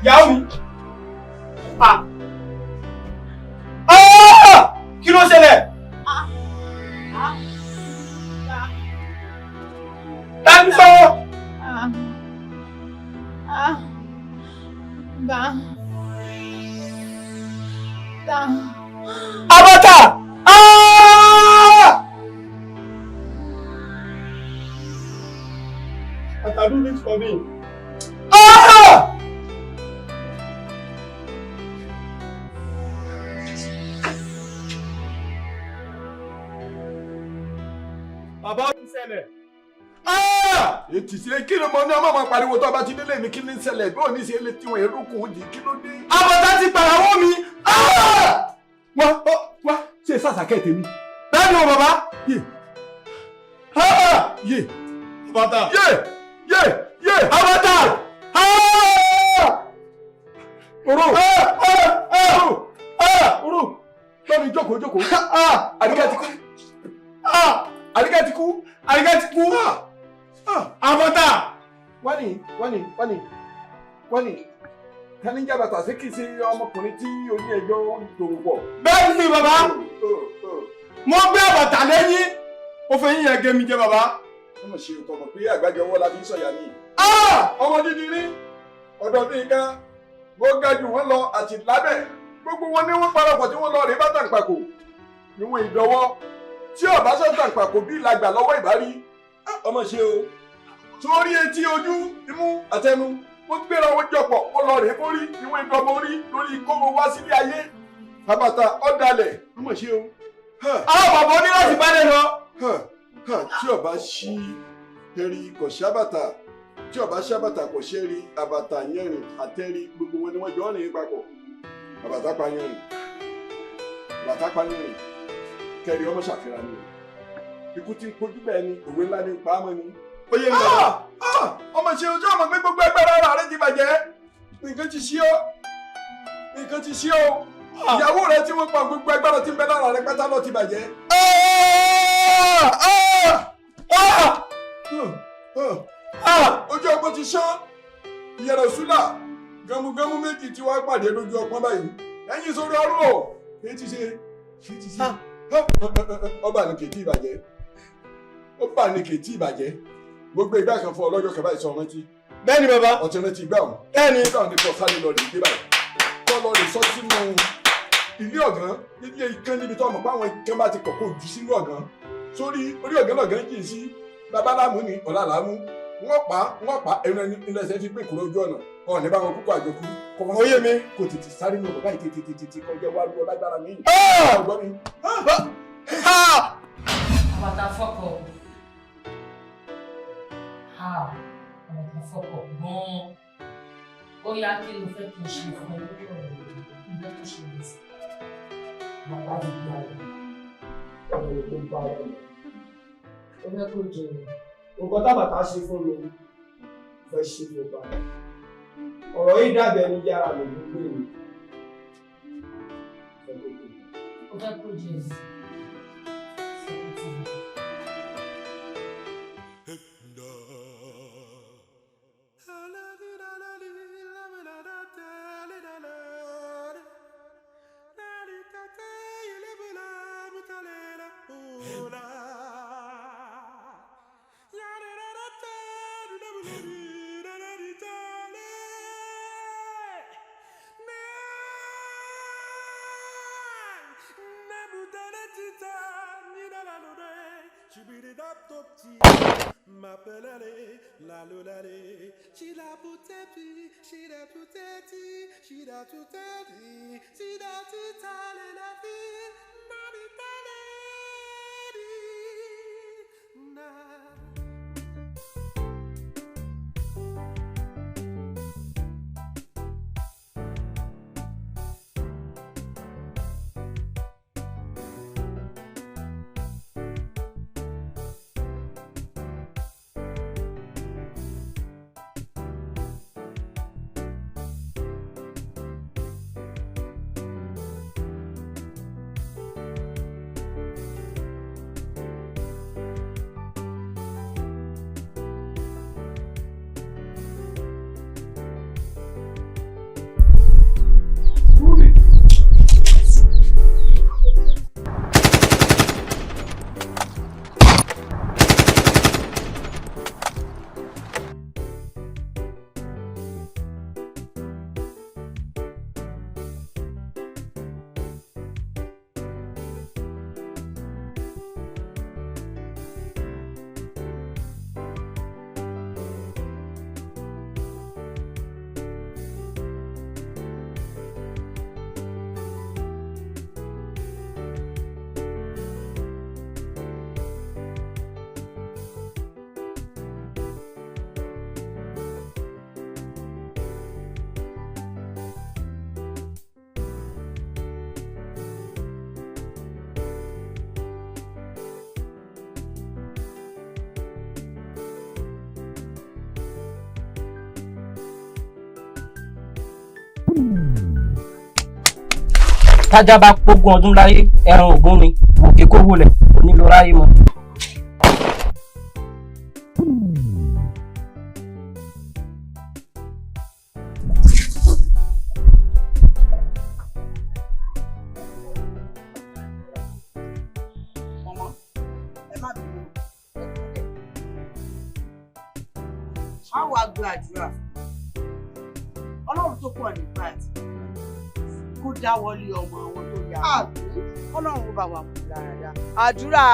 Ìyàwó mi. Ah! Kí ló ṣẹlẹ̀? Tani sọ? Àbàtà! Ah! Àbàtà do this for me. Ah! Bàbá ó ti ṣẹlẹ̀. Ètì sí kí ló mọ ní ọmọ máa pariwo tó bá ti délé mi kí ní ṣẹlẹ̀ bí òní ṣe lè tiwọn erékùn di kí ló dé. Àbàtà ti pàràwọ́ mi. Wá wá ṣe sàṣàkẹ́ tèmi. Bẹ́ẹ̀ni o bàbá. Yé yé Àbàtà. Yé yé yé. Àbàtà. Oró oró oró lọ́ni jókòó jókòó. Àríkẹ́ ti kú. Àríkẹ́ ti kú. Àríkẹ́ ti kú. Àbàtà. Wani wani wani wani tani jẹ́ bàtà sí kìí ṣe ọmọkùnrin tí oní ẹjọ́ dòwò pọ̀. Bẹ́ẹ̀ni ni bàbá. Mo gbé àbàtà lẹ́yìn. Ó fẹ́ yín yẹn gé mi jẹ bàbá. Wọ́n mọ̀ ṣe ọkọ̀ mọ̀ pé àgbájọ ọwọ́ la fi ń sọ̀yà ni. Ọmọ dídí rí ọ̀dọ̀ bíi kan mo ga jù wọ́n lọ àti lábẹ́ gbogbo wọn ní wọ́n parapọ̀ tí wọ́n lọ rí bàtà pàkó níwọ̀n ìdọ́wọ́ tí ọ̀bá sọ̀tà pàkó bí làgbà lọ́wọ́ ìbárí ọmọ ṣe o sórí etí ojú imú àtẹnu wọ́n gbéra wọn jọpọ̀ wọ́n lọ rèé kórí níwọ̀n ìdọ́mọ orí lórí kómo wá sílé ayé àbàtà ọ̀dàlẹ̀ ọmọ ṣe o. Àwọn bàbá ó ní láti bá lè lọ. Tí ọba ṣí eri kò ṣábàtà tí ọba ṣábàtà kò ṣẹ́rí àbàtà yẹrin àtẹ́rí gbogbo wọn ni wọ́n jọ rìn papọ̀ àbàtà pa yẹrin àbàtà pa yẹrin kẹrì ọmọ ṣàfihàn ni ikú tí ń kojú bẹ́ẹ̀ ni òwe ńlá ní pa á mọ́ ni. Ó yé mi bàbá. Ọmọ ṣe ojú ọmọ pé gbogbo ẹgbẹ́ ara rẹ ti bàjẹ́ nǹkan ti ṣí ọ́ nǹkan ti ṣí ọ́ ìyàwó rẹ tí wọ́n pa gbogbo agbára tí ń bẹ lára rẹ pátá ló ti bàjẹ́. Ojú ọpọ́n ti ṣán ìyẹ̀rọ̀ ṣúlà gẹmugẹmu méjì tí wàá pàdé lójú ọpọ́n báyìí ẹ̀yìn sórí ọrùn o èyí ti ṣe èyí ti ṣe ọba ní kìtì ìbàjẹ́ ọba ní kìtì ìbàjẹ́ gbogbo ìgbà kan fún ọlọ́jọ́ kẹfà ìsọ rántí. Bẹ́ẹ̀ni bàbá. Ọtí rántí ìgbà ọ̀hún. Bẹ́ẹ̀ni. Ìgbà ọ̀hún ni kò sáré lọ lè dé báyìí kọ́ lọ lè sọ sínú ilé ọ̀gán ilé ikán níbi tó ọmọ páwọn ikán bá ti kọ̀ kó jù sínú ọ̀gán sórí orí ọ̀gán lọ̀gán jì sí babaláàmú ni ọ̀làlámú wọ́n pa ẹnu ẹni ilé ẹsẹ̀ fi pé kúrò ojú ọ̀nà ọ̀ ní báwọn kúkú àjọkú kọ́ wá Ó yé mi. kò tètè sáré ní ọ̀gá báyìí tètè tètè kọjá wá lọ lágbára mi. Ọgbọ́n mi. Àbàtà fọkọ̀. Àbàtà fọkọ̀ gan-an. Ó yá kí ló fẹ́ kí n ṣe fún ẹ lórí ọ̀rọ̀ yìí? Kí ló tó ṣe lè sí? Bàbá mi gbà ọ́. fẹ́ ni kó bá ẹ lọ. Ó fẹ́ kó jẹ nǹkan tábàtà ṣe fún mi, fẹ́ ṣe fún padà. Ọ̀rọ̀ yìí dàbí ẹni yára mi ló gbé mi. Ó fẹ́ kó jẹ. Tájá bá pógún ọdún láyé, ẹran ògún ni òkè kó wọlé onílò ráyé mọ. Ọmọ, ẹ má bínú, ẹ kúnlẹ̀. Má wàá gba àdúrà Ọlọ́run tó pọ̀ nípa àti kó dáwọ́lé ọmọ àwọn tó yà Ọlọ́run ó bá wa kú dáadáa. Àdúrà.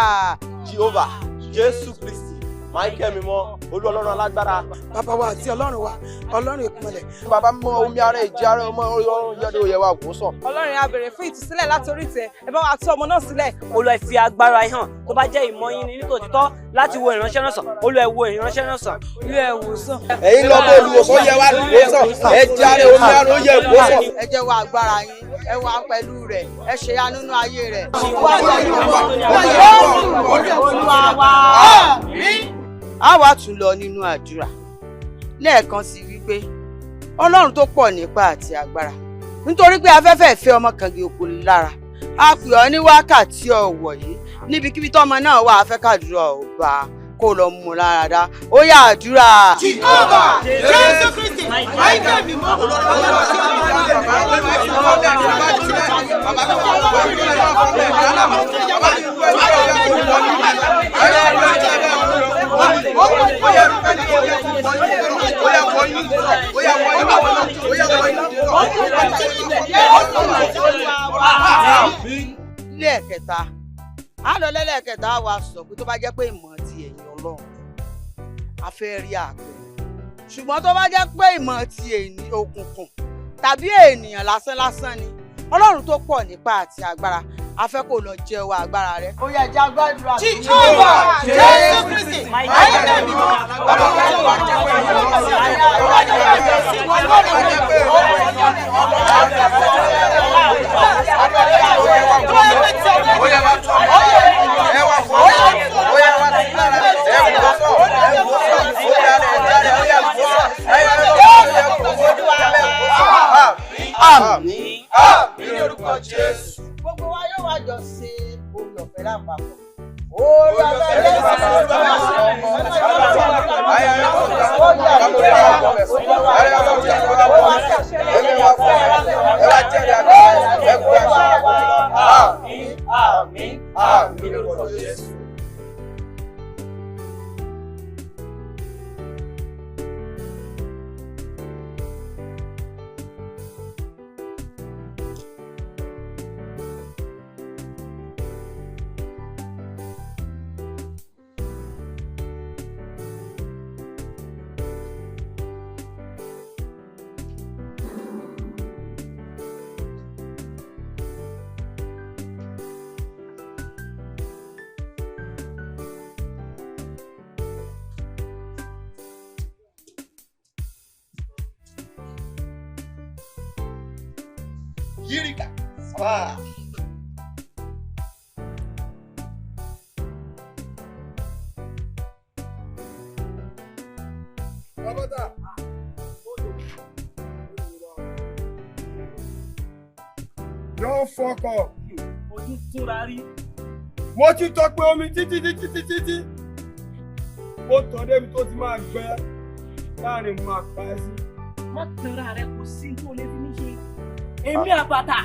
Jehovah, Jésù Kristi, Michael mímọ́, Olú Ọlọ́run alágbára. Bàbá wa àti Ọlọ́run wa, Ọlọ́run ìpínlẹ̀. Bàbá mímọ́, omi ara ìjì ara ọmọ Ọlọ́run yọdọ̀ òye wa kò sàn. Ọlọ́run á béèrè fún ìtúsílẹ̀ láti orí ìtẹ́, ẹ bá wa tú ọmọ náà sílẹ̀. Olúwa fi agbára hàn tó bá jẹ́ ìmọ̀ yín ní nítòtítọ́ láti wo ìránṣẹ́ náà sàn. Olúwa ẹ wo ìránṣẹ́ náà sàn. Olúwa ẹ wò sàn. Ẹ̀yin lọ bó olùwòsàn yẹ wá lùwòsàn, ẹ jẹ́ ara omi ara ó yẹ ìwòsàn. Ẹ jẹ́ wa agbára yín, ẹ wà pẹ̀lú rẹ̀, ẹ ṣe ya nínú ayé rẹ̀. Olúwa wa. A wá tún lọ nínú àdúrà lẹ́ẹ̀kan sí wípé Ọlọ́run tó pọ̀ nípa àti agbára, nítorí pé afẹ́fẹ́ ìfẹ́ ọmọ kàngi òkú lára, a pè ọ́ ní wákàtí ọ̀wọ̀ yìí níbikíbi tọ́mọ náà wà, á fẹ́ kàdúrà ọba kó lọ mú un lára dá. Ó yá àdúrà. Jehovah, Jésù Kristi, Michael mímọ́, Lẹ́ẹ̀kẹta, a lọ lẹ́lẹ́kẹta, a wá sọ pé tó bá jẹ́ pé ìmọ̀ ti ẹ̀yin Ọlọ́run, a fẹ́ rí àpẹẹrẹ. Ṣùgbọ́n tó bá jẹ́ pé ìmọ̀ ti òkùnkùn tàbí ènìyàn lásán lásán ni, Ọlọ́run tó pọ̀ nípa àti agbára, a fẹ́ kó lọ jẹ́wọ́ agbára rẹ̀. Ó yẹ jẹ́ agbádùra. Jehovah, Jésù Kristi, Michael mímọ́, bàbá wa ti wà jẹ́ pé Lápapọ̀. Orí ọ̀fẹ́ Jésù Àmín, àmín, àmín lórúkọ Jésù. Yirika. Saba. Rabata. Don't fuck up. Ojú túnra rí. Mo ti tọpẹ omi títí títí títí tí. Mo tọ̀ débi tó ti máa gbẹ láàrin mo máa pa ẹ́ sí. Má tanra rẹ, kò sí tó lè fi mí ṣe. Èmi àbàtà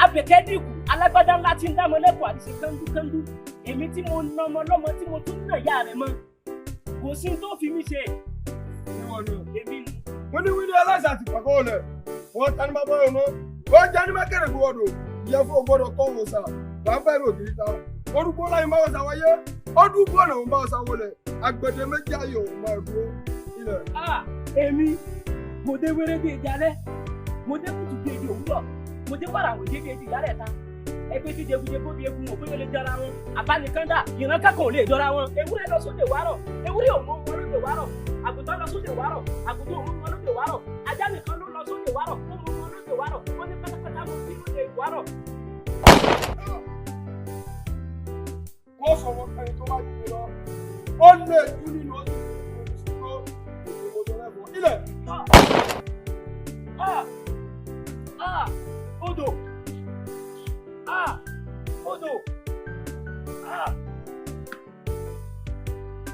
abẹ̀kẹ́dìkù alágbádá ńlá tí ń dámọ lẹ́kọ̀ọ́ àti ṣe kándúkándú. Èmi tí mo na ọmọ lọ́mọ tí mo tún nà ìyá rẹ̀ mọ́. Kò sí tó fi mí ṣe. Èmi ni. Mo ní wíní aláṣà àti pàkó olè. Wọ́n ta ní bàbá ọ̀nà. Wọ́n jẹ́ ní mẹ́kẹ̀rẹ̀ gbọ́dọ̀. Ìyẹn fún ògbọ́dọ̀ kọ́ wò sà. Bàbá ẹ̀rọ ògiri ta. Orúkọ láyé máa wọ̀sà wáyé. Ọdún bọ́ọ̀nà òun bá ọ̀sà wọlé. Agbẹ̀dẹ méjì ayò òun máa dúró ilẹ̀. Èmi mo dé wéré bí èdè alẹ́, mo dé kùtù bí èdè òwúrọ̀, mo dé wàràwọ̀ dé bí èdè ìyálẹ̀ ta. Ẹgbẹ́ tí jagunjagun bí egun òpin lè jọra wọn. Àbánikánda ìran kankan ò lè jọra wọn. Ewúrẹ́ lọ sóde wárọ̀, ewúrẹ́ ò mọ wọn lóde wárọ̀. Àgùntàn lọ sóde wárọ̀, àgùntàn ò mọ wọn lóde wárọ̀. Ajá nìkan ló lọ sóde wárọ̀, ó mọ wọn lóde wárọ̀. Ó ní pátápátá mo bí lóde wárọ̀. Wọ́n sọ wọn kẹrin tó bá jù mí lọ. Ó lè jù nínú oṣù tó ilẹ̀. Ah! Odò! Ah! Odò! Ah!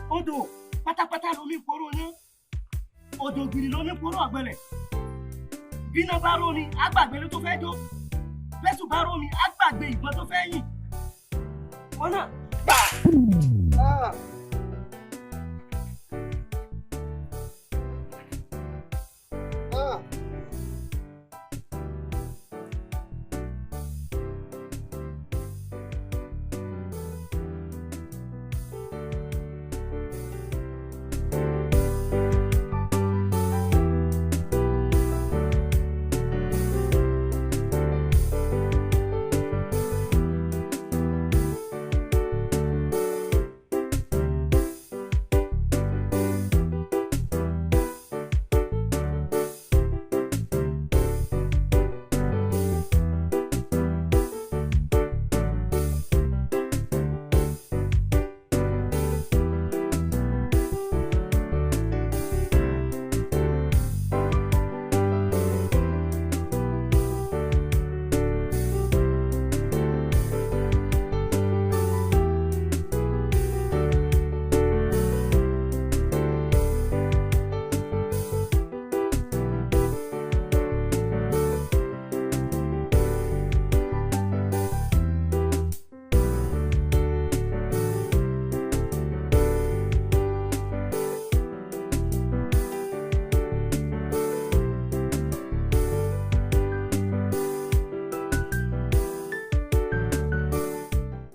Odò! Pátápátá lomi poró yán. Odò gìrì lomi poró ọ̀gbẹlẹ̀. Bíná bá rómi, á gbàgbé ló tó fẹ́ jó. Bẹ́sù bá rómi, á gbàgbé ìbọn tó fẹ́ yìn. Wọ́n náà gbà. Ah!